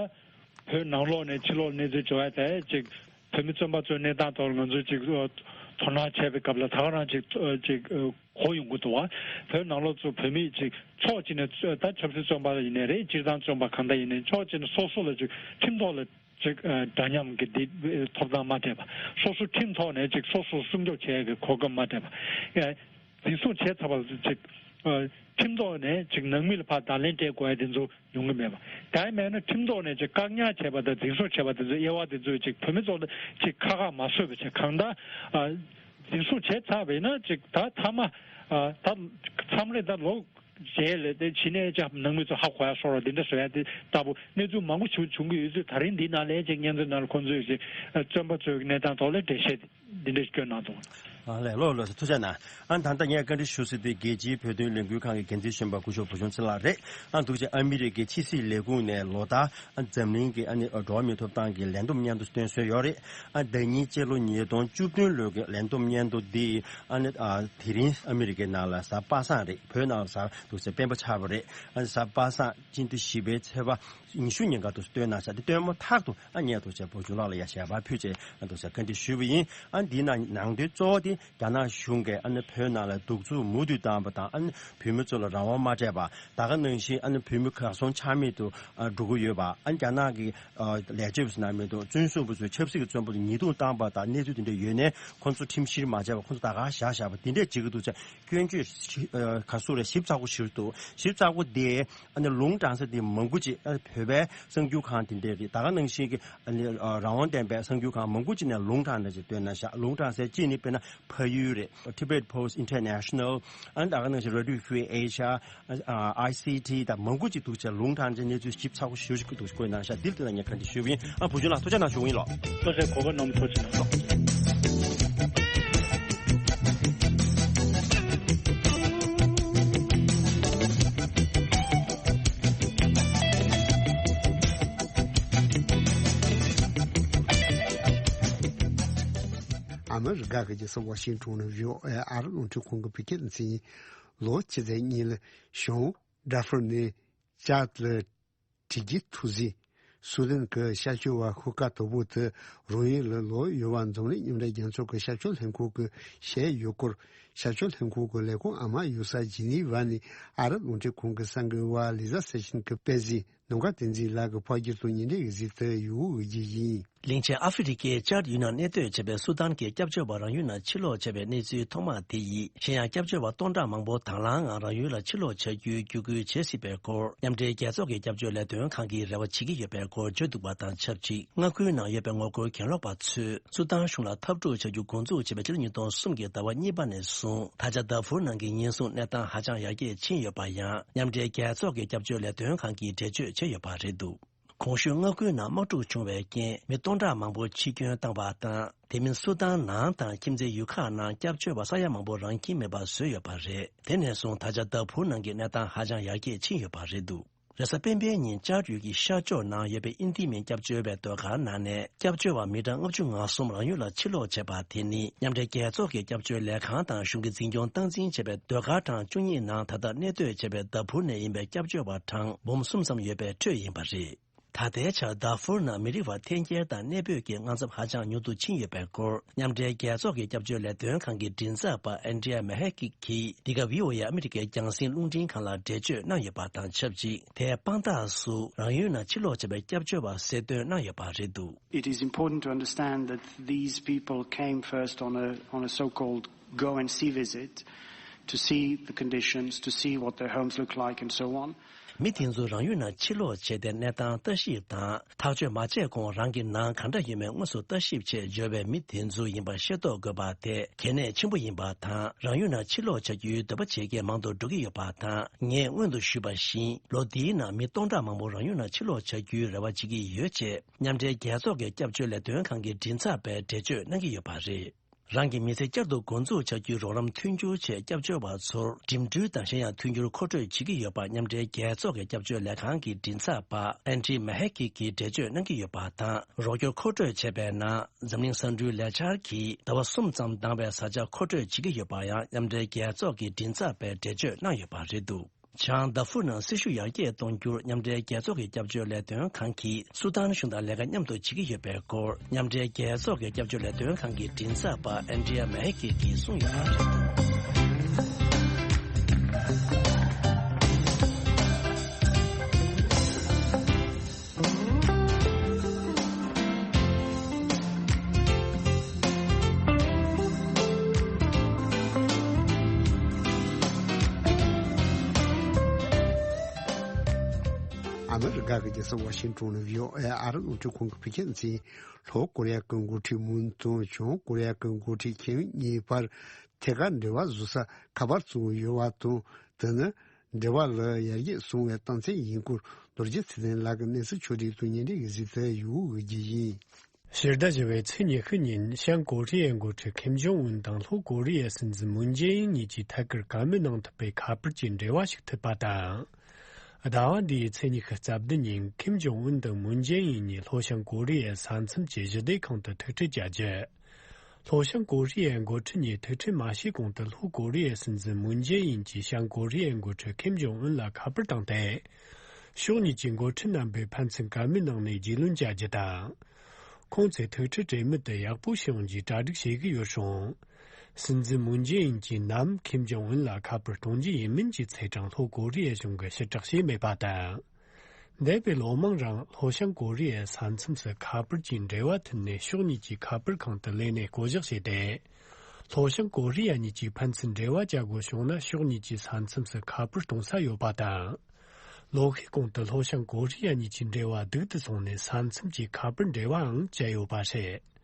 བོད་ནང་ལོགས་ནས་ཕྱི་ལོགས་གནས་ཚུལ་འབྱོར་ཡ་དེ་ཅིག་བོད་མི་བཙོན་པ་ཚོའི་གནས་སྟངས་ཐོག་ང་ཚོས་ཅིག་ཨ་དོ་སྣང་བྱས་པའི་སྐབས་ལ་ད་ག་རང་ཅིག་ཨ་ཅིག་ཨ་གོ་ཡོང་གི་འདུག་བ། བོད་ནང་ལོགས་ཚུར་བོད་མི་ཅིག་ཕྱོགས་གཅིག་ནས་ཨ་ད་ཆབ་སྲིད་བཙོན་པ་ཡིན་ནའི་རེད། སྤྱིར་བཏང་བཙོན་པ་གང་འདྲ་ཡིན་ནའི་ཕྱོགས་གཅིག་ནས་སོ་སོ་ལ་ཅིག་ཁྲིམས་ཐོག་ལ་ཅིག་ཨ་འདྲ་མཉམ་གྱི་འདི་ཐོབ་ཐང་མ་སྤྲད་པ། སོ་སོ་ཁྲིམས་ཐོག་ནས་ཅིག་སོ་སོ་སྲུང་སྐྱོབ་བྱེད་ཡ་གི་གོ་སྐབས་མ་སྤྲད་པ། ཨ་འཛིན་བཟུང་བྱས་ཚར་བ་ཅིག་ཨ་ཁྲིམས་ཐོག་ནས་ཅིག་ནང་མི་ལ་ཕར་བརྡ་ལན་སྤྲད་དགོས་ཡ་དེ་ཚོ་ཡོང་གི་མེད་པ། ད་ཡང་མེད་ན་ཁྲིམས་ཐོག་ནས་ཅིག་བཀག་ཉར་བྱས་པ་དང་འཛིན་བཟུང་བྱས་པ་དེ་ཚོ་དབྱེ་བ་དེ་ཚོ་ཅིག་བོད་མི་ཚོ་ལ་ཅིག་ཁག་ཁག་མ་བཟོས་པ་བྱས་གང་ལྟར་ཨ་འཛིན་བཟུང་བྱས་ཚར་བ་ཡིན་ན་ཅིག་ད་མཐའ་མ་ཨ་ད་མཚམས་རེ་ད་ལོ་རྗེས་ལ་དེ་ཕྱི་ནས་ཅིག་ནང་མི་ཚོ་ཧ་གོ་ཡ་སོགས་ར་འདི་འདྲ་བཟོ་ཡ་དེ་ལྟ་བུ་གནས་ཚུལ་མང་པོ་ཞིག་བྱུང་གི་ཡོད་ཚུལ་ད་རིང་འདི་ནང་ལ་ཅིག་སྙན་ཚིག་ནང་ལ་ཁོང་ཚོས་ཅིག་བཙོན་པ་ཚོའི་གནས་སྟངས་ཐོག་ལ་འགྲེལ་བཤད་འདི་འདྲ་ཞིག་བསྐྱོན་གནང་འདུག་ཨ་ལས་ལོ་ལོ་ཐུགས་རྗེ་གནང་། ཨ་ད་ལྟ་ངས་བཀའ་འདྲི་ཞུ་སྲིད་དེ་རྒྱལ་སྤྱིའི་བོད་དོན་ལས་འགུལ་ཁང་གི་འགན་འཛིན་གཞོན་པ་སྐུ་ཞབས་བུ་ཆུང་ཚེ་ལགས་རེད། ཨ་འདུག་ཅེ་ཨ་མི་རི་ཀའི་ཕྱི་སྲིད་ལས་ཁུངས་ནས་ལོ་ལྟར་ཨ་འཛམ་གླིང་གི་ཨ་ནི་འགྲོ་བ་མིའི་ཐོབ་ཐང་གི་ལས་བསྡོམས་སྙན་ཐོ་བཏོན་སྲོལ་ཡོད་རེད། ཨ་ཟླ་ཉིན་སྤྱི་ལོ་ཉིས་སྟོང་བཅུ་བདུན་ལོའི་གི་ལས་བསྡོམས་སྙན་ཐོ་འདི་ཨ་ནི་ཨ་དེ་རིང་ཨ་མི་རི་ཀའི་ནང་ལ་གཟའ་པ་སངས་རེད། བོད་ནང་ལ་གཟའ་འདུག་ཅེ་སྤེན་པ་ཆགས་པ་རེད། ཨ་གཟའ་པ་སངས་སྤྱི་ཟླ་བཞི་པའི་ཚེས་པ་ཉི་ཤུ་ཉིན་ཀ་དུ་བཏོན་གནང་ཤག་དེ་བཏོན་མ་ཐག་ཏུ་ཨ་ངས་འདུག་ཅེ་བུ་ཆུང་ལགས་ལ་ཡ་ཞལ་པར་ཕུལ་ཅེ་ཨ་འདུག་ཅེ་བཀའ་འདྲི་ཞུས་པ་ཡིན། ཨ་འདི་ནང་ནང་དོན་གཙོ་བོ་དེ་རྒྱ་ནག་གཞུང་གིས་ཨ་ནི་བོད་ནང་ལ་གདུག་རྩུབ་མུ་མཐུད་བཏང་བ་དང་ཨ་ནི་བོད་མི་ཚོ་ལ་རང་དབང་མ་སྤྲད་པ། ད་ག་ནང་བཞིན་ཨ་ནི་བོད་མི་གར་སོང་ཆ་མེད་དུ་ཨ་འགྲོ་གི་ཡོད་པ། ཨ་ནི་རྒྱ་ནག་གི་ཨ་ལས་བྱེད་པ་ཟེར་ན་མི་འདུག་བཙོན་ཟུར་པ་ཚོས་ཆབ་སྲིད་ཀྱི་བཙོན་པ་ཚོ་ཉེས་རྡུང་བཏང་པ་དང་གནས་ཚུལ་དེ་འདྲ་ཡོད་ནའི་ཁོང་ཚོ་ཁྲིམས་བཤེར་མ་བྱས་པ་ཁོང་ཚོ་ད་ག་བཞག་བཞག་པ་དེ་འདྲས་བྱེད་ཀྱི་འདུག་ཅེ་སྐྱོན་བརྗོད་ཞིབ་ཨ་ག་ཚོད་རེད། ཞིབ་ཚགས་པོ་ཞིག་འདུག་ཞིབ་ཚགས་པོ་དེ། ཨ་ནི་ལུང་དྲངས་ས་དེ་མང་པོ་ཅིག་ཨ་བོད་པའི་གསར་འགྱུར་ཁང་དེ་འདྲས་རེད། ད་ག་ནང་བཞིན་གྱི་ཨ་ནི་ཨ་རང་དབང་ལྡན་པའི་གསར་འགྱུར་ཁང་མང་པོ་ཅིག་ནས་ལུང་དྲངས་ནས་ཅིག་བཏོན་གནང་ཤག་ལུང་དྲངས་སའི་གཅིག་ནི་དཔེར་ན་ཕ་ཡུལ་རེད། Tibet Post International། ཨ་ནི་ད་ག་ནང་བཞིན་Radio Free Asia། ཨ་ཨ་ཨའི་སི་ཊི་དང་མང་པོ་ཅིག་འདུག་ཅེ་ལུང་དྲངས་ཅིག་གནས་ཚུལ་ཞིབ་ཚགས་པོ་ཞེ་པོ་ཅིག་འདུག་ཅེ་བཀོད་གནང་ཤག་འདིར་དེ་ལ་ངས་བཀའ་འདྲི་ཞུས་པ་ཡིན། ཨ་བུ་ཆུང་ལགས་ཐུགས་རྗེ་གནང་ཞུ་གི་ཡིན་ལགས། ཐུགས་རྗེ་གོ་སྐབས་གནང་བ་ཐུགས་རྗེ་གནང་། ཨ་མི་རི་ཀ་གི་རྒྱལ་ས་ཝ་ཤིང་ཊོན་ནས་བྷི་ཨོ་ཨེ་ཨ་རབ་རླུང་འཕྲིན་ཁང་གི་བོད་སྐད་སྡེ་ཚན་ཡིན། ལོ་ཕྱི་ཚེས་གཉིས་ལ་གཞུང་ཌར་ཧྥུར་ནས་ཅཱད་ལ་དྲིལ་གྱིས་འཐུ་ཟིན། སུ་དན་གྱི་ཤར་ཕྱོགས་བ་ཧུ་ཀ་དོ་པོ་དེ་རང་ཡུལ་ལ་ལོག་ཡོད་པ་འཛམ་གླིང་མཉམ་འབྲེལ་རྒྱལ་ཚོགས་ཀྱི་ཤར་ཕྱོགས་ལྷན་ཁང་གིས་བཤད་ཡོད་སྐོར། ཤར་ཕྱོགས་ལྷན་ཁང་གི་ལས་ཁུངས་ཨ་མ་ཡུལ་ས་ཇི་ནི་ཝ་ནས་ཨ་རབ་རླུང་འཕྲིན་ཁང་གི་གསར་འགོད་པ་ལི་ཟ་སེ་ཤིན་གྱིས་སྤེལ་ཟིན། ནམ་མཁའ་བསྟན་འཛིན་ལགས་ཀྱིས་ཕབ་སྒྱུར་དང་ཉིན་རེའི་གཟིགས་ཏེ་ཡུ་གུ་འོས་བསྡུ་ཡིན། གླིང་ཆེན་ཨ་ཧྥེ་རི་ཁའི་ཅཱད་ཡུལ་ནང་གནས་སྡོད་བྱས་པའི་སུ་དཱན་གྱི་སྐྱབས་བཅོལ་བ་རང་ཡུལ་ནང་ཕྱིར་ལོག་བྱས་པའི་གནས་ཚུལ་ཐོག་མ་དེ་ཡིས་གཞན་ཡང་སྐྱབས་བཅོལ་བ་སྟོང་ཕྲག་མང་པོ་དང་བླངས་ངང་རང་ཡུལ་ལ་ཕྱིར་ལོག་བྱ་རྒྱུའི་བརྒྱུད་སྐུལ་བྱེད་སྲིད་པའི་སྐོར་མཉམ་འབྲེལ་རྒྱལ་ཚོགས་ཀྱི་སྐྱབས་བཅོལ་ལས་དོན་ཁང་གིས་རེ་བ་བྱེད་ཀྱི་ཡོད་པའི་སྐོར་བརྗོད་འདུག་པ་དང་ཆབས་ཅིག་མངའ་ཁུལ་ནང་ཡོད་པའི་ངོ་རྒོལ་གྱེན་ལོག་པ་ཚོས་སུ་དཱན་གཞུང་ལ་འཐབ་འཁྲུག་བྱ་རྒྱུ་འགོ་འཛུགས་བྱས་པའི་ཕྱི་ལོ་ཉིས་སྟོང་གསུམ་གྱི་ཟླ་བ་གཉིས་པ་ནས་བཟུང་ད་ཆ་དཱ་ཕུར་ནང་གི་ཉེན་སྲུང་གནས་སྟངས་ཧ་ཅང་ཡར་རྒྱས་ཕྱིན་ཡོད་པ་ཡང་མཉམ་འབྲེལ་རྒྱལ་ཚོགས་ཀྱི་སྐྱབས་བཅོལ་ལས་དོན་ཁང་གིས་འགྲེལ་བརྗོད་བྱས་ཡོད་པ་རེད་འདུག་གོང་ཞུས་མངའ་ཁུལ་ནང་དམག་འཁྲུག་བྱུང་བའི་རྐྱེན་མི་སྟོང་ཕྲག་མང་པོ་འཆི་སྐྱོན་བཏང་བ་དང་། དེ་མིན་སུ་དཱན་ནང་དང་ཁྱིམ་མཚེས་ཡུལ་ཁག་ནང་སྐྱབས་བཅོལ་བ་ས་ཡ་མང་པོ་རང་ཁྱིམ་མེད་པ་བཟོས་ཡོད་པ་རེད། དེ་ནས་བཟུང་ད་ཆ་དཱ་ཕུར་ནང་གི་གནས་སྟངས་ཧ་ཅང་ཡར་རྒྱས་ཕྱིན་ཡོད་པ་རེད་འདུག་རེས་གཟའ་སྤེན་པའི་ཉིན་ཅཱད་ཡུལ་གྱི་ཤར་ཕྱོགས་ནང་ཡོད་པའི་ཨིན་དི་མིན་སྐྱབས་བཅོལ་བའི་སྡོད་སྒར་ནང་ནས་སྐྱབས་བཅོལ་བ་མི་གྲངས་ལྔ་བཅུ་ང་གསུམ་རང་ཡུལ་ལ་ཕྱིར་ལོག་བྱས་པ་དེ་ནི་མཉམ་འབྲེལ་རྒྱལ་ཚོགས་ཀྱི་སྐྱབས་བཅོལ་ལས་ཁང་དང་གཞུང་གིས་འཛིན་སྐྱོང་སྟངས་འཛིན་བྱས་པའི་སྡོད་སྒར་གྲངས་བཅུ་གཉིས་ནང་ད་ལྟ་གནས་སྡོད་བྱས་པའི་དཱ་ཕུར་ནས་ཡིན་པའི་སྐྱབས་བཅོལ་བ་གྲངས་འབུམ་གསུམ་ཙམ་ཡོད་པའི་ཁྲོད་ཡིན་པ་རེད། ད་ལྟའི་ཆར་དཱ་ཧྥུར་ནང་མི་རིགས་བར་འཐེན་འཁྱེར་དང་གནས་སྤོས་ཀྱི་དངངས་འཚབ་ཧ་ཅང་ཉུང་དུ་ཕྱིན་ཡོད་པའི་སྐོར། མཉམ་འབྲེལ་རྒྱལ་ཚོགས་ཀྱི་སྐྱབས་བཅོལ་ལས་དོན་ཁང་གི་མགྲིན་ཚབ་པ་ཨན་ཌི་ཡ་མེ་ཧེ་ཀི་གིས་འདི་ག་བྷི་ཨོ་ཨེ་ཨ་མི་རི་ཀའི་རྒྱང་སྲིང་རླུང་འཕྲིན་ཁང་ལ་འགྲེལ་བརྗོད་གནང་ཡོད་པ་དང་ཆབས་ཅིག་དེའི་དཔང་རྟགས་སུ་རང་ཡུལ་ནང་ཕྱིར་ལོག་བྱས་པའི་སྐྱབས་བཅོལ་བ་གསལ་སྟོན་གནང་ཡོད་པ་རེད་འདུག། It is important to understand that these people came first on a, on a so-called go and see visit to see the conditions, to see what their homes look like and so on. མི་དེ་ཚོ་རང་ཡུལ་ནང་ཕྱིར་ལོག་བྱས་ཏེ་གནས་སྟངས་ལྟ་ཞིབ་དང་ཐག་གཅོད་མ་བྱས་གོང་རང་གི་ནང་ག་འདྲ་ཡོད་མེད་དངོས་སུ་ལྟ་ཞིབ་ཆེད་འབྱོར་བའི་མི་དེ་ཚོ་ཡིན་པ་ཤེས་རྟོགས་དགོས་པ་དེ་གལ་གནད་ཆེན་པོ་ཡིན་པ་དང་། རང་ཡུལ་ནང་ཕྱིར་ལོག་བྱ་རྒྱུའི་འདོད་པ་བྱེད་མཁན་མང་དུ་འགྲོ་གི་ཡོད་པ་དང་། ངས་སྔོན་དུ་ཞུས་པ་བཞིན་ལོ་འདིའི་ནང་མི་སྟོང་ཕྲག་མང་པོ་རང་ཡུལ་ནང་ཕྱིར་ལོག་བྱ་རྒྱུའི་རེ་བ་བྱེད་ཀྱི་ཡོད་ཅེས་མཉམ་འབྲེལ་རྒྱལ་ཚོགས་ཀྱི་སྐྱབས་བཅོལ་ལས་དོན་ཁང་གི་མགྲིན་ཚབ་པས་འགྲེལ་བརྗོད་གནང་གི་ཡོད་པ་རེད། རང་གི་མི་ཚེ་བསྐྱར་དུ་འགོ་འཛུགས་བྱ་རྒྱུའི་རོགས་རམ་མཐུན་འགྱུར་ཆེད་སྐྱབས་བཅོལ་བ་ཚོར་འགྲིམ་འགྲུལ་དང་གཞན་ཡང་མཐུན་འགྱུར་མཁོ་སྤྲོད་བྱེད་ཀྱི་ཡོད་པ་མཉམ་འབྲེལ་རྒྱལ་ཚོགས་ཀྱི་སྐྱབས་བཅོལ་ལས་ཁང་གི་མགྲིན་ཚབ་པ་ཨན་ཌི་མ་ཧེ་ཀི་གིས་འགྲེལ་བརྗོད་གནང་གི་ཡོད་པ་དང་། རོགས་སྐྱོར་མཁོ་སྤྲོད་བྱས་པའི་ནང་འཛམ་གླིང་ས་འཕྲུལ་ལས་འཆར་གྱིས་ཟླ་བ་གསུམ་ཙམ་འདང་བའི་བཟའ་བཅའ་མཁོ་སྤྲོད་བྱེད་ཀྱི་ཡོད་པ་ཡང་མཉམ་འབྲེལ་རྒྱལ་ཚོགས་ཀྱི་མགྲིན་ཚབ་པས་འགྲེལ་བརྗོད་གནང་ཡོད་པ་རེད་འདུག། བྱང་དཱ་ཧྥུར་ནང་སྲི་ཞུ་ཡར་རྒྱས་གཏོང་རྒྱུར་མཉམ་འབྲེལ་རྒྱལ་ཚོགས་ཀྱི་སྐྱབས་བཅོལ་ལས་དོན་ཁང་གིས་སུ་དཱན་གཞུང་དང་ལས་ཀ་མཉམ་དུ་བྱེད་ཀྱི་ཡོད་པའི་སྐོར། མཉམ་འབྲེལ་རྒྱལ་ཚོགས་ཀྱི་སྐྱབས་བཅོལ་ལས་དོན་ཁང་གི་མགྲིན་ཚབ་པ་ཨན་ཌི་ཡ་མེ་ཧེ་ཀི་གིས་གསུངས་ཡོད་པ་རེད། ཨ་མི་རི་ཀ་གི་རྒྱལ་ས་ཝ་ཤིང་ཏོན་ནས་བྷི་ཨོ་ཨེ་ཨ་རི་རླུང་འཕྲིན་ཁང་གི་བོད་སྐད་སྡེ་ཚན། ལྷོ་ཀོ་རི་ཡ་གི་འགོ་ཁྲིད་མུན་དང་བྱང་ཀོ་རི་ཡ་གི་འགོ་ཁྲིད་ཁེ་ཝིན་གཉིས་བར་ཐད་ཀར་འབྲེལ་བ་བཟོ་ས་ཁ་པར་བཙུགས་ཡོད་པ་དང་། དེ་ནི་འབྲེལ་བ་ལ་ཡར་རྒྱས་སོང་བའི་རྟགས་མཚན་ཡིན་སྐོར། རྡོ་རྗེ་ཚེ་བརྟན་ལགས་ཀྱིས་གནས་ཚུལ་ཕྱོགས་སྒྲིག་ཏུ་སྙན་སྒྲོན་ཞུས་ཏེ་ཡོད་ཀྱི་ཡིན། ཕྱི་ཟླ་བཞི་པའི་ཚེས་ཉི་ཤུ་ཉིན་བྱང་ཀོ་རི་ཡའི་འགོ་ཁྲིད་ཁིམ་ཇོང་ཨུན་དང་ལྷོ་ཀོ་རི་ཡའི་སྲིད་འཛིན་མུན་ཇེ་ཨིན་གཉིས་ཀྱིས་ཐད་ཀར་བཀའ་མོལ་གནང་ཐུབ་པའི་ཁ་པར་གྱི་འབྲེལ་བ་ཞིག་ཐུབ་པ་དང་། ཟླ་བ་འདིའི་ཚེས་ཉི་ཤུ་རྩ་བདུན་ཉིན་ཁིམ་ཇོང་ཨུན་དང་མུན་ཇེ་ཨིན་གཉིས་ལྷོ་བྱང་ཀོ་རི་ཡའི་ས་མཚམས་ཀྱི་ཞི་བདེ་ཁང་དུ་ཐུག་འཕྲད་བྱ་རྒྱུ། ལྷོ་བྱང་ཀོ་རི་ཡའི་འགོ་ཁྲིད་གཉིས་ཐུག་འཕྲད་མ་བྱས་གོང་དུ་ལྷོ་ཀོ་རི་ཡའི་སྲིད་འཛིན་མུན་ཇེ་ཨིན་གྱིས་བྱང་ཀོ་རི་ཡའི་འགོ་ཁྲིད་ཁིམ་ཇོང་ཨུན་ལ་ཁ་པར་བཏང་སྟེ། ཕྱོགས་གཉིས་ཀྱི་འགོ་ཁྲིད་རྣམ་པའི་ཕན་ཚུན་བཀའ་མོལ་གནང་ནས་རྒྱུས་ལོན་བྱ་རྒྱུ་དང་། ཁོང་ཚོས་ཐུག་འཕྲད་གྲོས་མོལ་དེ་ཡག་པོ་བྱུང་རྒྱུའི་གྲ་སྒྲིག་བྱེད་ཀྱི་ཡོད་རུང་། སྲིད་འཛིན་མུན་ཇེ་ཨིན་གྱིས་ནམ་ཁིམ་ཇོང་ཨུན་ལ་ཁ་པར་གཏོང་རྒྱུ་ཡིན་མིན་གྱི་ཚེས་གྲངས་ལྷོ་ཀོ་རི་ཡའི་གཞུང་གིས་ཕྱིར་བསྒྲགས་བྱས་མེད་པ་དང་། འདས་པའི་ལོ་མང་རིང་ལྷོ་བྱང་ཀོ་རི་ཡའི་ས་མཚམས་སུ་ཁ་པར་གྱི་འབྲེལ་བ་མཐུད་ནས་ཕྱོགས་གཉིས་ཀྱི་ཁ་པར་ཁང་དུ་ལས་གནས་བསྐོ་གཞག་བྱས་ཏེ། ལྷོ་བྱང་ཀོ་རི་ཡ་གཉིས་ཀྱིས་ཕན་ཚུན་འབྲེལ་བ་བྱ་དགོས་བྱུང་ན་ཕྱོགས་གཉིས་ཀྱི་ས་མཚམས་སུ་ཁ་པར་གཏོང་ས་ཡོད་པ་དང་། ལོ་ཤས་གོང་དུ་ལྷོ་བྱང་ཀོ་རི་ཡ་གཉིས་ཀྱི་འབྲེལ་བ་སྡུག་ཏུ་སོང་ནས་ས་མཚམས་ཀྱི་ཁ་པར་འབྲེལ་བའང་བཅད་ཡོད་པ་རེད།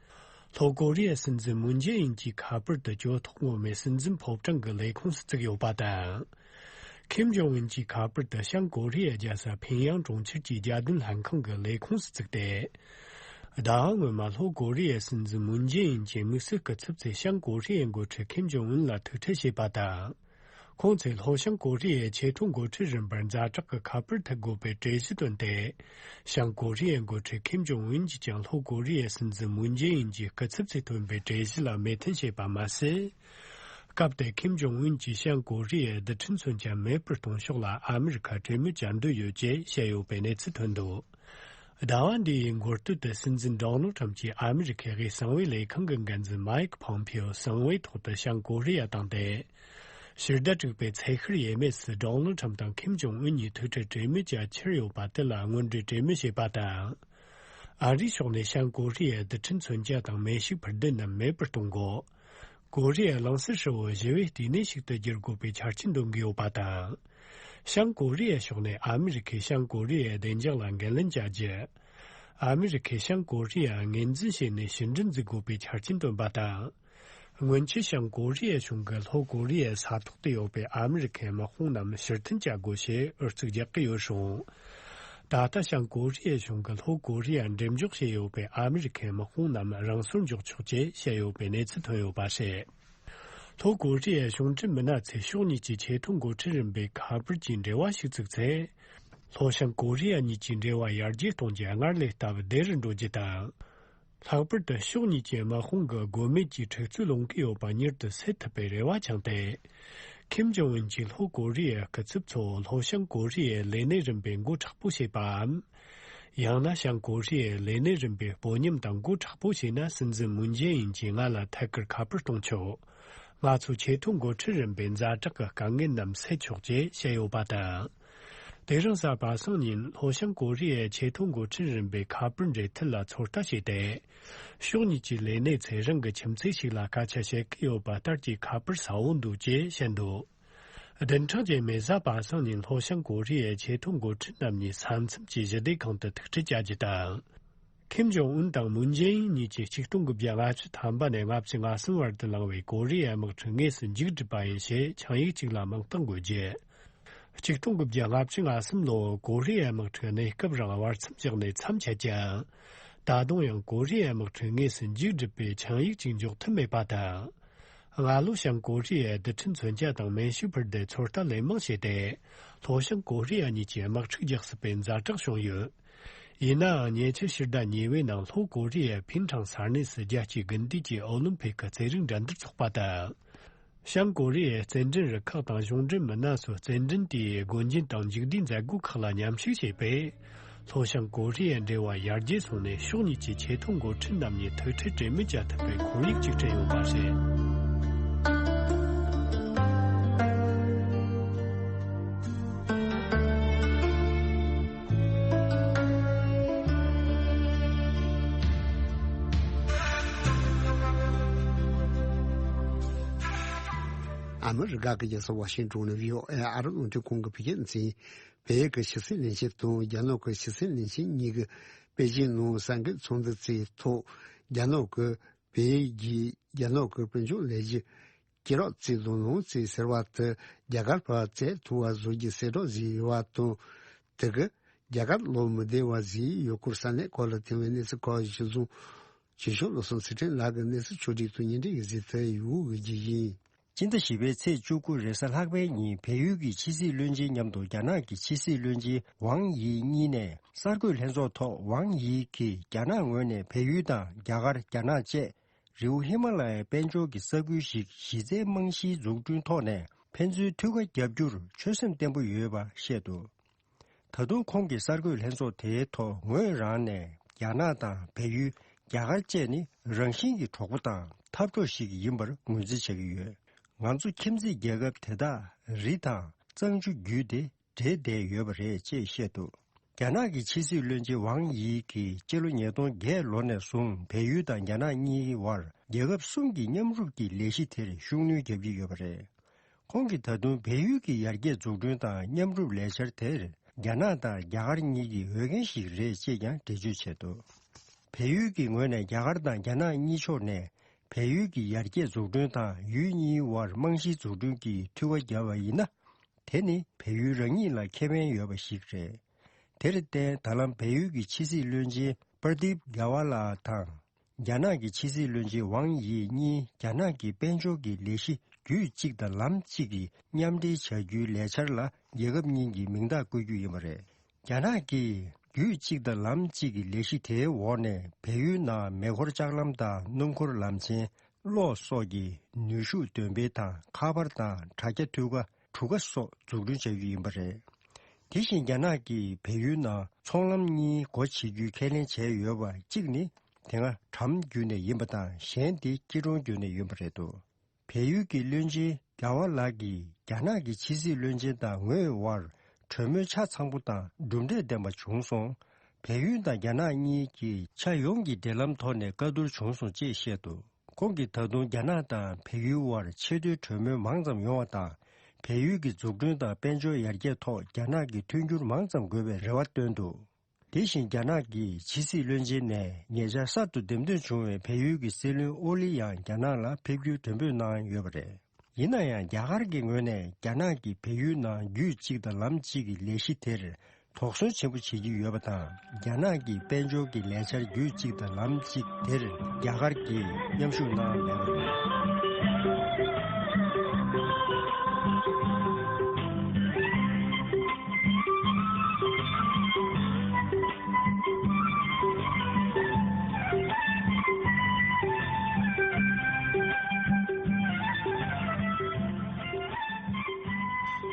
ལྷོ་ཀོ་རི་ཡའི་སྲིད་འཛིན་མུན་ཇེ་ཨིན་གྱི་ཁ་པར་དུ་གྱོད་ཐོག་ངོ་མའི་སྲིད་འཛིན་ཕོ་བྲང་གི་ལས་ཁུངས་སུ་བཙུགས་ཡོད་པ་དང་། ཁིམ་ཇོང་ཨུན་གྱི་ཁ་པར་དུ་བྱང་ཀོ་རི་ཡའི་རྒྱལ་ས་ཕིང་ཡང་གྲོང་ཁྱེར་གྱི་རྒྱལ་དོན་ལྷན་ཁང་གི་ལས་ཁུངས་སུ་བཙུགས་ཏེ། ཟླ་བ་སྔོན་མ་ལྷོ་ཀོ་རི་ཡའི་སྲིད་འཛིན་མུན་ཇེ་ཨིན་གྱིས་དམིགས་བསལ་སྐུ་ཚབ་ཚོས་བྱང་ཀོ་རི་ཡའི་འགོ་ཁྲིད་ཁིམ་ཇོང་ཨུན་ལ་ཐུག་འཕྲད་བྱས་པ་དང་། ཁོང་ཚོས་ལྷོ་བྱང་ཀོ་རི་ཡའི་ཆེས་མཐོའི་འགོ་ཁྲིད་རིམ་པར་ཛ་དྲག་གི་ཁ་པར་ཐུག་དགོས་པའི་གྲོས་གཞི་བཏོན་ཏེ། བྱང་ཀོ་རི་ཡའི་འགོ་ཁྲིད་ཁིམ་ཇོང་ཨུན་གྱིས་ཀྱང་ལྷོ་ཀོ་རི་ཡའི་སྲིད་འཛིན་མུན་ཇེ་ཨིན་གྱི་སྐུ་ཚབ་ཚོས་བཏོན་པའི་གྲོས་གཞི་ལ་མོས་མཐུན་བྱས་པ་མ་ཟད། སྐབས་དེར་ཁིམ་ཇོང་ཨུན་གྱིས་བྱང་ཀོ་རི་ཡའི་རྡུལ་ཕྲན་མཚོན་ཆ་མེད་པར་གཏོང་ཕྱོགས་ལ་ཨ་མི་རི་ཁ་གྲོས་མོལ་བྱ་འདོད་ཡོད་ཅེས་བཤད་ཡོད་པའི་གནས་ཚུལ་ཐོན་འདུག། ཟླ་བ་འདིའི་འགོ་སྟོད་དུ་སྲིད་འཛིན་ཌོ་ནལ་ཁྲམ་གྱིས་ཨ་མི་རི་ཁའི་དབུས་གསང་བའི་ལས་ཁང་གི་འགན་འཛིན་མའེ་ཁི་ཕོམ་ཕིའོ་གསང་བའི་ཐོག་ཏུ་བྱང་ཀོ་རི་ཡ་བཏང་སྟེ། ཕྱི་ཟླ་དྲུག་པའི་ཚེས་ཤར་ཡས་མས་སུ་ཌོ་ནལ་ཁྲམ་དང་ཁིམ་ཇོང་ཨུན་གཉིས་ཐུག་འཕྲད་གྲོས་མོལ་བྱ་འཆར་ཡོད་པ་དེ་ལ་སྔོན་འགྲོའི་གྲོས་མོལ་བྱས་པ་དང་། ཨ་རིའི་ཕྱོགས་ནས་བྱང་ཀོ་རི་ཡའི་རྡུལ་ཕྲན་མཚོན་ཆ་དང་མེ་ཤུགས་འཕུར་མདེལ་རྣམས་མེད་པར་གཏོང་དགོས། ཀོ་རི་ཡ་གླིང་ཟེར་ཧྲིལ་བོ་ཞི་བའི་བསྟི་གནས་ཤིག་ཏུ་བསྒྱུར་དགོས་པའི་ཆ་རྐྱེན་འདོན་གྱི་ཡོད་པ་དང་། བྱང་ཀོ་རི་ཡའི་ཕྱོགས་ནས་ཨ་མི་རི་ཁས་བྱང་ཀོ་རི་ཡའི་བདེ་འཇགས་ལ་འགན་ལེན་བྱ་རྒྱུ། ཨ་མི་རི་ཁས་བྱང་ཀོ་རི་ཡ་ངོས་འཛིན་བྱས་ནས་ཕྱི་འབྲེལ་འཛུགས་དགོས་པའི་ཆ་རྐྱེན་བཏོན་པ་དང་། སྔོན་ཆད་བྱང་ཀོ་རི་ཡའི་གཞུང་གིས་ལྷོ་ཀོ་རི་ཡའི་ས་ཐོག་ཏུ་ཡོད་པའི་ཨ་མི་རི་ཁའི་དམག་དཔུང་རྣམས་ཕྱིར་འཐེན་བྱ་དགོས་ཞེས་ཨུ་ཚུགས་རྒྱག་གི་ཡོད་རུང་། ད་ལྟ་བྱང་ཀོ་རི་ཡའི་གཞུང་གིས་ལྷོ་ཀོ་རི་ཡར་འགྲེམས་འཇོག་བྱས་ཡོད་པའི་ཨ་མི་རི་ཁའི་དམག་དཔུང་རྣམས་རང་སོར་འཇོག་ཆོག་ཅེས་བཤད་ཡོད་པའི་གནས་ཚུལ་ཐོན་ཡོད་པ་རེད། ལྷོ་ཀོ་རི་ཡའི་གཞུང་འབྲེལ་མི་སྣ་ཚོས་ཕྱོགས་གཉིས་ཀྱི་ཆེས་མཐོའི་འགོ་ཁྲིད་རིམ་པའི་ཁ་པར་གྱི་འབྲེལ་བ་ཞིག་བཙུགས་ཚེ། ལྷོ་བྱང་ཀོ་རི་ཡ་གཉིས་ཀྱི་འབྲེལ་བ་ཡར་རྒྱས་གཏོང་རྒྱུ་སྔར་ལས་སྟབས་བདེ་རུ་འགྲོ་རྒྱུ་དང་། ལྷག་པར་དུ་ཕྱོགས་གཉིས་ཀྱི་དམག་དཔུང་གི་དགོས་མེད་ཀྱི་འཁྲུག་རྩོད་སློང་གི་ཡོད་པ་མྱུར་དུ་སེལ་ཐུབ་པའི་རེ་བ་འཆང་སྟེ། ཁིམ་ཇོང་ཨུན་གྱིས་ལྷོ་ཀོ་རི་ཡའི་སྐུ་ཚབ་ཚོ་ལྷོ་བྱང་ཀོ་རི་ཡའི་ལས་གནས་རིམ་པའི་མགོ་མཁྲེགས་པོ་བྱེད་པའམ། ཡང་ན་བྱང་ཀོ་རི་ཡའི་ལས་སྣེ་རིམ་པས་སྤོ་ཉམས་དང་མགོ་མཁྲེགས་པོ་བྱས་ན། སྲིད་འཛིན་མུན་ཇེ་ཨིན་གྱིས་ང་ལ་ཐད་ཀར་ཁ་པར་གཏོང་ཆོག་ང་ཚོའི་ཆེས་མཐོའི་འགོ་ཁྲིད་རིམ་པས་ཛ་དྲག་གི་དཀའ་ངལ་རྣམས་སེལ་ཆོག་ཅེས་བཤད་ཡོད་པ་དང་། དེ་རིང་གཟའ་པ་སངས་ཉིན་ལྷོ་བྱང་ཀོ་རི་ཡའི་ཆེས་མཐོའི་འགོ་ཁྲིད་རིམ་པས་ཁ་པར་འབྲེལ་མཐུད་ལ་ཚོད་ལྟ་བྱས་ཏེ། ཕྱོགས་གཉིས་ཀྱི་ལས་སྣེ་ཚོས་རང་གི་ཁྱིམ་མཚེས་ཤིག་ལ་སྐད་ཆ་བཤད་ཀྱི་ཡོད་པ་ལྟར་གྱི་ཁ་པར་གསལ་བོ་འདུག་ཅེས་བཤད་འདུག་བདུན་ཕྲག་རྗེས་མའི་གཟའ་པ་སངས་ཉིན་ལྷོ་བྱང་ཀོ་རི་ཡའི་ཆེས་མཐོའི་འགོ་ཁྲིད་རྣམ་གཉིས་ས་མཚམས་ཀྱི་ཞི་བདེ་ཁང་དུ་ཐུག་འཕྲད་བྱ་རྒྱུ་དང་། ཁིམ་ཇོང་ཨུན་དང་མུན་ཇེ་ཨིན་གཉིས་ཀྱིས་ཆིག་སྟོང་དགུ་བརྒྱ་ལྔ་བཅུ་ཐམ་པ་ནས་ལྔ་བཅུ་ང་གསུམ་བར་དུ་བླངས་པའི་ཀོ་རི་ཡའི་དམག་འཁྲུག་དངོས་སུ་མཇུག་བསྒྲིལ་བ་ཡིན་ཞེས་ཆིངས་ཡིག་ཅིག་ལ་མིང་རྟགས་འགོད་རྒྱུ། ཆིག་སྟོང་དགུ་བརྒྱ་ལྔ་བཅུ་ང་གསུམ་ལོར་ཀོ་རི་ཡའི་དམག་འཁྲུག་གནས་སྐབས་རིང་བར་མཚམས་བཞག་ནས་མཚམས་ཆད་ཀྱང་། ད་དུང་ཡང་ཀོ་རི་ཡའི་དམག་འཁྲུག་དངོས་སུ་མཇུག་བསྒྲིལ་བའི་ཆིངས་ཡིག་ཅིག་འཇོག་ཐུབ་མེད་པ་དང་། སྔ་ལོ་བྱང་ཀོ་རི་ཡས་རྡུལ་ཕྲན་མཚོན་ཆ་དང་མེ་ཤུགས་འཕུར་མདའི་ཚོད་ལྟ་ལན་མང་བྱས་ཏེ། ལྷོ་བྱང་ཀོ་རི་ཡ་གཉིས་ཀྱི་དམག་འཁྲུག་རྒྱག་སྲིད་པའི་ཛ་དྲག་བྱུང་ཡོད། ཡིན་ནའང་ཉེ་ཆར་ཕྱི་ཟླ་གཉིས་པའི་ནང་ལྷོ་ཀོ་རི་ཡའི་ཕིན་ཁྲང་ས་གནས་སུ་རྒྱལ་སྤྱིའི་དགུན་དུས་ཀྱི་ཨོ་ལིམ་ཕིག་གི་རྩེད་རིགས་འགྲན་བསྡུར་འཚོགས་པ་དང་། བྱང་ཀོ་རི་ཡའི་རྩེད་འགྲན་རུ་ཁག་དང་གཞུང་འབྲེལ་མི་སྣ་ཚོས་རྩེད་འགྲན་དེའི་སྒོ་འབྱེད་དང་མཇུག་བསྡུའི་མཛད་སྒོ་ཁག་ལ་མཉམ་ཞུགས་བྱས་པས། ལྷོ་བྱང་ཀོ་རི་ཡའི་འབྲེལ་བ་ཡར་རྒྱས་སོང་ནས་ཕྱོགས་གཉིས་ཀྱི་ཆེས་མཐོའི་འགོ་ཁྲིད་རྣམ་གཉིས་ཐུག་འཕྲད་གྲོས་མོལ་བྱ་ཐུབ་པའི་ཁོར་ཡུག་ཅིག་བསྐྲུན་ཡོད་པ་རེད། ཨ་མི་རི་ཀ་གི་རྒྱལ་ས་ཝ་ཤིང་ཊོན་ནས་བྷི་ཨོ་ཨེ་ཨ་རི་རླུང་འཕྲིན་ཁང་གི་བོད་སྐད་སྡེ་ཚན། བལ་ཡུལ་གྱི་ཕྱི་སྲིད་བློན་ཆེན་དང་རྒྱ་ནག་གི་ཕྱི་སྲིད་བློན་ཆེན་གཉིས་ཀྱིས་པེ་ཅིང་ནང་གསར་འགོད་ཚོགས་འདུ་བཙུགས་ཐོག་རྒྱ་ནག་གིས་བལ་ཡུལ་གྱིས་རྒྱ་ནག་གི་དཔལ་འབྱོར་ལས་གཞི་སྐེ་རགས་བཙུགས་དང་ལོངས་སྤྱོད་ཟེར་བ་དེ་རྒྱ་གར་བར་བཙལ་ཐུབ་པ་བཟོ་རྒྱུ་གསལ་བསྒྲགས་བྱས་ཡོད་པ་དང་། དེ་གིས་རྒྱ་གར་ལོག་མི་བདེ་བ་བཟོས་ཡོད་སྐོར་ས་གནས་ཁག་ལ་ཐོན་པའི་གནས་ཚུལ་ཁག་གཞིར་བཟུང་། ཆོས་ཕྱོགས་བློ་བཟང་ཚེ་བརྟན་ལགས་ཀྱིས་གནས་ཚུལ་ཕྱོགས་སྒྲིག་དང་སྙན་སྒྲོན་ཡོད་ཚུལ་དེ་ཡོད་དགོས་ཀྱི་ཡིན། སྤྱི་ཟླ་བཞི་པའི་ཚེས་བཅུ་དགུ་རེས་གཟའ་ལྷག་པའི་ཉིན་བལ་ཡུལ་གྱི་ཕྱི་སྲིད་བློན་ཆེན་མཉམ་དུ་རྒྱ་ནག་གི་ཕྱི་སྲིད་བློན་ཆེན་ཝང་དབྱི་གཉིས་ནས་གསར་འགོད་ལྷན་ཚོགས་ཐོག་ཝང་དབྱི་གིས་རྒྱ་ནག་ངོས་ནས་བལ་ཡུལ་དང་རྒྱ་གར། རྒྱ་ནག་བཅས་རི་བོ་ཧི་མ་ལ་ཡའི་དཔལ་འབྱོར་གྱི་ས་ཁུལ་ཞིག་གཞི་རྩའི་རྨང་གཞིའི་འཛུགས་སྐྲུན་ཐོག་ནས་ཕན་ཚུན་མཐུད་ཁ་བརྒྱབ་རྒྱུར་ཆོད་སེམས་བརྟན་པོ་ཡོད་པ་བཤད་འདུག་ད་དུང་ཁོང་གིས་གསར་འགོད་ལྷན་ཚོགས་དེའི་ཐོག་ངོས་རང་ནས་རྒྱ་ནག་དང་བལ་ཡུལ། རྒྱ་གར་བཅས་ནི་རང་བཞིན་གྱི་གྲོགས་པོ་དང་འཐབ་གྲོགས་ཤིག་ཡིན་པར་ངོས་འཛིན་བྱ་གི་ཡོད། ང་ཚོ་ཁྱིམ་མཚེས་རྒྱལ་ཁབ་དེ་དག་རི་དང་གཙང་ཆུ་བརྒྱུད་དེ་འབྲེལ་བསྡད་ཡོད་པ་རེད་ཅེས་བཤད་འདུག་རྒྱ་ནག་གི་ཕྱི་སྲིད་བློན་ཆེན་ཝང་དབྱི་གིས་སྤྱི་ལོ་ཉིས་སྟོང་བརྒྱད་ལོ་ནས་བཟུང་བལ་ཡུལ་དང་རྒྱ་ནག་གཉིས་ཀྱི་དབར་རྒྱལ་ཁབ་གསུམ་གྱི་མཉམ་རུབ་ཀྱི་ལས་གཞི་དེར་ཤུགས་སྣོན་བརྒྱབ་ཀྱི་ཡོད་པ་རེད། ཁོང་གིས་ད་དུང་བལ་ཡུལ་གྱི་ཡར་རྒྱས་འཛུགས་སྐྲུན་དང་མཉམ་རུབ་ལས་འཆར་དེར་རྒྱ་ནག་དང་རྒྱ་གར་གཉིས་ཀྱི་འོས་འགན་ཞིག་རེད་ཅེས་ཀྱང་འགྲེལ་བརྗོད་བྱས་འདུག་བལ་ཡུལ་གྱི་ངོས་ནས་རྒྱ་གར་དང་རྒྱ་ནག་གཉིས་ཕྱོགས་ནས་བལ་ཡུལ་གྱི་ཡར་རྒྱས་འཛུགས་སྐྲུན་དང་ཡུལ་གཉིས་དབར་རྨང་གཞི་འཛུགས་སྐྲུན་གྱི་མཐུད་པ་བརྒྱབ་པ་ཡིན་ན། དེ་ནི་བལ་ཡུལ་རང་ཉིད་ལ་ཁེ་ཕན་ཡོད་པ་ཞིག་རེད། དེར་བརྟེན་ད་ལམ་བལ་ཡུལ་གྱི་ཕྱི་སྲིད་བློན་ཆེན་པར་དིབ་གྷ་ཝ་ལ་དང་། རྒྱ་ནག་གི་ཕྱི་སྲིད་བློན་ཆེན་ཝང་དབྱི་གཉིས་རྒྱ་ནག་གི་དཔལ་འབྱོར་གྱི་ལས་གཞི་རྒྱུད་གཅིག་དང་ལམ་གཅིག་གི་མཉམ་འབྲེལ་བྱ་རྒྱུའི་ལས་འཆར་ལ་རྒྱལ་ཁབ་གཉིས་ཀྱིས་མིང་རྟགས་བཀོད་རྒྱུ་ཡིན་པ་རེད། རྒྱ་ནག་གིས་རྒྱུད་གཅིག་དང་ལམ་གཅིག་གི་ལས་གཞི་དེའི་འོག་ནས་བལ་ཡུལ་ནང་མེ་འཁོར་ལྕགས་ལམ་དང་སྣུམ་འཁོར་ལམ་ཆེན། གློག་སོགས་ཀྱི་ནུས་ཤུགས་འདོན་སྤེལ་དང་ཁ་པར་དང་དྲ་རྒྱ་འཐུས་ཀ་གྲུ་ཁ་སོགས་འཛུགས་སྐྲུན་བྱ་རྒྱུ་ཡིན་པ་རེད། དེ་བཞིན་རྒྱ་ནག་གིས་བལ་ཡུལ་ནང་ཚོང་ལམ་གཉིས་སྒོ་ཕྱེ་རྒྱུའི་ཁས་ལེན་བྱས་ཡོད་པ་གཅིག་ནི་དེ་སྔ་ཊམ་བརྒྱུད་ནས་ཡིན་པ་དང་གཞན་དེ་སྐྱིད་གྲོང་བརྒྱུད་ནས་ཡིན་པ་རེད་འདུག་བལ་ཡུལ་གྱི་བློན་ཆེན་གྷ་ཝ་ལགས་ཀྱིས་རྒྱ་ནག་གི་ཕྱི་སྲིད་བློན་ཆེན་དང་ངོས་དབར་གྲོས་མོལ་ཆ་ཚང་པོ་དང་གྲུབ་འབྲས་ལྡན་པ་བྱུང་སོང་། བལ་ཡུལ་དང་རྒྱ་ནག་གཉིས་ཀྱི་ཆ་ཡོངས་ཀྱི་འབྲེལ་ལམ་ཐོག་ནས་བཀའ་བསྡུར་བྱུང་སོང་ཅེས་བཤད་འདུག་ཁོང་གིས་ད་དུང་རྒྱ་ནག་དང་བལ་ཡུལ་དབར་ཆེས་མཐོའི་གྲོས་མོལ་མང་ཙམ་ཡོང་བ་དང་། བལ་ཡུལ་གྱི་འཛུགས་སྐྲུན་དང་དཔལ་འབྱོར་ཡར་རྒྱས་ཐོག་རྒྱ་ནག་གིས་མཐུན་འགྱུར་མང་ཙམ་དགོས་པའི་རེ་བ་བཏོན་འདུག་དེ་བཞིན་རྒྱ་ནག་གི་ཕྱི་སྲིད་བློན་ཆེན་ནས་ཉེ་ཆར་གསར་དུ་འདེམས་ཐོན་བྱུང་བའི་བལ་ཡུལ་གྱི་སྲིད་བློན་ཨོ་ལི་ཡང་རྒྱ་ནག་ལ་ཕེབས་རྒྱུའི་གྲོས་འབོད་གནང་ཡོད་པ་རེད། ཡིན་ན་ཡང་རྒྱ་གར་གྱི་ངོས་ནས་རྒྱ་ནག་གིས་བལ་ཡུལ་ནང་རྒྱུད་གཅིག་དང་ལམ་གཅིག་གི་ལས་གཞི་དེར་དོགས་ཟོན་ཆེན་པོ་བྱེད་ཀྱི་ཡོད་པ་དང་། རྒྱ་ནག་གི་དཔལ་འབྱོར་གྱི་ལས་འཆར་རྒྱུད་གཅིག་དང་ལམ་གཅིག་དེར་རྒྱ་གར་གྱིས་མཉམ་ཞུགས་གནང་མེད་པ་རེད།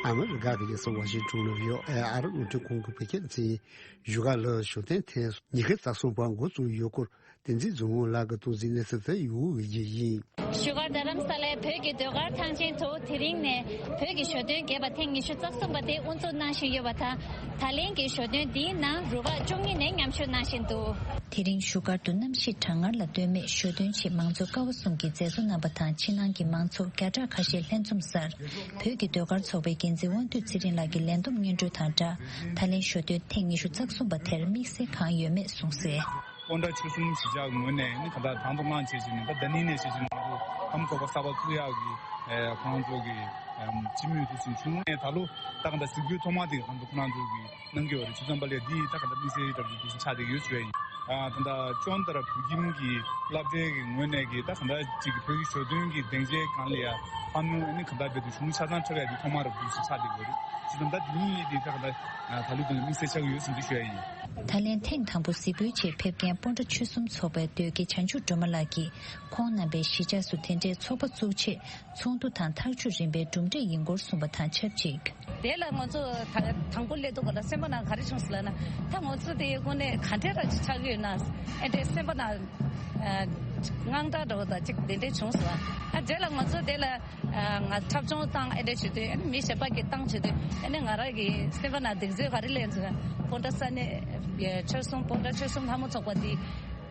ཨ་མི་རི་ཀ་གི་རྒྱལ་ས་ཝ་ཤིང་ཊོན་ནང་ཡོད་ཨེ་ཨ་རི་རླུང་འཕྲིན་ཁང་གི་བོད་སྐད་སྡེ་ཚན་གཞུག་ག་ལ་ཞོ་སྟོན་ཐེངས་ཉི་ཤུ་རྩ་གསུམ་པ་འགོ་བཙུགས་ཡོད་སྐོར་བསྟན་འཛིན་རྫོང་ངོ་ལགས་ཀྱིས་གཏོང་གཟིགས་གནས་ཚུལ་དེ་ཡུ་གུ་ཡིན། བཞུགས་སྒར་རྡ་རམ་ས་ལའི་བོད་ཀྱི་ཟློས་གར་ཐང་ཆེན་དུ་དེ་རིང་ནས་བོད་ཀྱི་ཞོ་སྟོན་རྒྱས་པ་ཐེངས་ཉི་ཤུ་རྩ་གསུམ་པ་དེ་དབུ་འཛུགས་གནང་བཞིན་ཡོད་པ་དང་། ད་ལན་གྱི་ཞོ་སྟོན་འདིའི་ནང་རུ་ཁག་བཅུ་གཉིས་ནས་མཉམ་ཞུགས་གནང་བཞིན་འདུག་དེ་རིང་བཞུགས་སྒར་དུ་གནམ་གཤིས་གྲང་ངར་ལ་ལྟོས་མེད་ཞོ་སྟོན་ཆེད་མང་ཚོགས་ཀ་བ་གསུམ་གྱི་མཛད་གཙོ་རྣམ་པ་དང་ཕྱི་ནང་གི་མང་ཚོགས་བརྒྱ་ཕྲག་ཁ་ཤས་ལྷན་འཛོམས་སར། བོད་ཀྱི་ཟློས་གར་ཚོགས་པའི་འགན་འཛིན་དབང་འདུས་ཚེ་རིང་ལགས་ཀྱིས་ལས་བསྡོམས་སྙན་སྒྲོན་དང་སྦྲགས། ད་ལན་ཞོ་སྟོན་ཐེངས་ཉི་ཤུ་རྩ་གསུམ་པ་དེར་དམིགས་བསལ་གང་ཡོད་མེད་གསུངས་གསལ། སྤོན་ཊ་ཆོལ་གསུམ་གཞིས་ཆགས་ངོས་ནས་ནི་གང་ལྟར་དང་དུ་དམངས་བྱས་བྱས་ནས་ད་ལྡ་ནིང་ནས་བྱས་བྱས་ནས་ང་ཚོ་ལྷ་མོ་ཚོགས་པ་གསར་པ་བཙུགས་ཡག་གི་ཁོ་རང་ཚོ་གི་སྤྱི་མོས་དེ་བཞིན་བྱུང་ནས་ད་ལོ་ད་གང་ལྟར་གཟིགས་འབུལ་ཐོག་མ་དེ་ང་ཚོ་ཁོ་རང་ཚོ་གི་གནང་གི་ཡོད་རེད། བྱས་ཙང་པ་ལས་འདི་ད་གང་ལྟར་དམིགས་བསལ་ལྟ་བུ་དེ་བཞིན་ཆགས་བསྡད་ཀྱི་ཡོད་ཞུ་ཡ་ཡིན། ད་ལྟ་ཅོན་ཏ་ར་བོད་ཁྱིམ་གྱི་སློབ་གྲྭའི་གི་ངོས་ནས་གི་ད་གང་ལྟར་ཅིག་གི་བོད་ཀྱི་ཞོ་སྟོན་གྱི་སྡིངས་ཆའི་སྒང་ལ་ཡ་ལྷ་མོ་ནི་གང་ལྟར་བེད་དུ་བྱུང་ཆ་ཚང་འཁྲབ་ཡ་དེ་ཐོག་མ་རུ་བུ་ཞིག་ཆགས་བསྡད་ཀྱི་ཡོད་རེད། བྱས་ཙང་ད་དེ་ནི་དེ་ད་གང་ལྟར་ད་ལོ་དེ་ལ་དམིགས་བསལ་ཆགས་ཀྱི་ཡོད་ཟིན་དུ་ཞུ་ཡ་ཡིན། ད་ལན་ཐེངས་དང་པོ་གཟིགས་འབུལ་ཆེད་ཕེབས་མཁན་སྤོན་ཊ་ཆོལ་གསུམ་ཚོགས་པའི་ཟློས་དགེ་བྱང་ཆུབ་སྒྲོལ་མ་ལགས་ཀྱིས་ཁོང་རྣམ་པའི་གཞིས་ཆགས་སུ་དེ་འདྲའི་ཚོགས་པ་བཙུགས་ཆེད་ཚོགས་འདུ་དང་ཐག་གཅོད་རིམ་པའི་གྲུབ་འབྲས་ཡིན་སྐོར་གསུངས་པ་དང་ཆབས་ཅིག་དེ་ལ་ང་ཚོ་ད་དང་པོ་སླེབས་དུས་སྐབས་ལ་སེམས་པ་ནང་ག་རེ་བྱུང་སོང་ལབ་ན། ད་ང་ཚོ་དེ་དངོས་གནས་ག་འདྲས་ར་ཅིག་ཆགས་ཀྱི་ཡོད་ན་ཨེ་འདྲས་སེམས་པ་ནང་དངངས་སྐྲག་འདྲ་བོ་དང་ཅིག་དེ་འདྲས་བྱུང་སོང་། ཨ་དེ་ལ་ང་ཚོ་དེ་ལ་ང་འཁྲབ་ཆུང་བཏང་ཨེ་འདྲས་བྱེད་དུས་ཨ་ནི་མི་གཞན་པ་གིས་བཏང་བྱེད་དུས་ཨ་ནི་ང་རང་གི་སེམས་པ་ནང་གདེང་ཚོད་ག་རེ་སླེབས་སོང་ན། སྤོན་ཊ་ས་གནས་ཆོལ་གསུམ་སྤོན་ཊ་ཆོལ་གསུམ་ལྷ་མོ་ཚོགས་པ་འདི་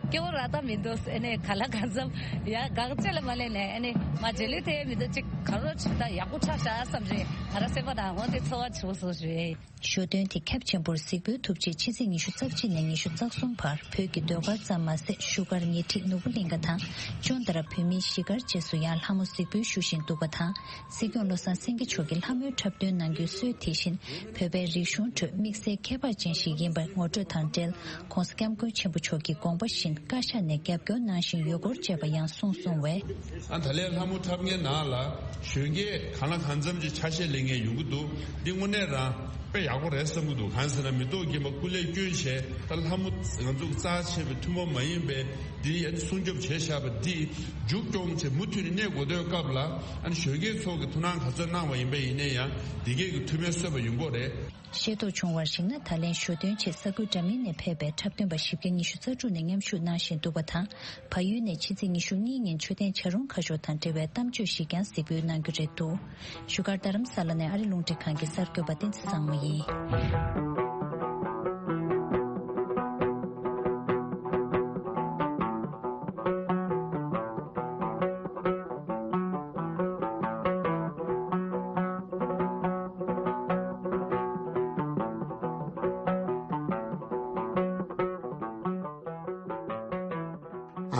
སྐྱོ་བོ་རག་ད་མི་འདུག་ཨ་ནི་ག་ལ་གང་འཚམ་ཡ་གང་ཚད་ལ་མ་སླེབས་ནས་ཨ་ནི་མ་རྗེས་ལུས་དེ་མི་འདུག་ཅིག་ག་རོ་ཆུ་ད་ཡག་པོ་འཁྲབ་ཤག་བསམ་རེད། ང་རང་སེམས་པ་ནང་འོ་དེ་ཚོར་བ་བྱུང་སོང་ཞུ་ཡས། ཞོ་སྟོན་དེ་ཁྱབ་ཆེན་པོར་གཟིགས་འབུལ་ཐུབ་ཆེད་ཕྱི་ཚེས་ཉི་ཤུ་རྩ་གཅིག་ནས་ཉི་ཤུ་རྩ་གསུམ་བར་བོད་ཀྱི་ཟློས་གར་ཙམ་མ་ཟད་བཞུགས་སྒར་ཉེ་འཁྲིས་ནོར་བུ་གླིང་ག་དང་ཅོན་ཏ་ར་བོད་མིའི་གཞིས་སྒར་བཅས་སུ་ཡང་ལྷ་མོ་གཟིགས་འབུལ་ཞུ་བཞིན་འདུག་པ་དང་། སྲིད་སྐྱོང་བློ་བཟང་སེང་གེ་མཆོག་གིས་ལྷ་མོའི་འཁྲབ་སྟོན་གནང་རྒྱུའི་སྲོལ་དེ་བཞིན་བོད་པའི་རིག་གཞུང་ཁྲོད་དམིགས་བསལ་ཁྱད་པར་ཅན་ཞིག་ཡིན་པར་ངོ་སྤྲོད་དང་འབྲེལ། ྋགོང་ས་ྋསྐྱབས་མགོན་ཆེན་པོ་མཆོག་གི་དགོངས་པ་བཞིན་བཀའ་ཤག་ནས་རྒྱབ་སྐྱོར་གནང་བཞིན་ཡོད་སྐོར་བཅས་པ་ཡང་གསུངས་སོང་བས། ཨ་ད་ལན་ལྷ་མོ་འཁྲབ་མཁན་ནང་ལ་གཞོན་སྐྱེས་གང་ལ་གང་འཚམ་ཅིག་ཆ་ཤས་ལེན་མཁན་ཡོང་གི་འདུག་འདི་དངོས་གནས་རང་དཔེ་ཡག་པོ་རེད་བསམ་གྱི་འདུག་གང་ཟེར་ན་མི་ཐོག་རྒན་པ་སྐུ་ལས་བསྐྱོན་བྱས་ད་ལྷ་མོ་ང་ཚོ་རྩ་ཆེ་བའི་ཐུན་མོང་མ་ཡིན་པའི་འདི་ཨ་ནི་སྲུང་སྐྱོབ་བྱས་བཞག་པ་འདི་མཇུག་སྐྱོང་བྱས་མུ་མཐུད་ནས་གནས་དགོས་དུས་སྐབས་ལ་ཨ་ནི་གཞོན་སྐྱེས་ཚོ་གི་ཐུགས་སྣང་ག་ཚོད་གནང་བ་ཡིན་པ་ཡིན་ན་ཡང་འདི་གས་ཀྱི་མཐུ་དམན་གསོས་པ་ཡིན་དགོས་རེད། ཤེས་རྟོགས་བྱུང་བར་གཞིགས་ན། ད་ལན་ཞོ་སྟོན་ཆེད་ས་ཁུལ་འདྲ་མིན་ནས་ཕེབས་པའི་འཁྲབ་སྟོན་པ་བཞི་བརྒྱ་ཉི་ཤུ་རྩ་དྲུག་ནས་མཉམ་ཞུགས་གནང་བཞིན་འདུག་པ་དང་། བལ་ཡུལ་ནས་ཕྱི་ཚེས་ཉི་ཤུ་གཉིས་ཉིན་མཆོད་རྟེན་བྱ་རུང་ཁ་ཤོར་དང་འབྲེལ་བའི་གཏམ་བརྗོད་ཞིག་ཀྱང་གཟིགས་འབུལ་གནང་རྒྱུ་རེད་འདུག་བཞུགས་སྒར་རྡ་རམ་ས་ལ་ནས་ཨ་རི་རླུང་འཕྲིན་ཁང་གི་གསར་འགོད་པ་བསྟན་འཛིན་བཟང་མོ་ཡིན།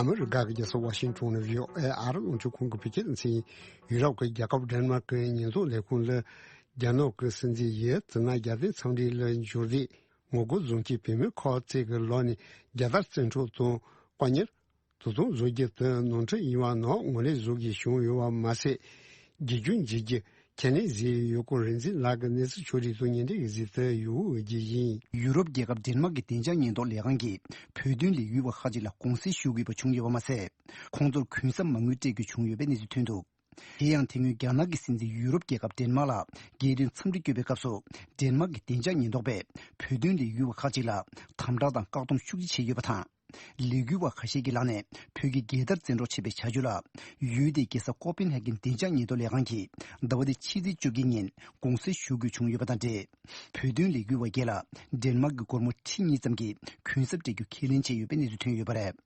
ཨ་མི་རི་ཀ་གི་རྒྱལ་ས་ཝ་ཤིང་ཊོན་ནས་བྷི་ཨོ་ཨེ་ཨ་རི་རླུང་འཕྲིན་ཁང་གི་བོད་སྐད་སྡེ་ཚན། ཡུ་རོབ་ཀྱི་རྒྱལ་ཁབ་ཌེན་མཱག་གི་ཉེན་རྟོག་ལས་ཁུངས་ལ་རྒྱ་ནག་གི་སྲིད་འཛིན་ཡི་ཙི་ནན་རྒྱལ་བསྟན་འཚམས་འདྲི་ལ་འབྱོར་ཏེ། ངོ་རྒོལ་བཟོ་མཁན་བུད་མེད་ཁག་ཅིག་གི་ལག་ནས་རྒྱལ་དར་བཙན་འཕྲོག་དང་བཀག་ཉར། དོ་དམ་བཟོ་རྒྱུ་དེ་ནོར་འཁྲུལ་ཡིན་པ་རྣམས་ངོས་ལེན་བཟོ་དགོས་བྱུང་ཡོད་པ་མ་ཟད། རྒྱུ་རྐྱེན་འཇིགས་རྒྱུ་ཁས་ལེན་བཟོས་ཡོད་སྐོར་རིག་འཛིན་ལགས་ཀྱི་གནས་ཚུལ་ཕྱོགས་སྒྲིག་དང་ཉེ་འབྲེལ་གྱི་གཟིགས་ཚུལ་ཡོད་ཀྱི་ཡིན། ཡུ་རོབ་རྒྱལ་ཁབ་ཌེན་མཱག་གི་བདེ་འཇགས་ཉེན་རྟོག་ལས་ཁང་གིས་བོད་དོན་ལས་འགུལ་བ་ཁག་ཅིག་ལ་དགོངས་སེལ་ཞུ་དགོས་པ་བྱུང་ཡོད་པ་མ་ཟད། ཁོང་ཚོར་གུན་གསབ་མ་དངུལ་སྤྲད་དགོས་བྱུང་ཡོད་པའི་གནས་ཚུལ་ཐོན་འདུག་དེ་ཡང་དེ་སྔོན་རྒྱ་ནག་གི་སྲིད་འཛིན་ཡུ་རོབ་རྒྱལ་ཁབ་ཌེན་མཱག་ལ་རྒྱལ་དོན་འཚམས་འདྲི་བསྐྱོད་པའི་སྐབས་སུ། ཌེན་མཱག་གི་བདེ་འཇགས་ཉེན་རྟོག་པས་བོད་དོན་ལས་འགུལ་བ་ཁག་ཅིག་ལ་དམ་དྲག་དང་བཀག་སྡོམ་ཤུགས་ཆེ་བྱས་ཡོད་པ་དང་། ལས་འགུལ་བ་ཁ་ཤས་ཀྱི་ལག་ནས་བོད་ཀྱི་རྒྱལ་དར་བཙན་འཕྲོག་བྱས་པའི་བྱ་སྤྱོད་ལ། ཡུལ་དེའི་རྒྱལ་ས་ཀོ་པན་ཧེ་གན་བདེ་འཇགས་ཉེན་རྟོག་ལས་ཁང་གིས་ཟླ་བ་འདིའི་ཕྱི་ཚེས་བཅོ་བརྒྱད་ཉིན་དགོངས་སེལ་ཞུ་དགོས་བྱུང་ཡོད་པ་དང་འབྲེལ། བོད་དོན་ལས་འགུལ་བ་བརྒྱད་ལ་ཌེན་མཱག་གི་སྒོར་མོ་ཁྲི་གཉིས་ཙམ་གྱི་གུན་གསབ་སྤྲད་རྒྱུ་ཁས་ལེན་བྱས་ཡོད་པའི་གནས་ཚུལ་ཐོན་ཡོད་པ་རེད།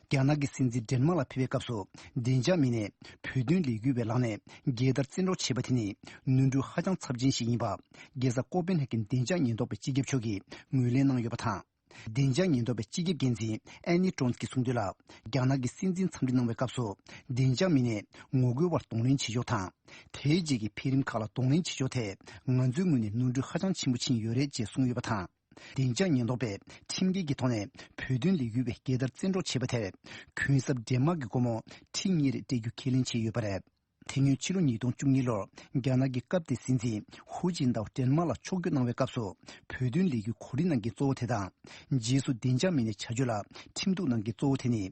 རྒྱ་ནག་གི་སྲིད་འཛིན་ཌེན་མཱག་ལ་ཕེབས་པའི་སྐབས་སུ། བདེ་འཇགས་མི་སྣས་བོད་དོན་ལས་འགུལ་བའི་ལག་ནས་རྒྱལ་དར་བཙན་འཕྲོག་བྱས་པ་དེ་ནི་ནོར་འཁྲུལ་ཧ་ཅང་ཚབས་ཆེན་ཞིག་ཡིན་པ། རྒྱལ་ས་ཀོ་པན་ཧེ་གན་བདེ་འཇགས་ཉེན་རྟོག་པའི་སྤྱི་ཁྱབ་མཆོག་གིས་ངོས་ལེན་གནང་ཡོད་པ་དང་། བདེ་འཇགས་ཉེན་རྟོག་པའི་སྤྱི་ཁྱབ་འགན་འཛིན་ཨན་ནི་ཀྲོན་གྱིས་གསུངས་དོན་ལ། རྒྱ་ནག་གི་སྲིད་འཛིན་འཚམས་འདྲི་གནང་བའི་སྐབས་སུ། བདེ་འཇགས་མི་སྣས་ངོ་རྒོལ་བར་གདོང་ལེན་བྱེད་ཕྱོགས་དང་། དེའི་རྗེས་ཀྱི་འཕེལ་རིམ་ཁག་ལ་གདོང་ལེན་བྱེད་ཕྱོགས་ཐད་ང་ཚོའི་ངོས་ནས་ནོར་འཁྲུལ་ཧ་ཅང་ཆེན་པོ་ཕྱིན་ཡོད་རེད་ཅེས་གསུངས་ཡོད་པ་དང་། བདེ་འཇགས་ཉེན་རྟོག་པས་ཁྲིམས་འགལ་གྱི་ཐོག་ནས་བོད་དོན་ལས་འགུལ་བའི་རྒྱལ་དར་བཙན་འཕྲོག་བྱས་པ་དེར། གུན་གསབ་ཌེན་མཱག་གི་སྒོར་མོ་ཁྲི་གཉིས་རེ་སྤྲད་རྒྱུ་ཁས་ལེན་བྱས་ཡོད་པ་རེད། དེ་སྔོན་ཕྱི་ལོ་ཉིས་སྟོང་བཅུ་གཉིས་ལོར་རྒྱ་ནག་གི་སྐབས་དེའི་སྲིད་འཛིན་ཧུའུ་ཅིན་ཏའོ་ཌེན་མཱག་ལ་ཕྱོགས་བསྐྱོད་གནང་བའི་སྐབས་སུ། བོད་དོན་ལས་འགུལ་གོ་སྒྲིག་གནང་མཁན་གཙོ་བོ་དེ་དང་། རྗེས་སུ་བདེ་འཇགས་མི་སྣའི་བྱ་སྤྱོད་ལ་ཁྲིམས་གཏུག་གནང་མཁན་གཙོ་བོ་དེ་ནི།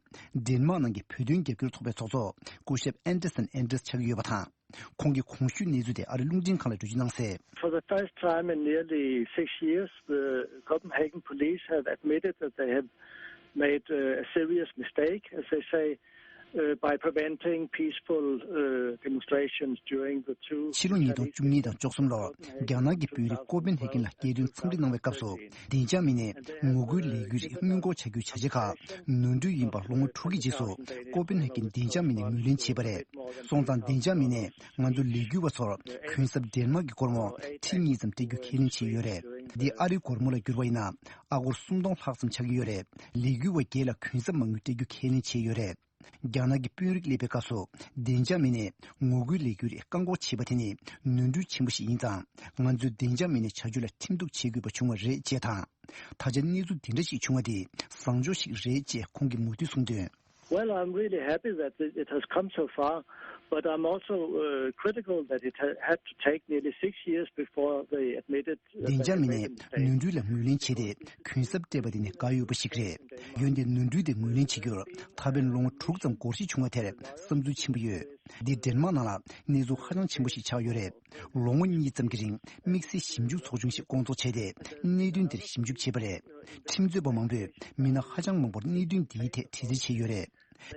ཌེན་མཱག་ནང་གི་བོད་དོན་རྒྱབ་སྐྱོར་ཚོགས་པའི་ཚོགས་གཙོ་སྐུ་ཞབས་ཨན་ཏེ་སན་ཨན་ཏེ་སི་ཆགས་ཀྱི་ཡོད་པ་དང་། ཁོང་གིས་གོང་ཞུས་གནས་ཚུལ་དེ་ཨ་རིའི་རླུང་འཕྲིན་ཁང་ལ་འགྲེལ་བརྗོད་གནང་གསལ། For the first time in nearly six years, the Copenhagen police have admitted that they have made uh, a serious mistake, as they say, uh, by preventing peaceful uh, demonstrations during the two ཕྱི་ལོ་ཉིས་སྟོང་བཅུ་གཉིས་དང་བཅུ་གསུམ་ལོར་རྒྱ་ནག་གི་དཔོན་རིགས་ཀོ་པན་ཧེ་གྷན་ལ་རྒྱལ་དོན་འཚམས་འདྲི་གནང་བའི་སྐབས་སུ། བདེ་འཇགས་མི་སྣས་ངོ་རྒོལ་ལས་འགུལ་རིགས་སྔོན་འགོག་བྱ་རྒྱུའི་བྱ་བྱེད་ཁག་ནོར་འཁྲུལ་ཡིན་པ་ལོ་ངོ་དྲུག་གི་རྗེས་སུ་ཀོ་པན་ཧེ་གྷན་བདེ་འཇགས་མི་སྣས་ངོས་ལེན་བྱས་པ་རེད། སོང་ཙང་བདེ་འཇགས་མི་སྣས་ང་ཚོ་ལས་འགུལ་བ་ཚོར་གུན་གསབ་ཌེན་མཱག་གི་སྒོར་མོ་ཁྲི་གཉིས་ཙམ་སྤྲད་རྒྱུ་ཁས་ལེན་བྱས་ཡོད་རེད། འདི་ཨ་རིའི་སྒོར་མོ་ལ་བསྒྱུར་བ་ཡིན་ན་ཨ་སྒོར་སུམ་སྟོང་ལྷག་ཙམ་ཆགས་ཀྱི་ཡོད་རེད། ལས་འགུལ་བ་བརྒྱད་ལ་གུན་གསབ་མ་དངུལ་སྤྲད་རྒྱུ་ཁས་ལེན་བྱས་ཡོད་རེད། རྒྱ་ནག་གི་དཔོན་རིགས་སླེབས་པའི་སྐབས་སུ་བདེ་འཇགས་མི་སྣས་ངོ་རྒོལ་ལས་འགུལ་རིགས་བཀག་འགོག་བྱས་པ་དེ་ནི་ནོར་འཁྲུལ་ཆེན་པོ་ཞིག་ཡིན་ཙང་། ང་ཚོས་བདེ་འཇགས་མི་སྣའི་བྱ་སྤྱོད་ལ་ཁྲིམས་གཏུག་བྱེད་དགོས་པ་བྱུང་བ་རེད་ཅེས་དང་། ད་ཆ་གནས་ཚུལ་འདི་འདྲ་ཞིག་བྱུང་བ་དེ་བཟང་ཕྱོགས་ཤིག་རེད་ཅེས་ཁོང་གིས་མོས་མཐུན་གསུངས་དོན། Well, I'm really happy that it it has come so far, but I'm also uh, critical that it ha- had to take nearly six years before they admitted uh, བདེ་འཇགས་མི་སྣས་ནོར་འཁྲུལ་ལ་ངོས་ལེན་བྱས་ཏེ་གུན་གསབ་སྤྲད་པ་དེ་ནི་དགའ་འོས་པ་ཞིག་རེད། འོན་ཏེ་ནོར་འཁྲུལ་དེ་ངོས་ལེན་བྱེད་རྒྱུར་ད་ཕན་ལོ་ངོ་དྲུག་ཙམ་འགོར་འགྲོ་བྱུང་བ་དེར་བསམ་ཚུལ་ཆེན་པོ་ཡོད། འདི་ཌེན་མཱག་ནང་ལ་གནས་ཚུལ་ཧ་ཅང་ཆེན་པོ་ཞིག་ཆགས་ཡོད་རེད། ལོ་ངོ་གཉིས་ཙམ་གྱི་རིང་དམིགས་བསལ་ཞིབ་འཇུག་ཚོགས་ཆུང་ཞིག་བསྐོང་ཚོགས་བྱས་ཏེ་གནད་དོན་འདིར་ཞིབ་འཇུག་བྱས་པ་རེད། ཁྲིམས་རྩོད་པ་མང་པོས་མི་སྣ་ཧ་ཅང་མང་པོར་གནད་དོན་འདིའི་ཐད་དྲི་རྩད་བྱས་ཡོད་རེད།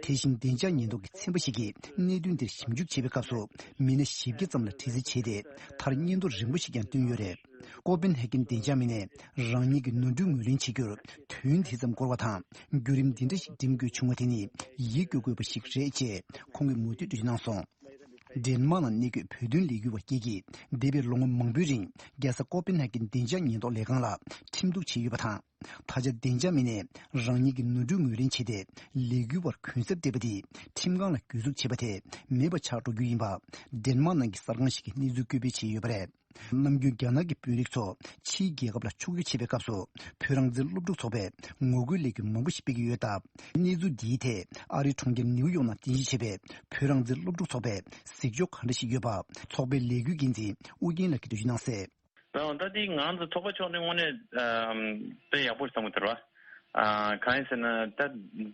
དེ་བཞིན་བདེ་འཇགས་ཉེན་རྟོག་གི་ཚན་པ་ཞིག་གིས་གནད་དོན་འདིར་ཞིབ་འཇུག་བྱེད་པའི་སྐབས་སུ་མི་སྣ་བཞི་བརྒྱ་ཙམ་ལ་དྲི་རྩད་བྱས་ཏེ་མཐར་སྙན་ཐོ་རིང་པོ་ཞིག་ཀྱང་བཏོན་ཡོད་རེད། ཀོ་པན་ཧེ་གྷན་བདེ་འཇགས་མི་སྣས་རང་ཉིད་ཀྱི་ནོར་འཁྲུལ་ངོས་ལེན་བྱེད་རྒྱུར་དུས་ཡུན་དེ་ཙམ་འགོར་བ་དང་བརྒྱུད་རིམ་འདི་འདྲ་ཞིག་འགྲིམ་དགོས་བྱུང་བ་དེ་ནི་ཡིད་སྐྱོ་དགོས་པ་ཞིག་རེད་ཅེས་ཁོང་གིས་མོས་མཐུན་འགྲེལ་བརྗོད་གནང་སོང་། ཌེན་མཱག་ནང་གནས་འཁོད་བོད་དོན་ལས་འགུལ་བ་བརྒྱད་ཀྱིས་འདས་པའི་ལོ་ངོ་མང་པོའི་རིང་རྒྱལ་ས་ཀོ་པན་ཧེ་གྷན་བདེ་འཇགས་ཉེན་རྟོག་ལས་ཁང་ལ་ཁྲིམས་གཏུག་བྱས་ཡོད་པ་དང་། ད་ཆ་བདེ་འཇགས་མི་སྣས་རང་ཉིད་ཀྱི་ནོར་འཁྲུལ་ངོས་ལེན་བྱས་ཏེ་ལས་འགུལ་བར་གུན་གསབ་སྤྲད་པ་དེས་ཁྲིམས་ཁང་ལ་གྱོད་འཛུགས་བྱས་པ་དེ་མེད་པ་ཆགས་འགྲོ་རྒྱུ་ཡིན་པ་ཌེན་མཱག་ནང་གི་གསར་ཁང་ཞིག་གིས་གནས་ཚུལ་བཀོད་སྤེལ་བྱས་ཡོད་པ་རེད། ནམ་རྒྱུན་རྒྱ་ནག་གི་དཔོན་རིགས་ཚོ་ཕྱིའི་རྒྱལ་ཁབ་ལ་ཕྱོགས་བསྐྱོད་བྱེད་པའི་སྐབས་སུ་བོད་རང་བཙན་སློབ་ཕྲུག་ཚོགས་པས་ངོ་རྒོལ་ལས་འགུལ་མང་པོ་ཞིག་སྤེལ་གྱི་ཡོད་སྟབས། གནས་ཚུལ་འདིའི་ཐད་ཨ་རིའི་གྲོང་ཁྱེར་ནིའུ་ཡོག་ནང་རྟེན་གཞི་བྱས་པའི་བོད་རང་བཙན་སློབ་ཕྲུག་ཚོགས་པས་གཟིགས་ཕྱོགས་ག་འདྲ་ཞིག་ཡོད་པ་ཚོགས་པའི་ལས་འགུལ་འགན་འཛིན་ཨུ་རྒྱན་ལགས་ཀྱིས་འགྲེལ་བརྗོད་གནང་གསལ། ད་ད་ལྟའི་ང་ཚོ་ཚོགས་པ་ཕྱོགས་ནས་དངོས་གནས་དཔེ་ཡག་པོ་བསམ་གྱི་འདུག་ར། གང་ཡིན་ཟེར་ན་ད་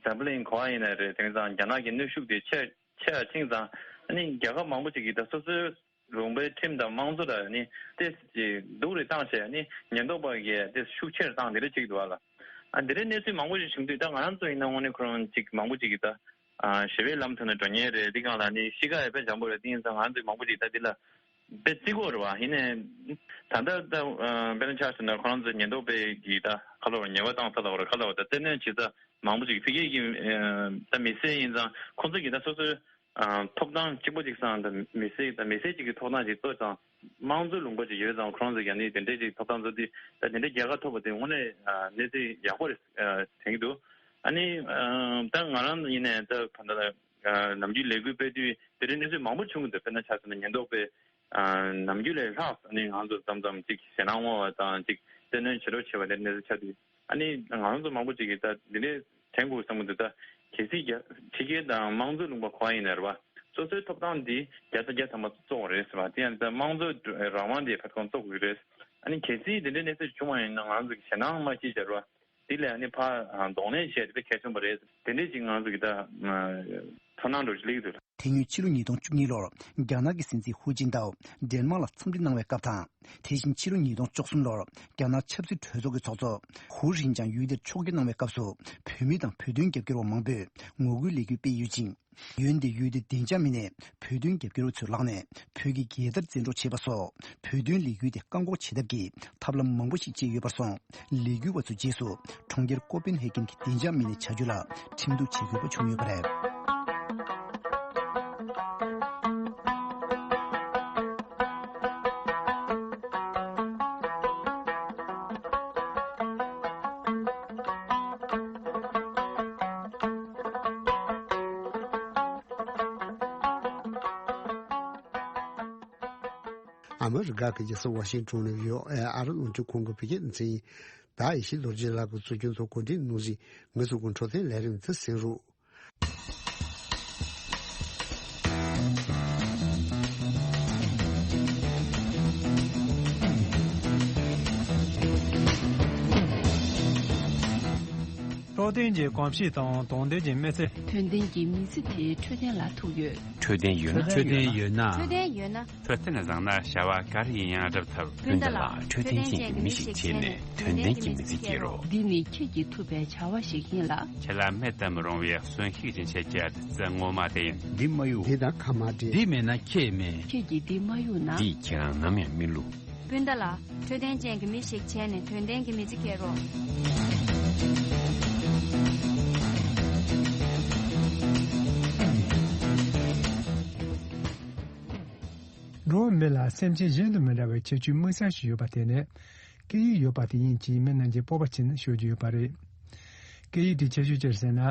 འཛམ་བུ་གླིང་ག་པར་ཡིན་ན་རེད། དེང་སང་རྒྱ་ནག་གི་གནོན་ཤུགས་དེ་ཆེ་ཆེ་བ་ཕྱིན་ཙང་ཨ་ནི་རྒྱལ་ཁབ་མང་པོ་ཅིག་གིས་ད་སོ་སོའི་ལུང་པའི་ཁྲིམས་དང་དམངས་གཙོ་ལ་ནི་ཏོག་ཙམ་ཅིག་སྡུག་རུ་བཏང་བྱས་ནི་ཉེན་རྟོག་པ་གིས་ཏོག་ཙམ་ཤུགས་ཆེ་རུ་བཏང་དེ་འདྲ་བྱེད་ཀྱི་འདུག་བ་ལ། ཨ་འདི་འདྲའི་གནས་ཚུལ་མང་པོ་ཞིག་བྱུང་དུས་ད་ང་རང་ཚོ་ཡིན་ན་དངོས་གནས་ཁོ་རང་ཅིག་མང་པོ་ཅིག་གིས་ད་ཞི་བའི་ལམ་ཐོག་ནས་འགྲོ་མཁན་རེད། འདི་སྒང་ལ་ནི་གཤིས་ཀ་ཡང་དཔེ་འཇམ་པོ་རེད། དེ་ཡིན་ཙང་ང་རང་ཚོ་མང་པོ་ཅིག་ད་འདི་ལ་དཔེ་བརྩི་གི་ཡོད་རེད་བ། ཡིན་ནའི་ད་ལྟ་ད་དཔེར་ན་ཆ་བཞག་ན་ཁོ་རང་ཚོ་ཉེན་རྟོག་པས་ཀྱིས་ད་ག་ལབ་རེད། ཉེས་པ་བཏང་ས་ལབ་རེད། ག་ལབ་རེད། ད་བཙན་གནོན་བྱེད་ས་མང་པོ་ཅིག་ཕ་གི་གི་ད་མི་སེར་ཡིན་ཙང་ཁོང་ཚོ་གིས་ད་སོ་སོའི་ཨ་ཐོབ་ཐང་གཅིག་པོ་གཅིག་སང་དང་མི་སེར་དང་མི་སེར་གཅིག་གི་ཐོབ་ཐང་གཅིག་གཙོ་དང་དམངས་གཙོའི་ལུང་པ་གཅིག་ཡོད་ཙང་ཁོ་རང་ཚོ་ཡང་ནི་དེ་འདྲའི་གཅིག་ཐོབ་ཐང་ཚོ་དེ་ད་དེ་འདྲའི་རྒྱལ་ཁ་ཐོབ་པ་དེ་དངོས་གནས་ཨ་གནས་ཚུལ་ཡག་པོ་རེད་ཨ་དྲན་གྱི་འདུག་ཨ་ནི་ཨ་ད་ང་རང་ཡིན་ནའི་ད་ད་ལྟ་ཨ་ནམ་རྒྱུན་ལས་འགུལ་སྤེལ་དུས་དེ་འདྲའི་གནས་ཚུལ་མང་པོ་བྱུང་གི་འདུག་དཔེར་ན་ཆ་བཞག་ན་ཉེན་རྟོག་པས་ཨ་ནམ་རྒྱུན་ལས་ལྷག་ཨ་ནི་ང་ཚོ་མཚམས་མཚམས་གཅིག་ཞེད་སྣང་སློང་བ་དང་གཅིག་བཙན་གནོན་བྱེད་རོགས་བྱེད་པ་དེ་གནས་ཚུལ་ཆགས་དུས། ཨ་ནི་ང་རང་ཚོ་མང་པོ་ཅིག་གིས་ད་འདི་འདྲའི་དྲན་དགོས་བསམ་གྱི་འདུག་ད་གལ་སྲིད་རྒྱ་ཕྱི་རྒྱལ་དང་དམངས་གཙོའི་ལུང་པ་ག་པར་ཡིན་ན་རེད་བ། སོ་སོའི་ཐོབ་ཐང་འདི་བརྒྱ་ཆ་བརྒྱ་ཐམ་པ་གཙོ་བོ་རེད་ཟེར་བ། དེ་ཡང་ད་དམངས་གཙོའི་རང་དབང་འདི་ཕར་ཚུར་གཙོ་དགོས་རེད། ཨ་ནི་གལ་སྲིད་འདི་འདྲའི་གནས་ཚུལ་བྱུང་བ་ཡིན་ན་ང་རང་ཚོ་གི་ཞེད་སྣང་མ་སྐྱེ་བྱ་རེད་བ། འདི་ལས་ཨ་ནི་ཕར་གདོང་ལེན་བྱས་ཏེ་དཔེ་གལ་ཆེན་པོ་རེད། དེ་འདྲའི་ཅིག་ང་རང་ཚོ་གི་ད་ཚོར་སྣང་འདྲ་ཞིག་སླེབས་ཀྱི་འདུག་དེ་སྔོན་ཕྱི་ལོ་ཉིས་སྟོང་བཅུ་གཉིས་ལོར་རྒྱ་ནག་གི་སྲིད་འཛིན་ཧུའུ་ཅིན་ཏའོ་ཌེན་མཱག་ལ་འཚམས་འདྲི་གནང་བའི་སྐབས་དང་། དེ་བཞིན་ཕྱི་ལོ་ཉིས་སྟོང་བཅུ་གསུམ་ལོར་རྒྱ་ནག་ཆབ་སྲིད་གྲོས་ཚོགས་ཀྱི་ཚོགས་གཙོ་ཧུའུ་ཧྲིན་ཅང་ཡུལ་དེར་ཕྱོགས་བསྐྱོད་གནང་བའི་སྐབས་སུ། བོད་མི་དང་བོད་དོན་རྒྱབ་སྐྱོར་བ་མང་པོས་ངོ་རྒོལ་ལས་འགུལ་སྤེལ་ཡོད་ཅིང་། འོན་ཏེ་ཡུལ་དེའི་བདེ་འཇགས་མི་སྣས་བོད་དོན་རྒྱབ་སྐྱོར་བ་ཚོའི་ལག་ནས་བོད་ཀྱི་རྒྱལ་དར་འཛིན་སྤྲོད་བྱེད་པ་སོགས་བོད་དོན་ལས་འགུལ་དེ་བཀག་འགོག་བྱེད་ཐབས་ཀྱི་ཐབས་ལམ་མང་པོ་ཞིག་སྤྱད་ཡོད་པར་སོང་། ལས་འགུལ་བ་ཚོའི་རྗེས་སུ་གྲོང་ཁྱེར་ཀོ་པན་ཧེ་གྷན་གྱི་བདེ་འཇགས་མི་སྣའི་བྱ་སྤྱོད་ལ་ཁྲིམས་གཏུག་བྱེད་དགོས་པ་བྱུང་ཡོད་པ་རེད། ཨ་མི་རི་ཀ་གི་རྒྱལ་ས་ཝ་ཤིང་ཊོན་ནས་བྷི་ཨོ་ཨེ་ཨ་རི་རླུང་འཕྲིན་ཁང་གི་བོད་སྐད་སྡེ་ཚན་ཡིན། ད་ཡེ་ཤེས་རྡོ་རྗེ་ལགས་ཀྱིས་གཙོ་སྐྱོང་དུ་གོ་སྒྲིག་གནང་ཞིང་ངེད་ཚོ་གི་འཕྲོད་བསྟེན་ལས་རིམ་དེ་གསན་རོགས། འཕྲོད་བསྟེན་གྱི་གོམས་གཤིས་དང་དོན་ལྡན་གྱི་མི་ཚེ། དོན་ལྡན་གྱི་མི་ཚེ་དེ་འཕྲོད་བསྟེན་ལ་ཐུག་ཡོད། འཕྲོད་བསྟེན་ཡོད་ན། འཕྲོད་བསྟེན་ཡོད་ན། འཕྲོད་བསྟེན་ཡོད་ན། འཕྲོད་བསྟེན་བཟང་ན་བྱ་བ་ག་རེ་ཡིན་ཡང་སྒྲུབ་ཐུབ། སྤུན་ཟླ་ལགས། འཕྲོད་བསྟེན་ཅན་གྱི་མི་ཞིག་བྱས་ནས་དོན་ལྡན་གྱི་མི་ཚེ་སྐྱེལ་རོགས། འདི་ནི་ཁྱེད་ཀྱིས་ཐུབ་པའི་བྱ་བ་ཞིག་ཡིན་ལ། ཁྱེད་ལ་མེད་དུ་མི་རུང་བའི་གསོན་ཤུགས་ཀྱི་ཆེད་ཀྱི་བདུད་རྩི་ངོ་མ་དེ་ཡིན། འདི་མ་གཡུག་འདི་དང་ཁ་མ་བྲལ། འདི་མེད་ན་ཁྱེད་མེད། ཁྱེད་ཀྱིས་འདི་མ་གཡུག་ན། འདིས་ཁྱེད་རང་ནམ་ཡང་མི་བསླུ། སྤུན་ཟླ་ལགས། འཕྲོད་བསྟེན་ཅན་གྱི་མི་ཞིག་བྱས་ནས་དོན་ལྡན་གྱི་མི་ཚེ་སྐྱེལ་རོགས། འགྲོ་བ་མི་ལ་སེམས་ཅན་གཞན་དང་མི་འདྲ་བའི་ཁྱད་ཆོས་དམིགས་བསལ་ཞིག་ཡོད་པ་དེ་ནི། སྐད་ཡིག་ཡོད་པ་དེ་ཡིན་གྱི་མི་རྣམས་ཀྱི་སྤོབས་པ་ཆེ་ནས་ཤོད་ཀྱི་ཡོད་པ་རེད། སྐད་ཡིག་དེ་ཁྱད་ཆོས་ཅི་རེད་ཟེར་ན།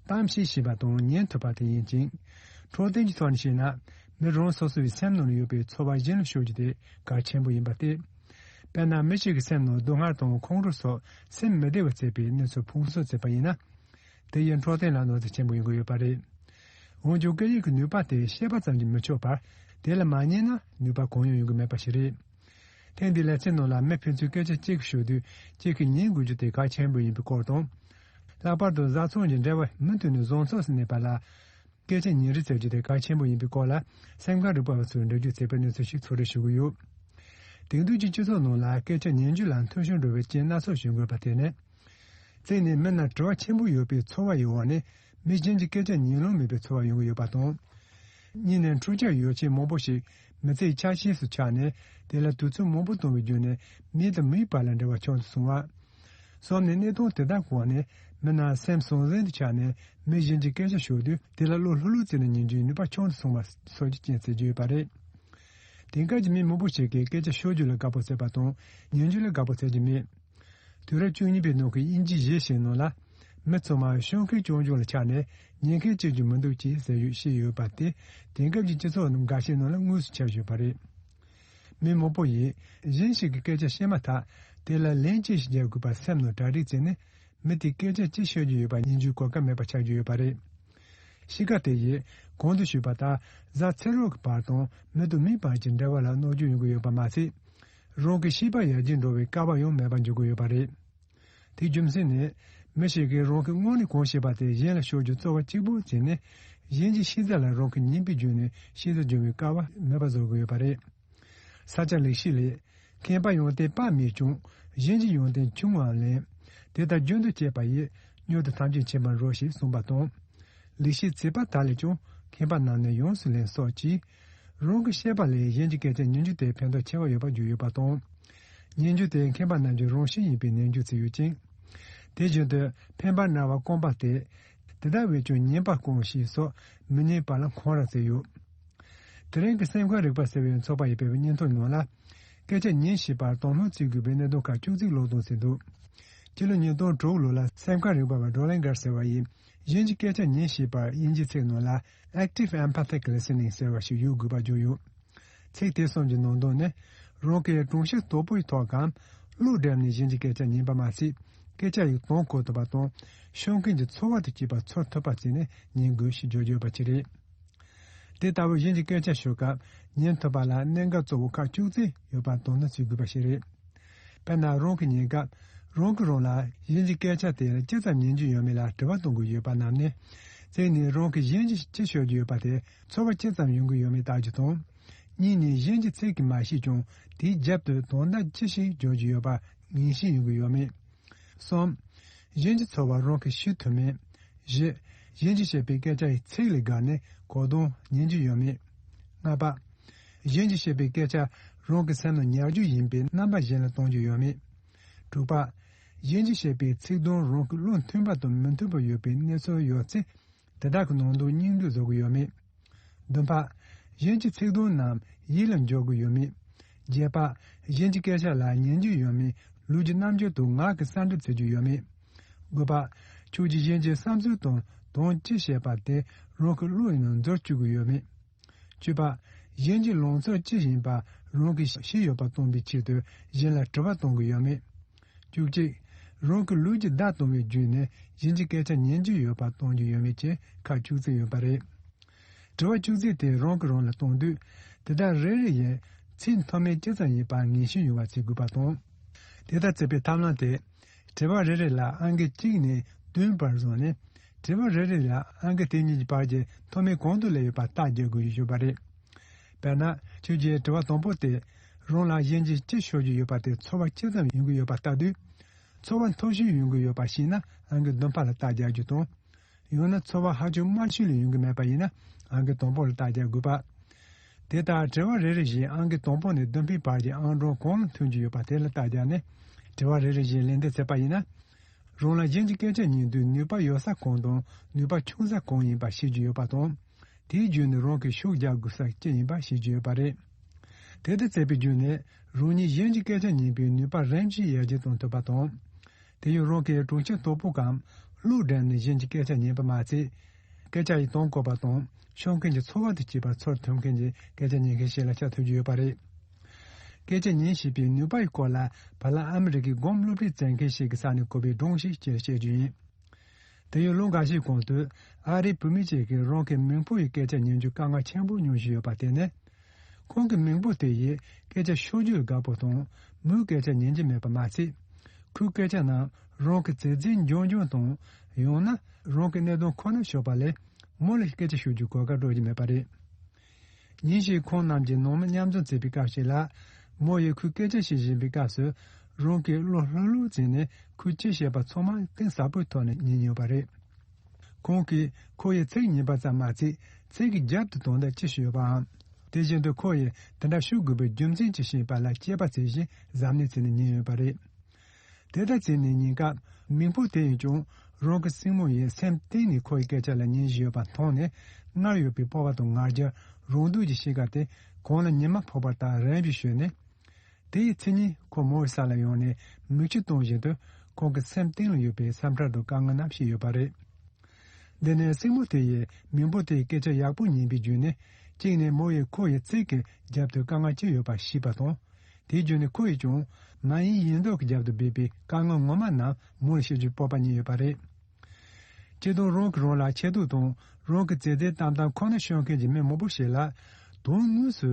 གཏམ་བཤད་ཤེས་པ་དང་ཉན་ཐུབ་པ་དེ་ཡིན་ཅིང་། འཕྲོད་བསྟེན་གྱི་ཐོག་ནས་བཤད་ན། མི་རང་སོ་སོའི་སེམས་ནང་ལ་ཡོད་པའི་ཚོར་བ་གཞན་ལ་ཤོད་རྒྱུ་དེ་གལ་ཆེན་པོ་ཡིན་པ་སྟེ། དཔེར་ན་མི་ཞིག་གི་སེམས་ནང་སྡུག་བསྔལ་དང་ཁོང་ཁྲོ་སོགས་སེམས་མི་བདེ་བ་བྱེད་པའི་གནས་ཚུལ་ཕུང་གསོ་བྱས་པ་ཡིན་ན། དེ་ཡིས་འཕྲོད་བསྟེན་ལ་གནོད་འཚེ་ཆེན་པོ་ཡོང་གི་ཡོད་པ་རེད། འོན་ཀྱང་སྐད་ཡིག་གི་ནུས་པ་དེ་ཤེས་པ་ཙམ་གྱིས་མི་ཆོག་པར། དེ་ལ་མ་ཉན་ན་ནུས་པ་གང་ཡང་ཡོང་གི་མེད་པ་ཞིག་རེད། ཐེངས་འདིའི་ལེ་ཚན་ནང་ལ་མི་ཕན་ཚུན་སྐད་ཆ་གཅིག་ཤོད་དུས་གཅིག་གིས་ཉན་དགོས་རྒྱུ་དེ་གལ་ཆེན་པོ་ཡིན་པའི་སྐོར་དང་། ལྷག་པར་དུ་བཟའ་ཚང་གི་འབྲེལ་བ་མུ་མཐུད་ནས་བཟང་ཕྱོགས་སུ་གནས་པ་ལ། སྐད་ཆ་ཉིན་རེ་བྱེད་རྒྱུ་དེ་གལ་ཆེན་པོ་ཡིན་པའི་སྐོར་ལ་སེམས་ཁམས་རིག་པ་བ་ཚོས་འགྲེལ་བརྗོད་བྱས་པའི་གནས་ཚུལ་ཞིག་ཚོར་སྣང་ཞུ་གི་ཡོད། དེང་དུས་ཀྱི་སྤྱི་ཚོགས་ནང་ལ་སྐད་ཆ་ཉན་རྒྱུ་ལ་འཐུས་ཤོར་འགྲོ་བའི་རྐྱེན་སྣ་ཚོགས་བྱུང་དགོས་པ་དེ་ནི། གཅིག་ནས་མི་རྣམས་དྲི་བ་ཆེན་པོ་ཡོད་པའི་ཚོར་བ་ཡི་འོག་ནས་མི་གཞན་གྱི་སྐད་ཆ་ཉན་ལོང་མེད་པའི་ཚོར་བ་ཡོང་གི་ཡོད་པ་དང་། གཉིས་ནས་འཕྲུལ་ཆས་ཡོ་ཆས་མང་པོ་ཞིག་མི་ཚེའི་ཆ་ཤས་སུ་ཆགས་ནས་དེ་ལ་དུས་ཚོད་མང་པོ་གཏོང་བའི་བརྒྱུད་ནས་མི་དང་མིའི་བར་ལ་འབྲེལ་བ་ཆུང་དུ་སོང་བ། གསུམ་ནས་གནས་སྟངས་དེ་དག་གི་འོག་ནས་མི་རྣམས་སེམས་ཟང་ཟིང་དུ་ཆགས་ནས་མི་གཞན་གྱི་སྐད་ཆ་ཤོད་དུས་དེ་ལ་བློ་ལྷོད་ལྷོད་བྱས་ནས་ཉན་རྒྱུའི་ནུས་པ་ཆུང་དུ་སོང་བ་སོགས་ཀྱི་རྐྱེན་ཟེར་རྒྱུ་ཡོད་པ་རེད། དེང་སྐབས་ཀྱི་མི་མང་པོ་ཞིག་གིས་སྐད་ཆ་ཤོད་རྒྱུ་ལ་དགའ་པོ་བྱེད་པ་དང་ཉན་རྒྱུ་ལ་དགའ་པོ་བྱེད་ཀྱི་མེད། དུས་རབས་བཅུ་གཉིས་པའི་ནང་གི་དབྱིན་ཇིའི་གཞས་ཤིག་ནང་ལ། མི་ཚང་མ་ཤོད་མཁན་རྐྱང་རྐྱང་ལ་ཆགས་ནས་ཉན་མཁན་སྐྱེ་རྒྱུ་མི་འདུག་ཅེས་ཟེར་ཡོད་བཤད་ཡོད་པ་དེ་དེང་སྐབས་ཀྱི་སྤྱི་ཚོགས་ནང་འགའ་ཤས་ནང་ལ་དངོས་སུ་ཁྱབ་ཡོད་པ་རེད། མི་མང་པོ་ཡིས་གཞན་ཞིག་གི་སྐད་ཆ་བཤད་མ་ཐག་དེ་ལ་ལན་ཅི་ཞིག་རྒྱག་དགོས་པ་སེམས་ནང་གྲ་སྒྲིག་བྱས་ནས་མི་དེས་སྐད་ཆ་ཅི་ཤོད་ཀྱི་ཡོད་པ་ཉན་རྒྱུའི་གོ་སྐབས་མེད་པ་ཆགས་ཀྱི་ཡོད་པ་རེད། གཤིས་ཀ་དེ་ཡིས་གོང་དུ་ཞུས་པ་ལྟར་གཟའ་ཚེ་རོགས་ཀྱི་བར་དང་མི་དང་མིའི་བར་གྱི་འབྲེལ་བ་ལ་གནོད་སྐྱོན་ཡོང་གི་ཡོད་པ་མ་ཟད། རང་གི་ཤེས་པ་ཡར་རྒྱས་འགྲོ་བའི་སྐལ་བ་ཡང་མེད་པར་འགྱུར་གྱི་ཡོད་པ་རེད། དེའི་རྒྱུ་མཚན་ནི། མི་ཞིག་གིས་རང་གིས་སྔོན་ནས་གང་ཤེས་པ་དེ་གཞན་ལ་ཤོད་རྒྱུ་རྩོལ་བ་གཅིག་པུ་བྱས་ནས། གཞན་གྱི་ཤེས་ཚད་ལ་རང་གིས་ཉན་པའི་བརྒྱུད་ནས་ཤེས་ཚད་སྦྱོང་བའི་སྐལ་བ་མེད་པ་བཟོ་གི་ཡོད་པ་རེད། ས་སྐྱ་ལེགས་བཤད་ལས། མཁས་པ་ཡོན་ཏན་དཔག་མེད་ཀྱང་། གཞན་གྱི་ཡོན་ཏན་ཆུང་ངུའང་ལེན། དེ་ལྟར་རྒྱུན་དུ་སྐྱེས་པ་ཡིས། མྱུར་དུ་ཐམས་ཅད་མཁྱེན་པར་འགྲོ་ཞེས་གསུངས་པ་དང་། ལེགས་བཤད་ཚིག་པ་དག་ལས་ཀྱང་། མཁས་པ་རྣམས་ནི་ཡོངས་སུ་ལེན་སོགས་ཀྱིས། རང་གི་བཤད་པ་ལས་གཞན་གྱི་སྐད་ཆ་ཉན་རྒྱུ་དེ་ཕན་ཐོགས་ཆེ་བ་ཡོད་པར་བརྗོད་ཡོད་པ་དང་། ཉན་རྒྱུ་དེ་མཁས་པ་རྣམས་ཀྱི་རང་བཞིན་ཡིན་པའི་ནན་བརྗོད་བྱས་ཡོད་ཅིང་། དེ་བཞིན་དུ་ཕན་པ་རྣ་བ་སྐོམ་པ་སྟེ། དེ་ལྟ་བས་ཀྱང་ཉན་པ་སྐོམ་ཞེས་སོགས་མི་ཉན་པ་ལ་འཁོན་ར་བྱས་ཡོད། དེ་རིང་གི་སེམས་ཁམས་རིག་པ་ཟེར་བའི་ཚོགས་པ་ཡིས་སྤེལ་བའི་སྙན་ཐོ་ནང་ལ། སྐད་ཆ་ཉན་ཤེས་པར་དོ་སྣང་བྱེད་དགོས་པའི་གནད་དོན་ཁག་བཅུ་གཅིག་ཀློག་དང་ཟེར་འདུག་སྤྱི་ལོ་ཉིས་སྟོང་དྲུག་ལོ་ལ་སེམས་ཁམས་རིག་པ་བ་ཌོ་ལན་གར་ཟེར་བ་ཡིས་གཞན་གྱི་སྐད་ཆ་ཉན་ཤེས་པར་དབྱིན་ཇིའི་ཚིག་ནང་ལ་Active Empathic Listening ཟེར་བ་ཞིག་ཡོད་དགོས་པ་བརྗོད་ཡོད། ཚིག་དེ་གསུམ་གྱི་ནང་དོན་ནི། རང་གིས་གྲུང་ཤུགས་དོད་པོའི་ཐོག་གམ། བློ་བསྒྲིམས་ནས་གཞན་གྱི་སྐད་ཆ་ཉན་པ་མ་ཟད། སྐད་ཆ་ཡི་དོན་གོ་ཐུབ་པ་དང་། ཤོད་མཁན་གྱི་ཚོར་བ་དང་བཅས་པ་ཚོར་ཐུབ་པ་བྱས་ནས་ཉན་དགོས་ཞེས་བརྗོད་ཡོད་པ་ཅིག་རེད། དེ་ལྟ་བུའི་གཞན་གྱི་སྐད་ཆ་ཤོད་སྐབས་ཉན་ཐུབ་པ་ལ་གནད་འགག་གཙོ་བོ་ཁག་བཅུ་གཅིག་ཡོད་པར་དོ་སྣང་བྱེད་དགོས་པ་ཞིག་རེད། དཔེར་ན་རང་གིས་ཉན་སྐབས་རང་གིས་རང་ལ་གཞན་གྱི་སྐད་ཆ་དེ་ལ་ཅི་ཙམ་ཉན་རྒྱུ་ཡོད་མེད་ལ་དྲི་བ་གཏོང་དགོས་ཡོད་པ་རྣམས་ནི། གཅིག་ནས་རང་གིས་གཞན་གྱིས་ཅི་ཤོད་རྒྱུ་ཡོད་པ་དེ་ཚོར་བ་ཅི་ཙམ་ཡོང་གི་ཡོད་མེད་བརྟག་རྒྱུ་དང་། གཉིས་ནས་གཞན་གྱི་ཚིག་གིས་མ་ཤེས་ཀྱང་དེའི་རྒྱབ་ཏུ་དོན་དག་ཅི་ཞིག་འཇོག་རྒྱུ་ཡོད་པ་ངེས་ཤེས་ཡོང་གི་ཡོད་མེད། གསུམ། གཞན་གྱི་ཚོར་བ་རང་གིས་ཤེས་ཐུབ་མིན། བཞི། གཞན་གྱིས་བཤད་པའི་སྐད་ཆ་ཡི་ཚིག་ལས་བརྒལ་ནས་གོ་དོན་ཉན་རྒྱུ་ཡོད་མེད། ལྔ་པ། གཞན་གྱིས་བཤད་པའི་སྐད་ཆ་རང་གི་སེམས་ནང་ཉར་རྒྱུ་ཡིན་པའི་རྣམ་པ་གཞན་ལ་སྟོན་རྒྱུ་ཡོད་མེད། དྲུག་པ། གཞན་གྱིས་བཤད་པའི་ཚིག་དོན་རང་གི་བློ་མཐུན་པ་དང་མི་མཐུན་པ་ཡོད་པའི་གནས་ཚུལ་ཡོད་ཚེ། དེ་དག་གི་ནང་དོན་སྙིང་བསྡུས་བཟོ་གི་ཡོད་མེད། བདུན་པ། གཞན་གྱི་ཚིག་དོན་རྣམས་ཡིད་ལ་འཇོག་གི་ཡོད་མེད། བརྒྱད་པ། གཞན་གྱི་སྐད་ཆ་ལ་ཉན་རྒྱུ་ཡོད་མེད་ལུས་ཀྱི་རྣམ་འགྱུར་དང་ངག་གི་གསལ་འདེབས་བྱེད་རྒྱུ་ཡོད་མེད། དགུ་པ། ཁྱོད་ཀྱིས་གཞན་གྱི་བསམ་ཚུལ་དང་དོན་ཅི་བཤད་པ་དེ་རང་གི་བློ་ཡི་ནང་འཛུལ་བཅུག་གི་ཡོད་མེད། བཅུ་པ། གཞན་གྱི་ལང་ཚོ་ཅི་ཡིན་པ་རང་གིས་ཤེས་ཡོད་པ་སྟོན་པའི་ཆེད་དུ་གཞན་ལ་དྲི་བ་གཏོང་གི་ཡོད་མེད། བཅུ་གཅིག་རང་གི་ལུས་ཀྱི་བརྡ་གཏོང་བའི་བརྒྱུད་ནས་གཞན་གྱི་སྐད་ཆ་ཉན་རྒྱུ་ཡོད་པ་སྟོན་རྒྱུ་ཡོད་མེད་བཅས་ཁག་བཅུ་གཅིག་ཡོད་པ་རེད། དྲི་བ་བཅུ་གཅིག་དེ་རང་གིས་རང་ལ་གཏོང་དུས་དེ་དག་རེ་རེ་ཡི་ཚིག་མཐོ་དམན་ཇི་ཙམ་ཡིན་པ་ངེས་ཤེས་ཡོང་བ་བྱེད་དགོས་པ་དང་། དེ་ལྟར་བྱེད་པའི་ཐབས་ལམ་དེ། དྲི་བ་རེ་རེ་ལ་ཨང་ཀི་གཅིག་ནས་ བདུན་བར་བཟུང་ནས། དྲི་བ་རེ་རེ་ལ་ཨང་ཀི་དེ་གཉིས་ཀྱི་བར་གྱི་མཐོ་དམན་གང་དུ་སླེབས་ཡོད་པ་རྟགས་རྒྱག་དགོས་ཡོད་པ་རེད། དཔེར་ན། ཁྱོད་ཀྱིས་དྲི་བ་དང་པོ་དེ། རང་ལ་གཞན་གྱིས་ཅི་ཤོད་ཀྱི་ཡོད་པ་དེ་ཚོར་བ་ཅི་ཙམ་ཡོང་གི་ཡོད་པ་ལྟ་དུས། ཚོར་བ་མཐོ་ཤོས་ཡོང་གི་ཡོད་པ་ཤེས་ན་ཨང་ཀི་བདུན་པ་ལ་རྟགས་རྒྱག་རྒྱུ་དང་། ཡང་ན་ཚོར་བ་ཧ་ཅང་དམའ་ཤོས་ལ་ཡོང་གི་མེད་པ་ཡིན་ན་ཨང་ཀི་དང་པོ་ལ་རྟགས་རྒྱག་དགོས་པ། དེ་ལྟར་དྲི་བ་རེ་རེ་བཞིན་ཨང་ཀི་དང་པོ་ནས་བདུན་པའི་བར་གྱི་ཨང་གྲངས་གང་ལ་ཐོན་གྱི་ཡོད་པ་དེ་ལ་རྟགས་རྒྱག་ནས། དྲི་བ་རེ་རེ་བཞིན་ལན་འདེབས་བྱས་པ་ཡིན་ན། རང་ལ་གཞན་གྱི་སྐད་ཆ་ཉན་དུས་ནུས་པ་ཡོད་ས་གང་དང་ནུས་པ་ཆུང་ས་གང་ཡིན་པ་ཤེས་ཀྱི་ཡོད་པ་དང་། དེའི་བརྒྱུད་ནས་རང་གིས་ཤུགས་རྒྱག་དགོས་ས་ཅི་ཡིན་པ་ཤེས་ཀྱི་ཡོད་པ་རེད། དེ་ལྟར་བྱས་པའི་བརྒྱུད་ནས་རང་ཉིད་གཞན་གྱི་སྐད་ཆ་ཉན་པའི་ནུས་པ་རིམ་བཞིན་ཡར་རྒྱས་གཏོང་ཐུབ་པ་དང་། དེ་ཡང་རང་གི་གྲོང་ཁྱེར་དོད་པོ་གམ་བློ་བསྒྲིམས་ནས་གཞན་གྱི་སྐད་ཆ་ཉན་པ་མ་ཚད། སྐད་ཆ་ཡི་དོན་གོ་བ་དང་ཤོད་མཁན་གྱི་ཚོར་བ་དང་བཅས་པ་ཚོར་ཐུབ་མཁན་གྱི་སྐད་ཆ་ཉན་མཁན་ཞིག་ལ་ཆགས་ཐུབ་ཀྱི་ཡོད་པ་རེད། སྐད་ཆ་ཉན་ཤེས་པའི་ནུས་པ་ཡི་སྐོར་ལ་བར་ལ་ཨ་མི་རི་ཀའི་སྒོམ་སློབ་ཁྲིད་བྱེད་མཁན་ཞིག་གི་ས་ནས་གོ་བའི་སྒྲུང་ཞིག་སྤྱིར་བཤད་རྒྱུ་ཡིན། དེ་ཡང་ལོ་འགའ་ཤས་གོང་དུ་ཨ་རིའི་བུད་མེད་ཅིག་གིས་རང་གི་མིང་པོ་ཡི་སྐད་ཆ་ཉན་རྒྱུ་དཀའ་ངལ་ཆེན་པོ་མྱོང་བཞིན་ཡོད་པ་དེ་ནི། ཁོང་གི་མིང་པོ་དེ་ཡིས་སྐད་ཆ་ཤོད་རྒྱུར་དགའ་པོ་དང་མོའི་སྐད་ཆ་ཉན་གྱི་མེད་པ་མ་ཚད། ཁོའི་སྐད་ཆ་རྣམས་རང་གི་བྱས་རྗེས་འབྱུང་འབྱུང་དང་ཡང་ན་རང་གི་གནད་དོན་ཁོ་ན་ཤོད་པ་ལས་མོ་ལ་སྐད་ཆ་ཤོད་རྒྱུའི་གོ་སྐབས་སྤྲོད་ཀྱི་མེད་པ་རེད། ཉིན་ཞིག་ཁོང་རྣམས་ཀྱིས་ནང་མི་མཉམ་འཛོམས་བྱེད་པའི་སྐབས་ཤིག་ལ། མོ་ཡིས་ཁོའི་སྐད་ཆ་བཤད་བཞིན་པའི་སྐབས་སུ། རང་གི་བློ་ལྷོད་ལྷོད་བྱས་ནས་ཁོས་ཅི་བཤད་པ་ཚང་མ་གཏིང་ཟབ་པོའི་ཐོག་ནས་ཉན་ཡོད་པ་རེད། ཁོང་གིས་ཁོ་ཡི་ཚིག་ཉན་པ་ཙམ་མ་ཚད་ཚིག་གི་རྒྱབ་ཏུ་དོན་དག་ཅི་ཞིག་ཡོད་པའམ། དེ་བཞིན་དུ་ཁོ་ཡིས་དེ་འདྲ་ཤོད་དགོས་པའི་རྒྱུ་མཚན་ཅི་ཤེས་པ་ལ་དཔྱད་པ་བྱེད་བཞིན་གཟབ་ནན་བྱས་ནས་ཉན་ཡོད་པ་རེད། དེ་ལྟར་བྱས་ནས་ཉིན་སྐབས་མིང་པོ་དེ་ཡིས་ཀྱང་རང་གི་སྲིང་མོ་ཡིས་སེམས་གཏིང་ནས་ཁོ་ཡི་སྐད་ཆ་ལ་ཉན་བཞིན་ཡོད་པ་མཐོང་ནས། སྔར་ཡོད་པའི་སྤོབས་པ་དང་ང་རྒྱལ་རང་སྡུག་གི་གཤིས་ཀ་དེ་གོང་ལ་ཉི་མ་ཕོག་པ་ལྟར་རིམ་བཞིན་ཞོན་ནས། དེའི་ཚེ་ཉིན་ཁོ་མོའི་ས་ལ་ཡོང་ནས་མིག་ཆུ་གཏོང་བཞིན་དུ་ཁོང་གི་སེམས་གཏིང་ལ་ཡོད་པའི་འཚམས་འདྲི་དང་དཀའ་ངལ་རྣམས་བཤད་ཡོད་པ་རེད། འདི་ནི་སྲིང་མོ་དེ་ཡིས་མིང་པོ་དེའི་སྐད་ཆ་ཡག་པོ་ཉན་པའི་བརྒྱུད་ནས། གཅིག་ནས་མོ་ཡིས་ཁོ་ཡི་ཚིག་གི་རྒྱབ་ཏུ་དཀའ་ངལ་ཅི་ཡོད་པ་ཤེས་པ་དང་། དེའི་བརྒྱུད་ནས་ཁོ་ཡིས་ཀྱང་མ་ཡིན་ཡིན་མདོག་གི་རྒྱབ་ཏུ་སྦས་པའི་དཀའ་ངལ་ངོ་མ་རྣམས་མོ་ལ་བཤད་རྒྱུའི་སྤོབས་པ་རྙེད་ཡོད་པ་རེད། སྤྱིར་བཏང་རང་གིས་རང་ལ་ཆེ་མཐོང་དང་རང་གི་བྱས་རྗེས་གཏམ་གཏམ་ཁོ་ན་ཤོད་མཁན་གྱི་མི་མང་པོ་ཞིག་ལ། དོན་དངོས་སུ་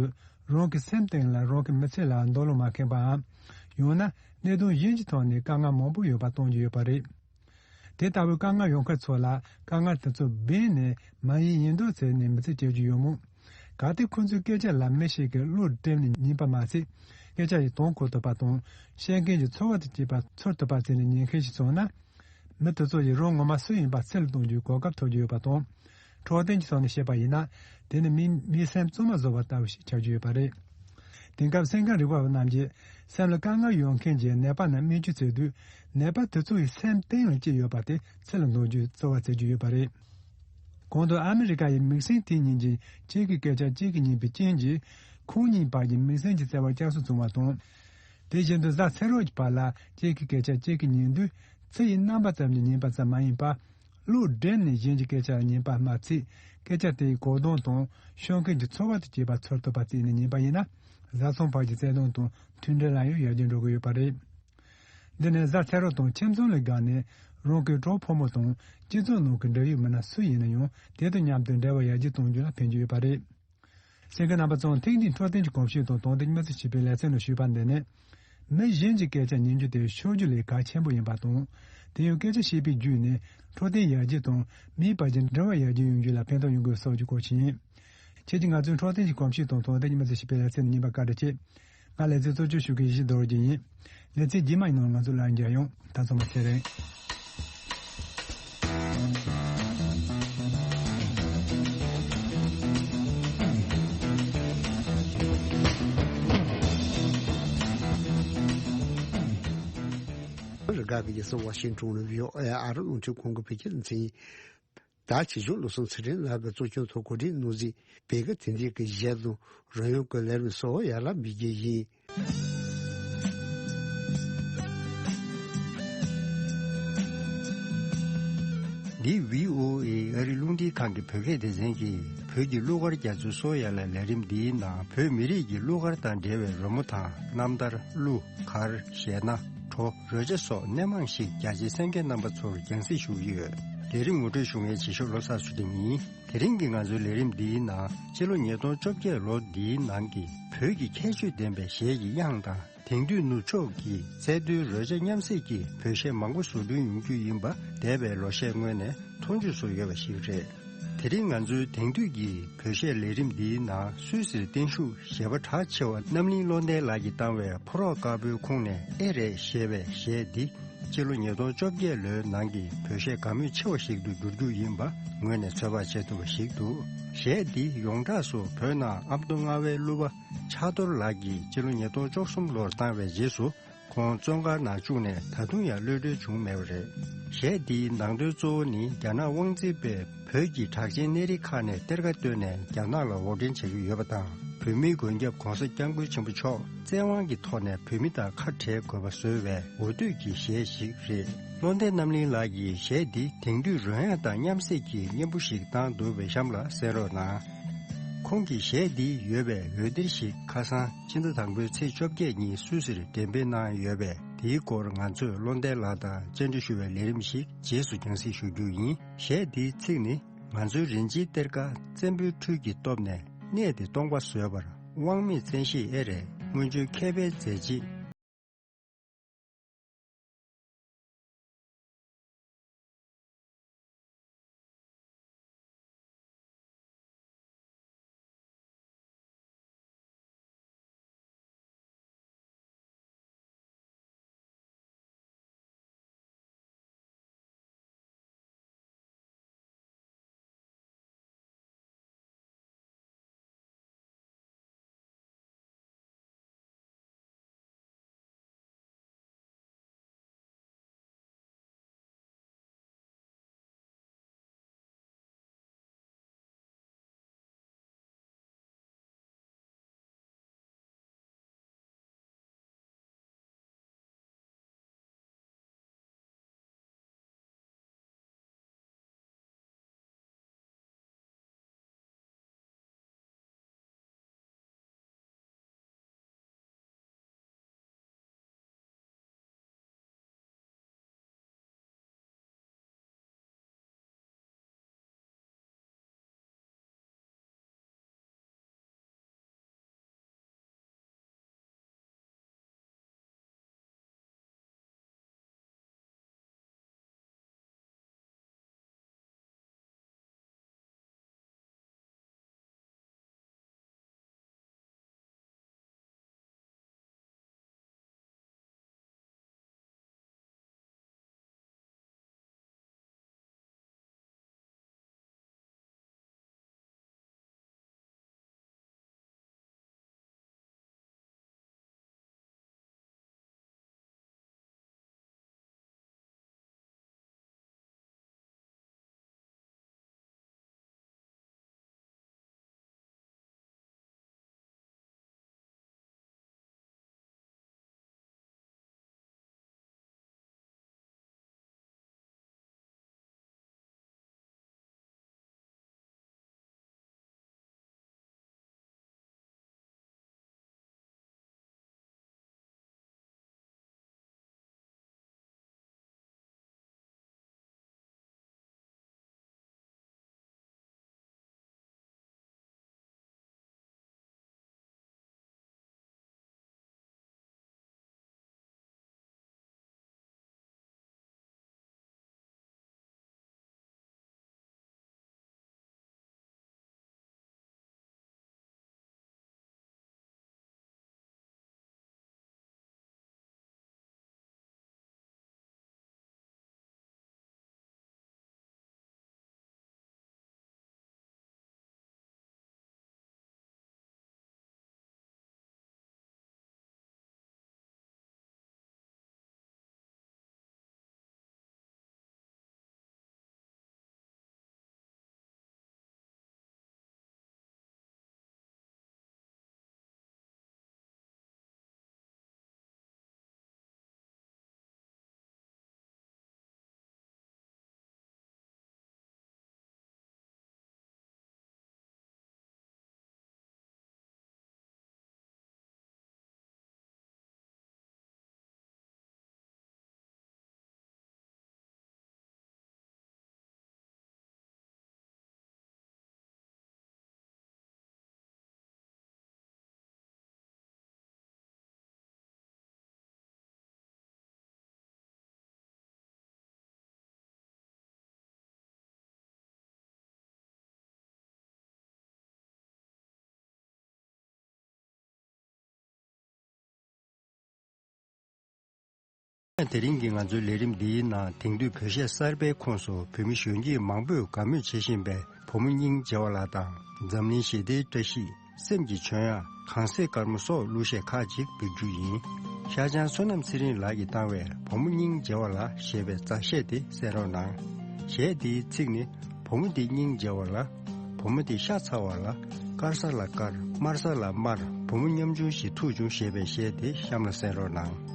རང་གི་སེམས་གཏིང་ལ་རང་གི་མི་ཚེ་ལ་འདོད་བློ་མ་ཁེངས་པའམ། ཡང་ན་གནད་དོན་གཞན་གྱི་ཐོག་ནས་དཀའ་ངལ་མང་པོ་ཡོད་པ་སྟོན་གྱི་ཡོད་པ་རེད། དེ་ལྟ་བུའི་དཀའ་ངལ་ཡོང་མཁན་ཚོ་ལ་དཀའ་ངལ་དེ་ཚོ་སྦས་ནས་མ་ཡིན་ཡིན་མདོག་བྱས་ནས་མི་ཚེ་སྐྱེལ་རྒྱུ་ཡོད་མོད། གལ་ཏེ་ཁོ་ཚོའི་སྐད་ཆ་ལ་མི་ཞིག་གིས་བློ་བསྒྲིམས་ནས་ཉན་པ་མ་ཟད། སྐད་ཆ་ཡི་དོན་གོ་ཐུབ་པ་དང་། བཤད་མཁན་གྱི་ཚོར་བ་དང་བཅས་པ་ཚོར་ཐུབ་པ་བྱས་ནས་ཉན་མཁན་ཞིག་བྱུང་ན། མི་དེ་ཚོ་ཡིས་རང་ངོ་མ་སུ་ཡིན་པ་ཚུར་ལ་གཏོང་རྒྱུའི་གོ་སྐབས་ཐོབ་ཀྱི་ཡོད་པ་དང་། འཕྲོད་བསྟེན་གྱི་ཐོག་ནས་བཤད་པ་ཡིན་ན། དེ་ནི་མིའི་མིའི་སེམས་བཙོན་མ་བཟོ་བ་ལྟ་བུ་ཞིག་ཆགས་ཀྱི་ཡོད་པ་རེད། དེང་སྐབས་སེམས་ཁམས་རིག་པ་བ་རྣམས་ཀྱིས་སེམས་ལ་དཀའ་ངལ་ཡོང་མཁན་གྱི་ནད་པ་རྣམས་སྨན་བཅོས་བྱེད་དུས། ནད་པ་དེ་ཚོ་ཡི་སེམས་གཏིང་ལ་ཅི་ཡོད་པ་དེ་ཚུར་ལ་འདོན་རྒྱུའི་རྩོལ་བ་བྱེད་ཀྱི་ཡོད་པ་རེད། གོང་དུ་ཨ་མི་རི་ཀ་ཡི་མིང་སྲིང་དེ་གཉིས་ཀྱིས་གཅིག་གི་སྐད་ཆ་གཅིག་གིས་ཉན་པའི་རྐྱེན་གྱིས། ཁོང་གཉིས་བར་གྱི་མིང་སྲིང་གྱི་བརྩེ་བར་བསྐྱར་གསོ་བྱུང་བ་དང་། དེ་བཞིན་དུ་གཟའ་ཚེ་རོགས་ཀྱི་བར་ལ་གཅིག་གི་སྐད་ཆ་གཅིག་གིས་ཉན་དུས། ཚིག་ཡི་རྣམ་པ་ཙམ་གྱིས་ཉན་པ་ཙམ་མ་ཡིན་པར། བློ་བསྒྲིམས་ནས་གཞན་གྱི་སྐད་ཆ་ལ་ཉན་པ་མ་ཚད། སྐད་ཆ་དེའི་གོ་དོན་དང་ཤོད་མཁན་གྱི་ཚོར་བ་དང་བཅས་པ་ཚོར་ཐུབ་པ་བརྩིས་ནས་ཉན་པ་ཡིན་ན། བཟའ་ཚང་བར་གྱི་བརྩེ་དུང་དང་མཐུན་སྒྲིལ་ལ་ཡང་ཡར་རྒྱས་འགྲོ་གི་ཡོད་པ་རེད། འདི་ནི་གཟའ་ཚེ་རོགས་དང་ཁྱིམ་ཚང་ལས་འགལ་ནས་རང་གི་གྲོགས་ཕོ་མོ་དང་སྤྱི་ཚོགས་ནང་གི་འབྲེལ་ཡོད་མི་སྣ་སུ་ཡིན་ན་ཡང་དེ་དང་མཉམ་དུ་འབྲེལ་བ་ཡར་རྒྱས་གཏོང་རྒྱུ་ལ་ཕན་གྱི་ཡོད་པ་རེད། གསན་མཁན་རྣམ་པ་ཚོ་ཐེངས་འདིའི་འཕྲོད་བསྟེན་གྱི་གོམས་གཤིས་དང་དོན་དག་གཉིས་མ་ཚོ་ཞེས་པའི་ལེ་ཚན་ལ་ཞུས་པ་འདི་ནི། མི་གཞན་གྱི་སྐད་ཆ་ཉན་རྒྱུ་དེ་ཤོད་རྒྱུ་ལས་གལ་ཆེན་པོ་ཡིན་པ་དང་། དེ་ཡང་སྐད་ཆ་བཤད་པའི་བརྒྱུད་ནས་འཕྲོད་བསྟེན་ཡར་རྒྱས་དང་མིའི་བར་གྱི་འབྲེལ་བ་ཡར་རྒྱས་ཡོང་རྒྱུ་ལ་ཕན་ཐོགས་ཡོང་དགོས་སོགས་ཀྱི་སྐོར་ཞིག་ཡིན། ཁྱེད་ཀྱིས་ང་ཚོའི་འཕྲོད་བསྟེན་གྱི་གོམས་གཤིས་དང་དོན་དག་གཉིས་མ་ཚོ་ཞེས་པའི་ལེ་ཚན་ནི་ཉན་པར་བཀའ་དྲིན་ཆེ། ང་ལེ་ཚན་གཙོ་སྐྱོང་ཞུ་མཁན་ཡེ་ཤེས་རྡོ་རྗེ་ཡིན། ལེ་ཚན་རྗེས་མ་ཡི་ནང་ང་ཚོ་ལ་མཇལ་ཡོང་། ད་ཚང་མ་ཚེ་རིང་། རི་ག་གི་རྒྱལ་ས་ཝ་ཤིང་ཊོན་ནས་བྷི་ཨོ་ཨེ་ཨ་རི་རླུང་འཕྲིན་ཁང་གི་བོད་སྐད་སྡེ་ཚན་ཡིན། ད་ཆེད་སྦྱོང་བློ་བཟང་ཚེ་རིང་ལགས་ཀྱིས་གཙོ་སྐྱོང་ཐོག་གོ་སྒྲིག་གནང་མཛད་བོད་སྐད་དོན་ལྡན་གྱི་གཞས་དང་རོལ་དབྱངས་ཀྱི་ལས་རིམ་སོགས་ཡར་ལ་འབུལ་རྒྱུ་ཡིན། འདི་བྷི་ཨོ་ཨེ་ཨ་རི་རླུང་འཕྲིན་ཁང་གི་བོད་སྐད་སྡེ་ཚན་གྱི་བོད་ཀྱི་གླུ་གར་རྒྱ་མཚོའི་སོ་ཡ་ལ་ལས་རིམ་འདིའི་ནང་བོད་མི་རིགས་ཀྱི་གླུ་གར་དང་འབྲེལ་བའི་རོལ་མོ་དང་རྣམ་ཐར། གླུ། གར། གཞས་སྣ། བྲོ། རོལ་ཆ་སོགས་སྣེ་མང་ཞིག་རྒྱ་ཆེའི་གསན་མཁན་རྣམ་པ་ཚོར་རྒྱང་སྲིང་ཞུ་གི་ཡོད། ལས་རིམ་ངོ་སྤྲོད་ཞུ་མཁན་རྗེས་ཤོག་བློ་བཟང་ཚུལ་ཁྲིམས་ཡིན། དེ་རིང་གི་ང་ཚོའི་ལས་རིམ་འདིའི་ནང་སྤྱི་ལོ་ཉིས་སྟོང་བཅོ་བརྒྱད་ལོ་འདིའི་ནང་གི་བོད་ཀྱི་ཁྱད་ཆོས་ལྡན་པའི་གཞས་ཀྱི་དབྱངས་དང་ དེང་དུས་ནུབ་ཕྱོགས་ཀྱི་ཚད་མཐོའི་རོལ་ཆ་མཉམ་བསྲེས་ཀྱི་བོད་གཞས་མང་པོ་བཟོ་སྐྲུན་ཡོང་རྒྱུ་ཡིན་པ་འདས་པའི་ལོ་ཤས་སྔོན་ནས་མཐོང་ཆོས་སུ་ཡོད་པ་ཞིག་རེད། དེ་རིང་ང་ཚོའི་དེང་དུས་ཀྱི་བོད་གཞས་ལས་རིམ་འདིའི་ནང་སུད་སིར་བརྟན་བཞུགས་གཞས་པ་གྲགས་ཆེ་བ་རྣམ་གླིང་བློ་ལྡན་ལགས་ཀྱིས་བཏང་བའི་ཕོ་རོག་དཀར་པོའི་ཁོངས་ནས་ཨེ་རེད་ཞེས་པའི་གཞས་འདི། སྤྱི་ལོ་ཉིས་སྟོང་བཅོ་བརྒྱད་ལོའི་ནང་གི་བོད་གཞས་དགའ་མོས་ཆེ་བ་ཞིག་ཏུ་འགྱུར་རྒྱུ་ཡིན་པ་ངོས་ནས་ཚོད་དཔག་བྱེད་ཐུབ་པ་ཞིག་འདུག་གཞས་འདི་ཡོངས་གྲགས་སུ་བོད་ནང་ཨ་མདོ་རྔ་བའི་གླུ་པ་ཕྱག་རྡོར་ལགས་ཀྱིས་སྤྱི་ལོ་ཉིས་སྟོང་བཅུ་གསུམ་ལོར་བཏང་བའི་རྗེས་སུ། ཁོང་བཙོན་ཁང་ནང་བཅུག་ནས་ད་དུང་ཡང་གློད་གྲོལ་བྱུང་མེད་པ་རེད། གཞས་འདིའི་ནང་དོན་གཙོ་བོ་ནི་རྒྱ་ནག་དབང་འཛིན་པས་བོད་ཀྱི་གྲགས་ཅན་གནས་རིགས་ཁག་ནས་གཏེར་ཁ་བཏོན་ནས་རྒྱ་ནག་ལ་འོར་འདྲེན་བྱ་རྒྱུ་ཡོད་པ་དང་། བོད་མིའི་མགོན་སྐྱབས་༸གོང་ས་༸སྐྱབས་མགོན་ཆེན་པོ་མཆོག་བཙན་དབང་གི་ཐོག་ནས་བོད་མི་དང་ཁ་བྲལ་དགོས་པ་བཟོས་པའི་འོ་དོད་ཀྱི་གཞས་ཤིག་རེད། བློ་ལྡན་རྣམ་གླིང་ལགས་ཀྱིས་གཞས་འདི་དེང་དུས་རོལ་དབྱངས་དང་མཉམ་བསྲེས་ཀྱི་སྙན་པོ་ཞིག་བཏང་འདུག་པས་གཤམ་ལ་གསན་རོགས་གནང་། ཁོང་གི་གཞས་འདི་ཡོད་པའི་འོད་སྡེར་ཞིག་ཁ་སང་ཕྱི་ཟླ་དང་པོའི་ཚེས་བཅོ་བརྒྱད་ཉིན་སུད་སིར་འགྲེམས་སྤེལ་གནང་ཡོད་པས། དེའི་སྐོར་ང་ཚོས་བློ་ལྡན་ལགས་དང་བཅར་འདྲི་ཞུ་བའི་ལས་རིམ་ཞིག་རྗེས་སུ་རྒྱང་སྲིང་ཞུ་རྒྱུ་ཡིན། གཞས་འདིའི་ཚིག་ནི། ང་ཚོའི་རིན་ཆེན་གཏེར་ཁ་བཙན་པོའི་འཕྲུལ་གྱི་སྟོབས་ནས་གནས་འདི་སྟོང་པ་བཟོས་པར། དབང་མེད་བཙན་ཤེད་ཨེ་རེད། སྔོན་བྱོན་མཁས་པའི་མཛད་རྗེས། དེ་རིང་གི་ང་ཚོའི་ལས་རིམ་འདིའི་ནང་དེང་དུས་བོད་གཞས་གསར་པའི་ཁོངས་སུ་བོད་མི་གཞོན་སྐྱེས་མང་པོས་དགའ་མོས་བྱེད་བཞིན་པའི་བུ་མོ་སྙིང་རྗེ་བ་ལགས་དང་འཛམ་གླིང་ཞི་བདེའི་བཀྲ་ཤིས། སེམས་ཀྱི་ཆོས་དབྱངས། གངས་སེང་དཀར་མོ་སོགས་གླུ་གཞས་ཁག་ཅིག་འབུལ་རྒྱུ་ཡིན། ཤར་བྱང་བསོད་ནམས་ཚེ་རིང་ལགས་ཀྱིས་བཏང་བའི་བུ་མོ་སྙིང་རྗེ་བ་ལགས་ཞེས་པའི་མཛའ་གཞས་དེ་གསན་རོགས་གནང་། གཞས་འདིའི་ཚིག་ནི། བུ་མོ་འདི་སྙིང་རྗེ་བ་ལ། བུ་མོ་འདི་ཤ་ཚ་བ་ལ། དཀར་ས་ལ་དཀར། དམར་ས་ལ་དམར། བུ་མོ་ཉམ་ཆུང་ཞིག་ཐུག་བྱུང་ཞེས་པའི་གཞས་དེ་གཤམ་ལ་གསན་རོགས་གནང་།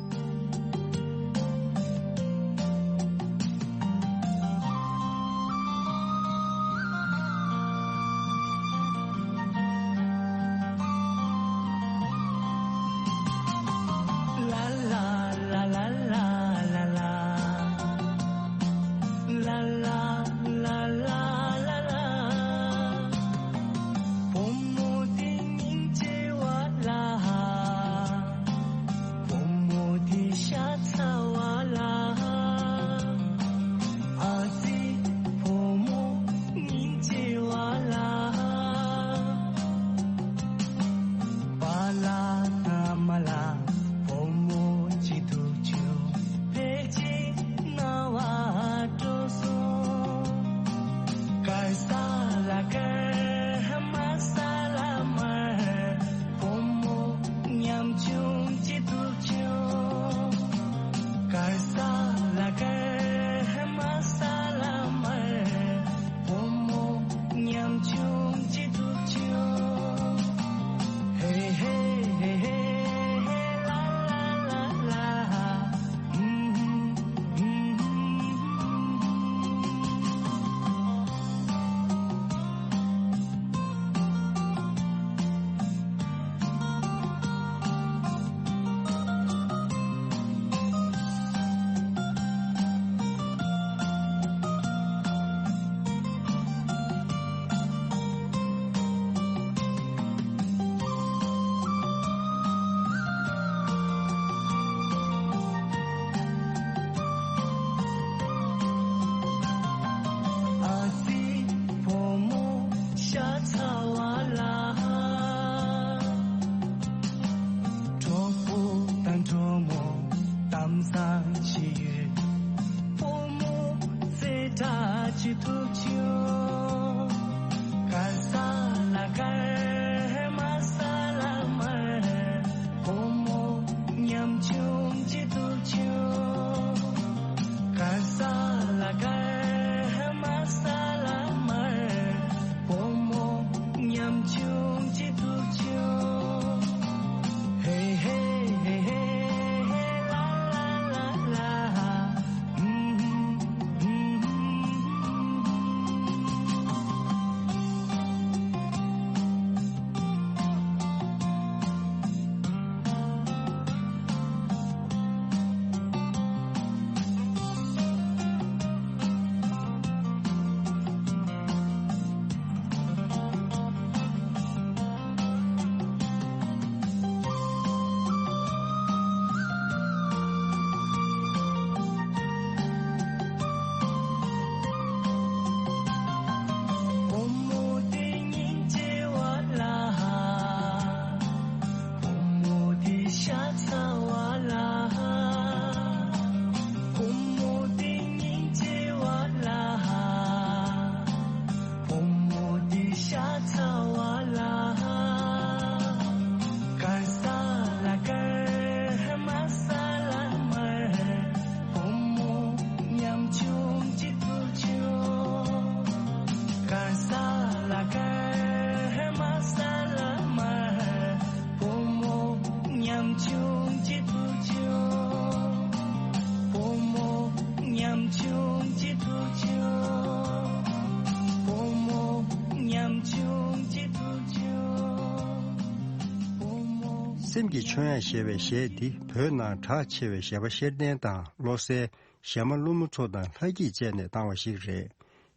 སེམས་ཀྱི་ཆོས་དབྱངས་ཞེས་པའི་གཞས་འདི་བོད་ནང་གྲགས་ཆེ་བའི་གཞས་པ་ཤེར་ལྡན་དང་བློ་གསལ། གཞས་མ་ཀླུ་མོ་མཚོ་དང་ལྷ་སྐྱིད་བཅས་ནས་བཏང་བ་ཞིག་རེད།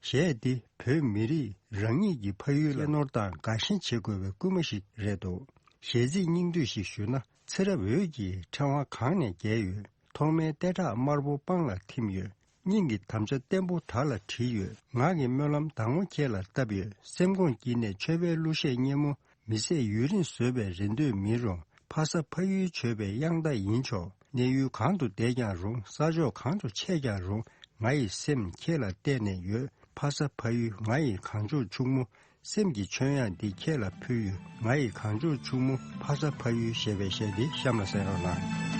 གཞས་འདི་བོད་མི་རིགས་རང་ཉིད་ཀྱི་ཕ་ཡུལ་ལ་གཅེས་ནོར་དང་དགའ་ཞེན་བྱེད་དགོས་པའི་སྐུལ་མ་ཞིག་རེད་འདུག་གཞས་ཚིག་སྙིང་བསྡུས་ཤིག་ཞུས་ན། ཚེ་རབས་འོད་ཀྱི་ཕྲེང་བ་གང་ནས་རྒྱས་ཡོད། ཐོག་མའི་ལྟེ་ཁྲག་དམར་པོ་སྤང་ལ་ཐིམ་ཡོད། སྙིང་གི་དམ་བཅའ་བརྟན་པོ་དར་ལ་བྲིས་ཡོད། ངག་གི་སྨོན་ལམ་དྭངས་མོ་ཁྱེད་ལ་བཏབ་ཡོད། སེམས་ཁོང་དཀྱིལ་ནས་མཆོད་པའི་གླུ་གཞས་སྙན་མོ། མི་ཟད་ཡུན་རིང་བཟོད་པའི་རེ་འདོད་མིན་རུང་། ཕ་ས་ཕ་ཡུལ་མཆོད་པའི་དབྱངས་རྟ་ཡིན་ཆོག་གནས་ཡུལ་གང་དུ་བསྡད་ཀྱང་རུང་། ས་ཕྱོགས་གང་དུ་ཆས་ཀྱང་རུང་། ང་ཡི་སེམས་ཁྱེད་ལ་གཏད་ནས་ཡོད། ཕ་ས་ཕ་ཡུལ་ང་ཡི་གངས་ལྗོངས་ཕྱུག་མོ། སེམས་ཀྱི་ཆོས་དབྱངས་འདི་ཁྱེད་ལ་ཕུལ་ཡོད། ང་ཡི་གངས་ལྗོངས་ཕྱུག་མོ། ཕ་ས་ཕ་ཡུལ་ཞེས་པའི་གཞས་འདི་གཤམ་ལ་གསན་རོགས་གནང་།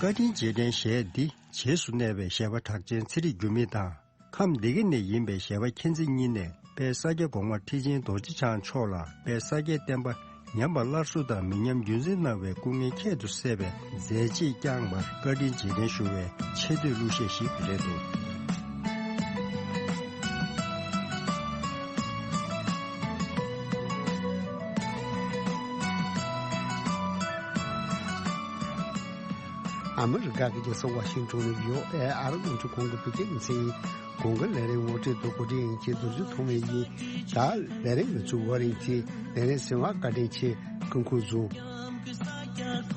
བཀའ་དྲིན་རྗེས་དྲན་གཞས་འདི་རྗེས་སུ་གནས་པའི་གཞས་པ་གྲགས་ཅན་ཚེ་རིང་འགྱུར་མེད་དང་། ཁམས་སྡེ་དགེ་ནས་ཡིན་པའི་གཞས་པ་མཁྱེན་བརྩེ་གཉིས་ནས་དཔལ་ས་སྐྱ་གོང་མ་ཁྲི་ཆེན་རྡོ་རྗེ་འཆང་མཆོག་ལ་དཔལ་ས་སྐྱའི་བསྟན་པ་ཉམས་པ་སླར་གསོ་དང་མི་ཉམས་རྒྱུན་འཛིན་གནང་བའི་སྐུ་ངལ་ཁྱད་དུ་བསད་པའི་མཛད་རྗེས་བསྐྱངས་པར་བཀའ་དྲིན་རྗེས་དྲན་ཞུ་བའི་ཆེ་བསྟོད་གླུ་གཞས་ཤིག་རེད་འདུག། ཨ་མི་རི་ཀ་གི་རྒྱལ་ས་ཝ་ཤིང་ཏོན་ནས་བྷི་ཨོ་ཨེ་ཨ་རི་རླུང་འཕྲིན་ཁང་གི་བོད་སྐད་སྡེ་ཚན་ཡིན། གོང་གི་ལས་རིམ་ངོ་སྤྲོད་དང་གོ་སྒྲིག་ཡིན་གྱི་རྡོ་རྗེ་ཐོགས་མེད་ཡིན། ད་ལས་རིམ་ཡོད་ཚུལ་བ་རིན་གྱི་ལས་རིམ་ཟིན་བ་བཀའ་དྲིན་ཆེ། སྐུ་ཁམས་བཟང་།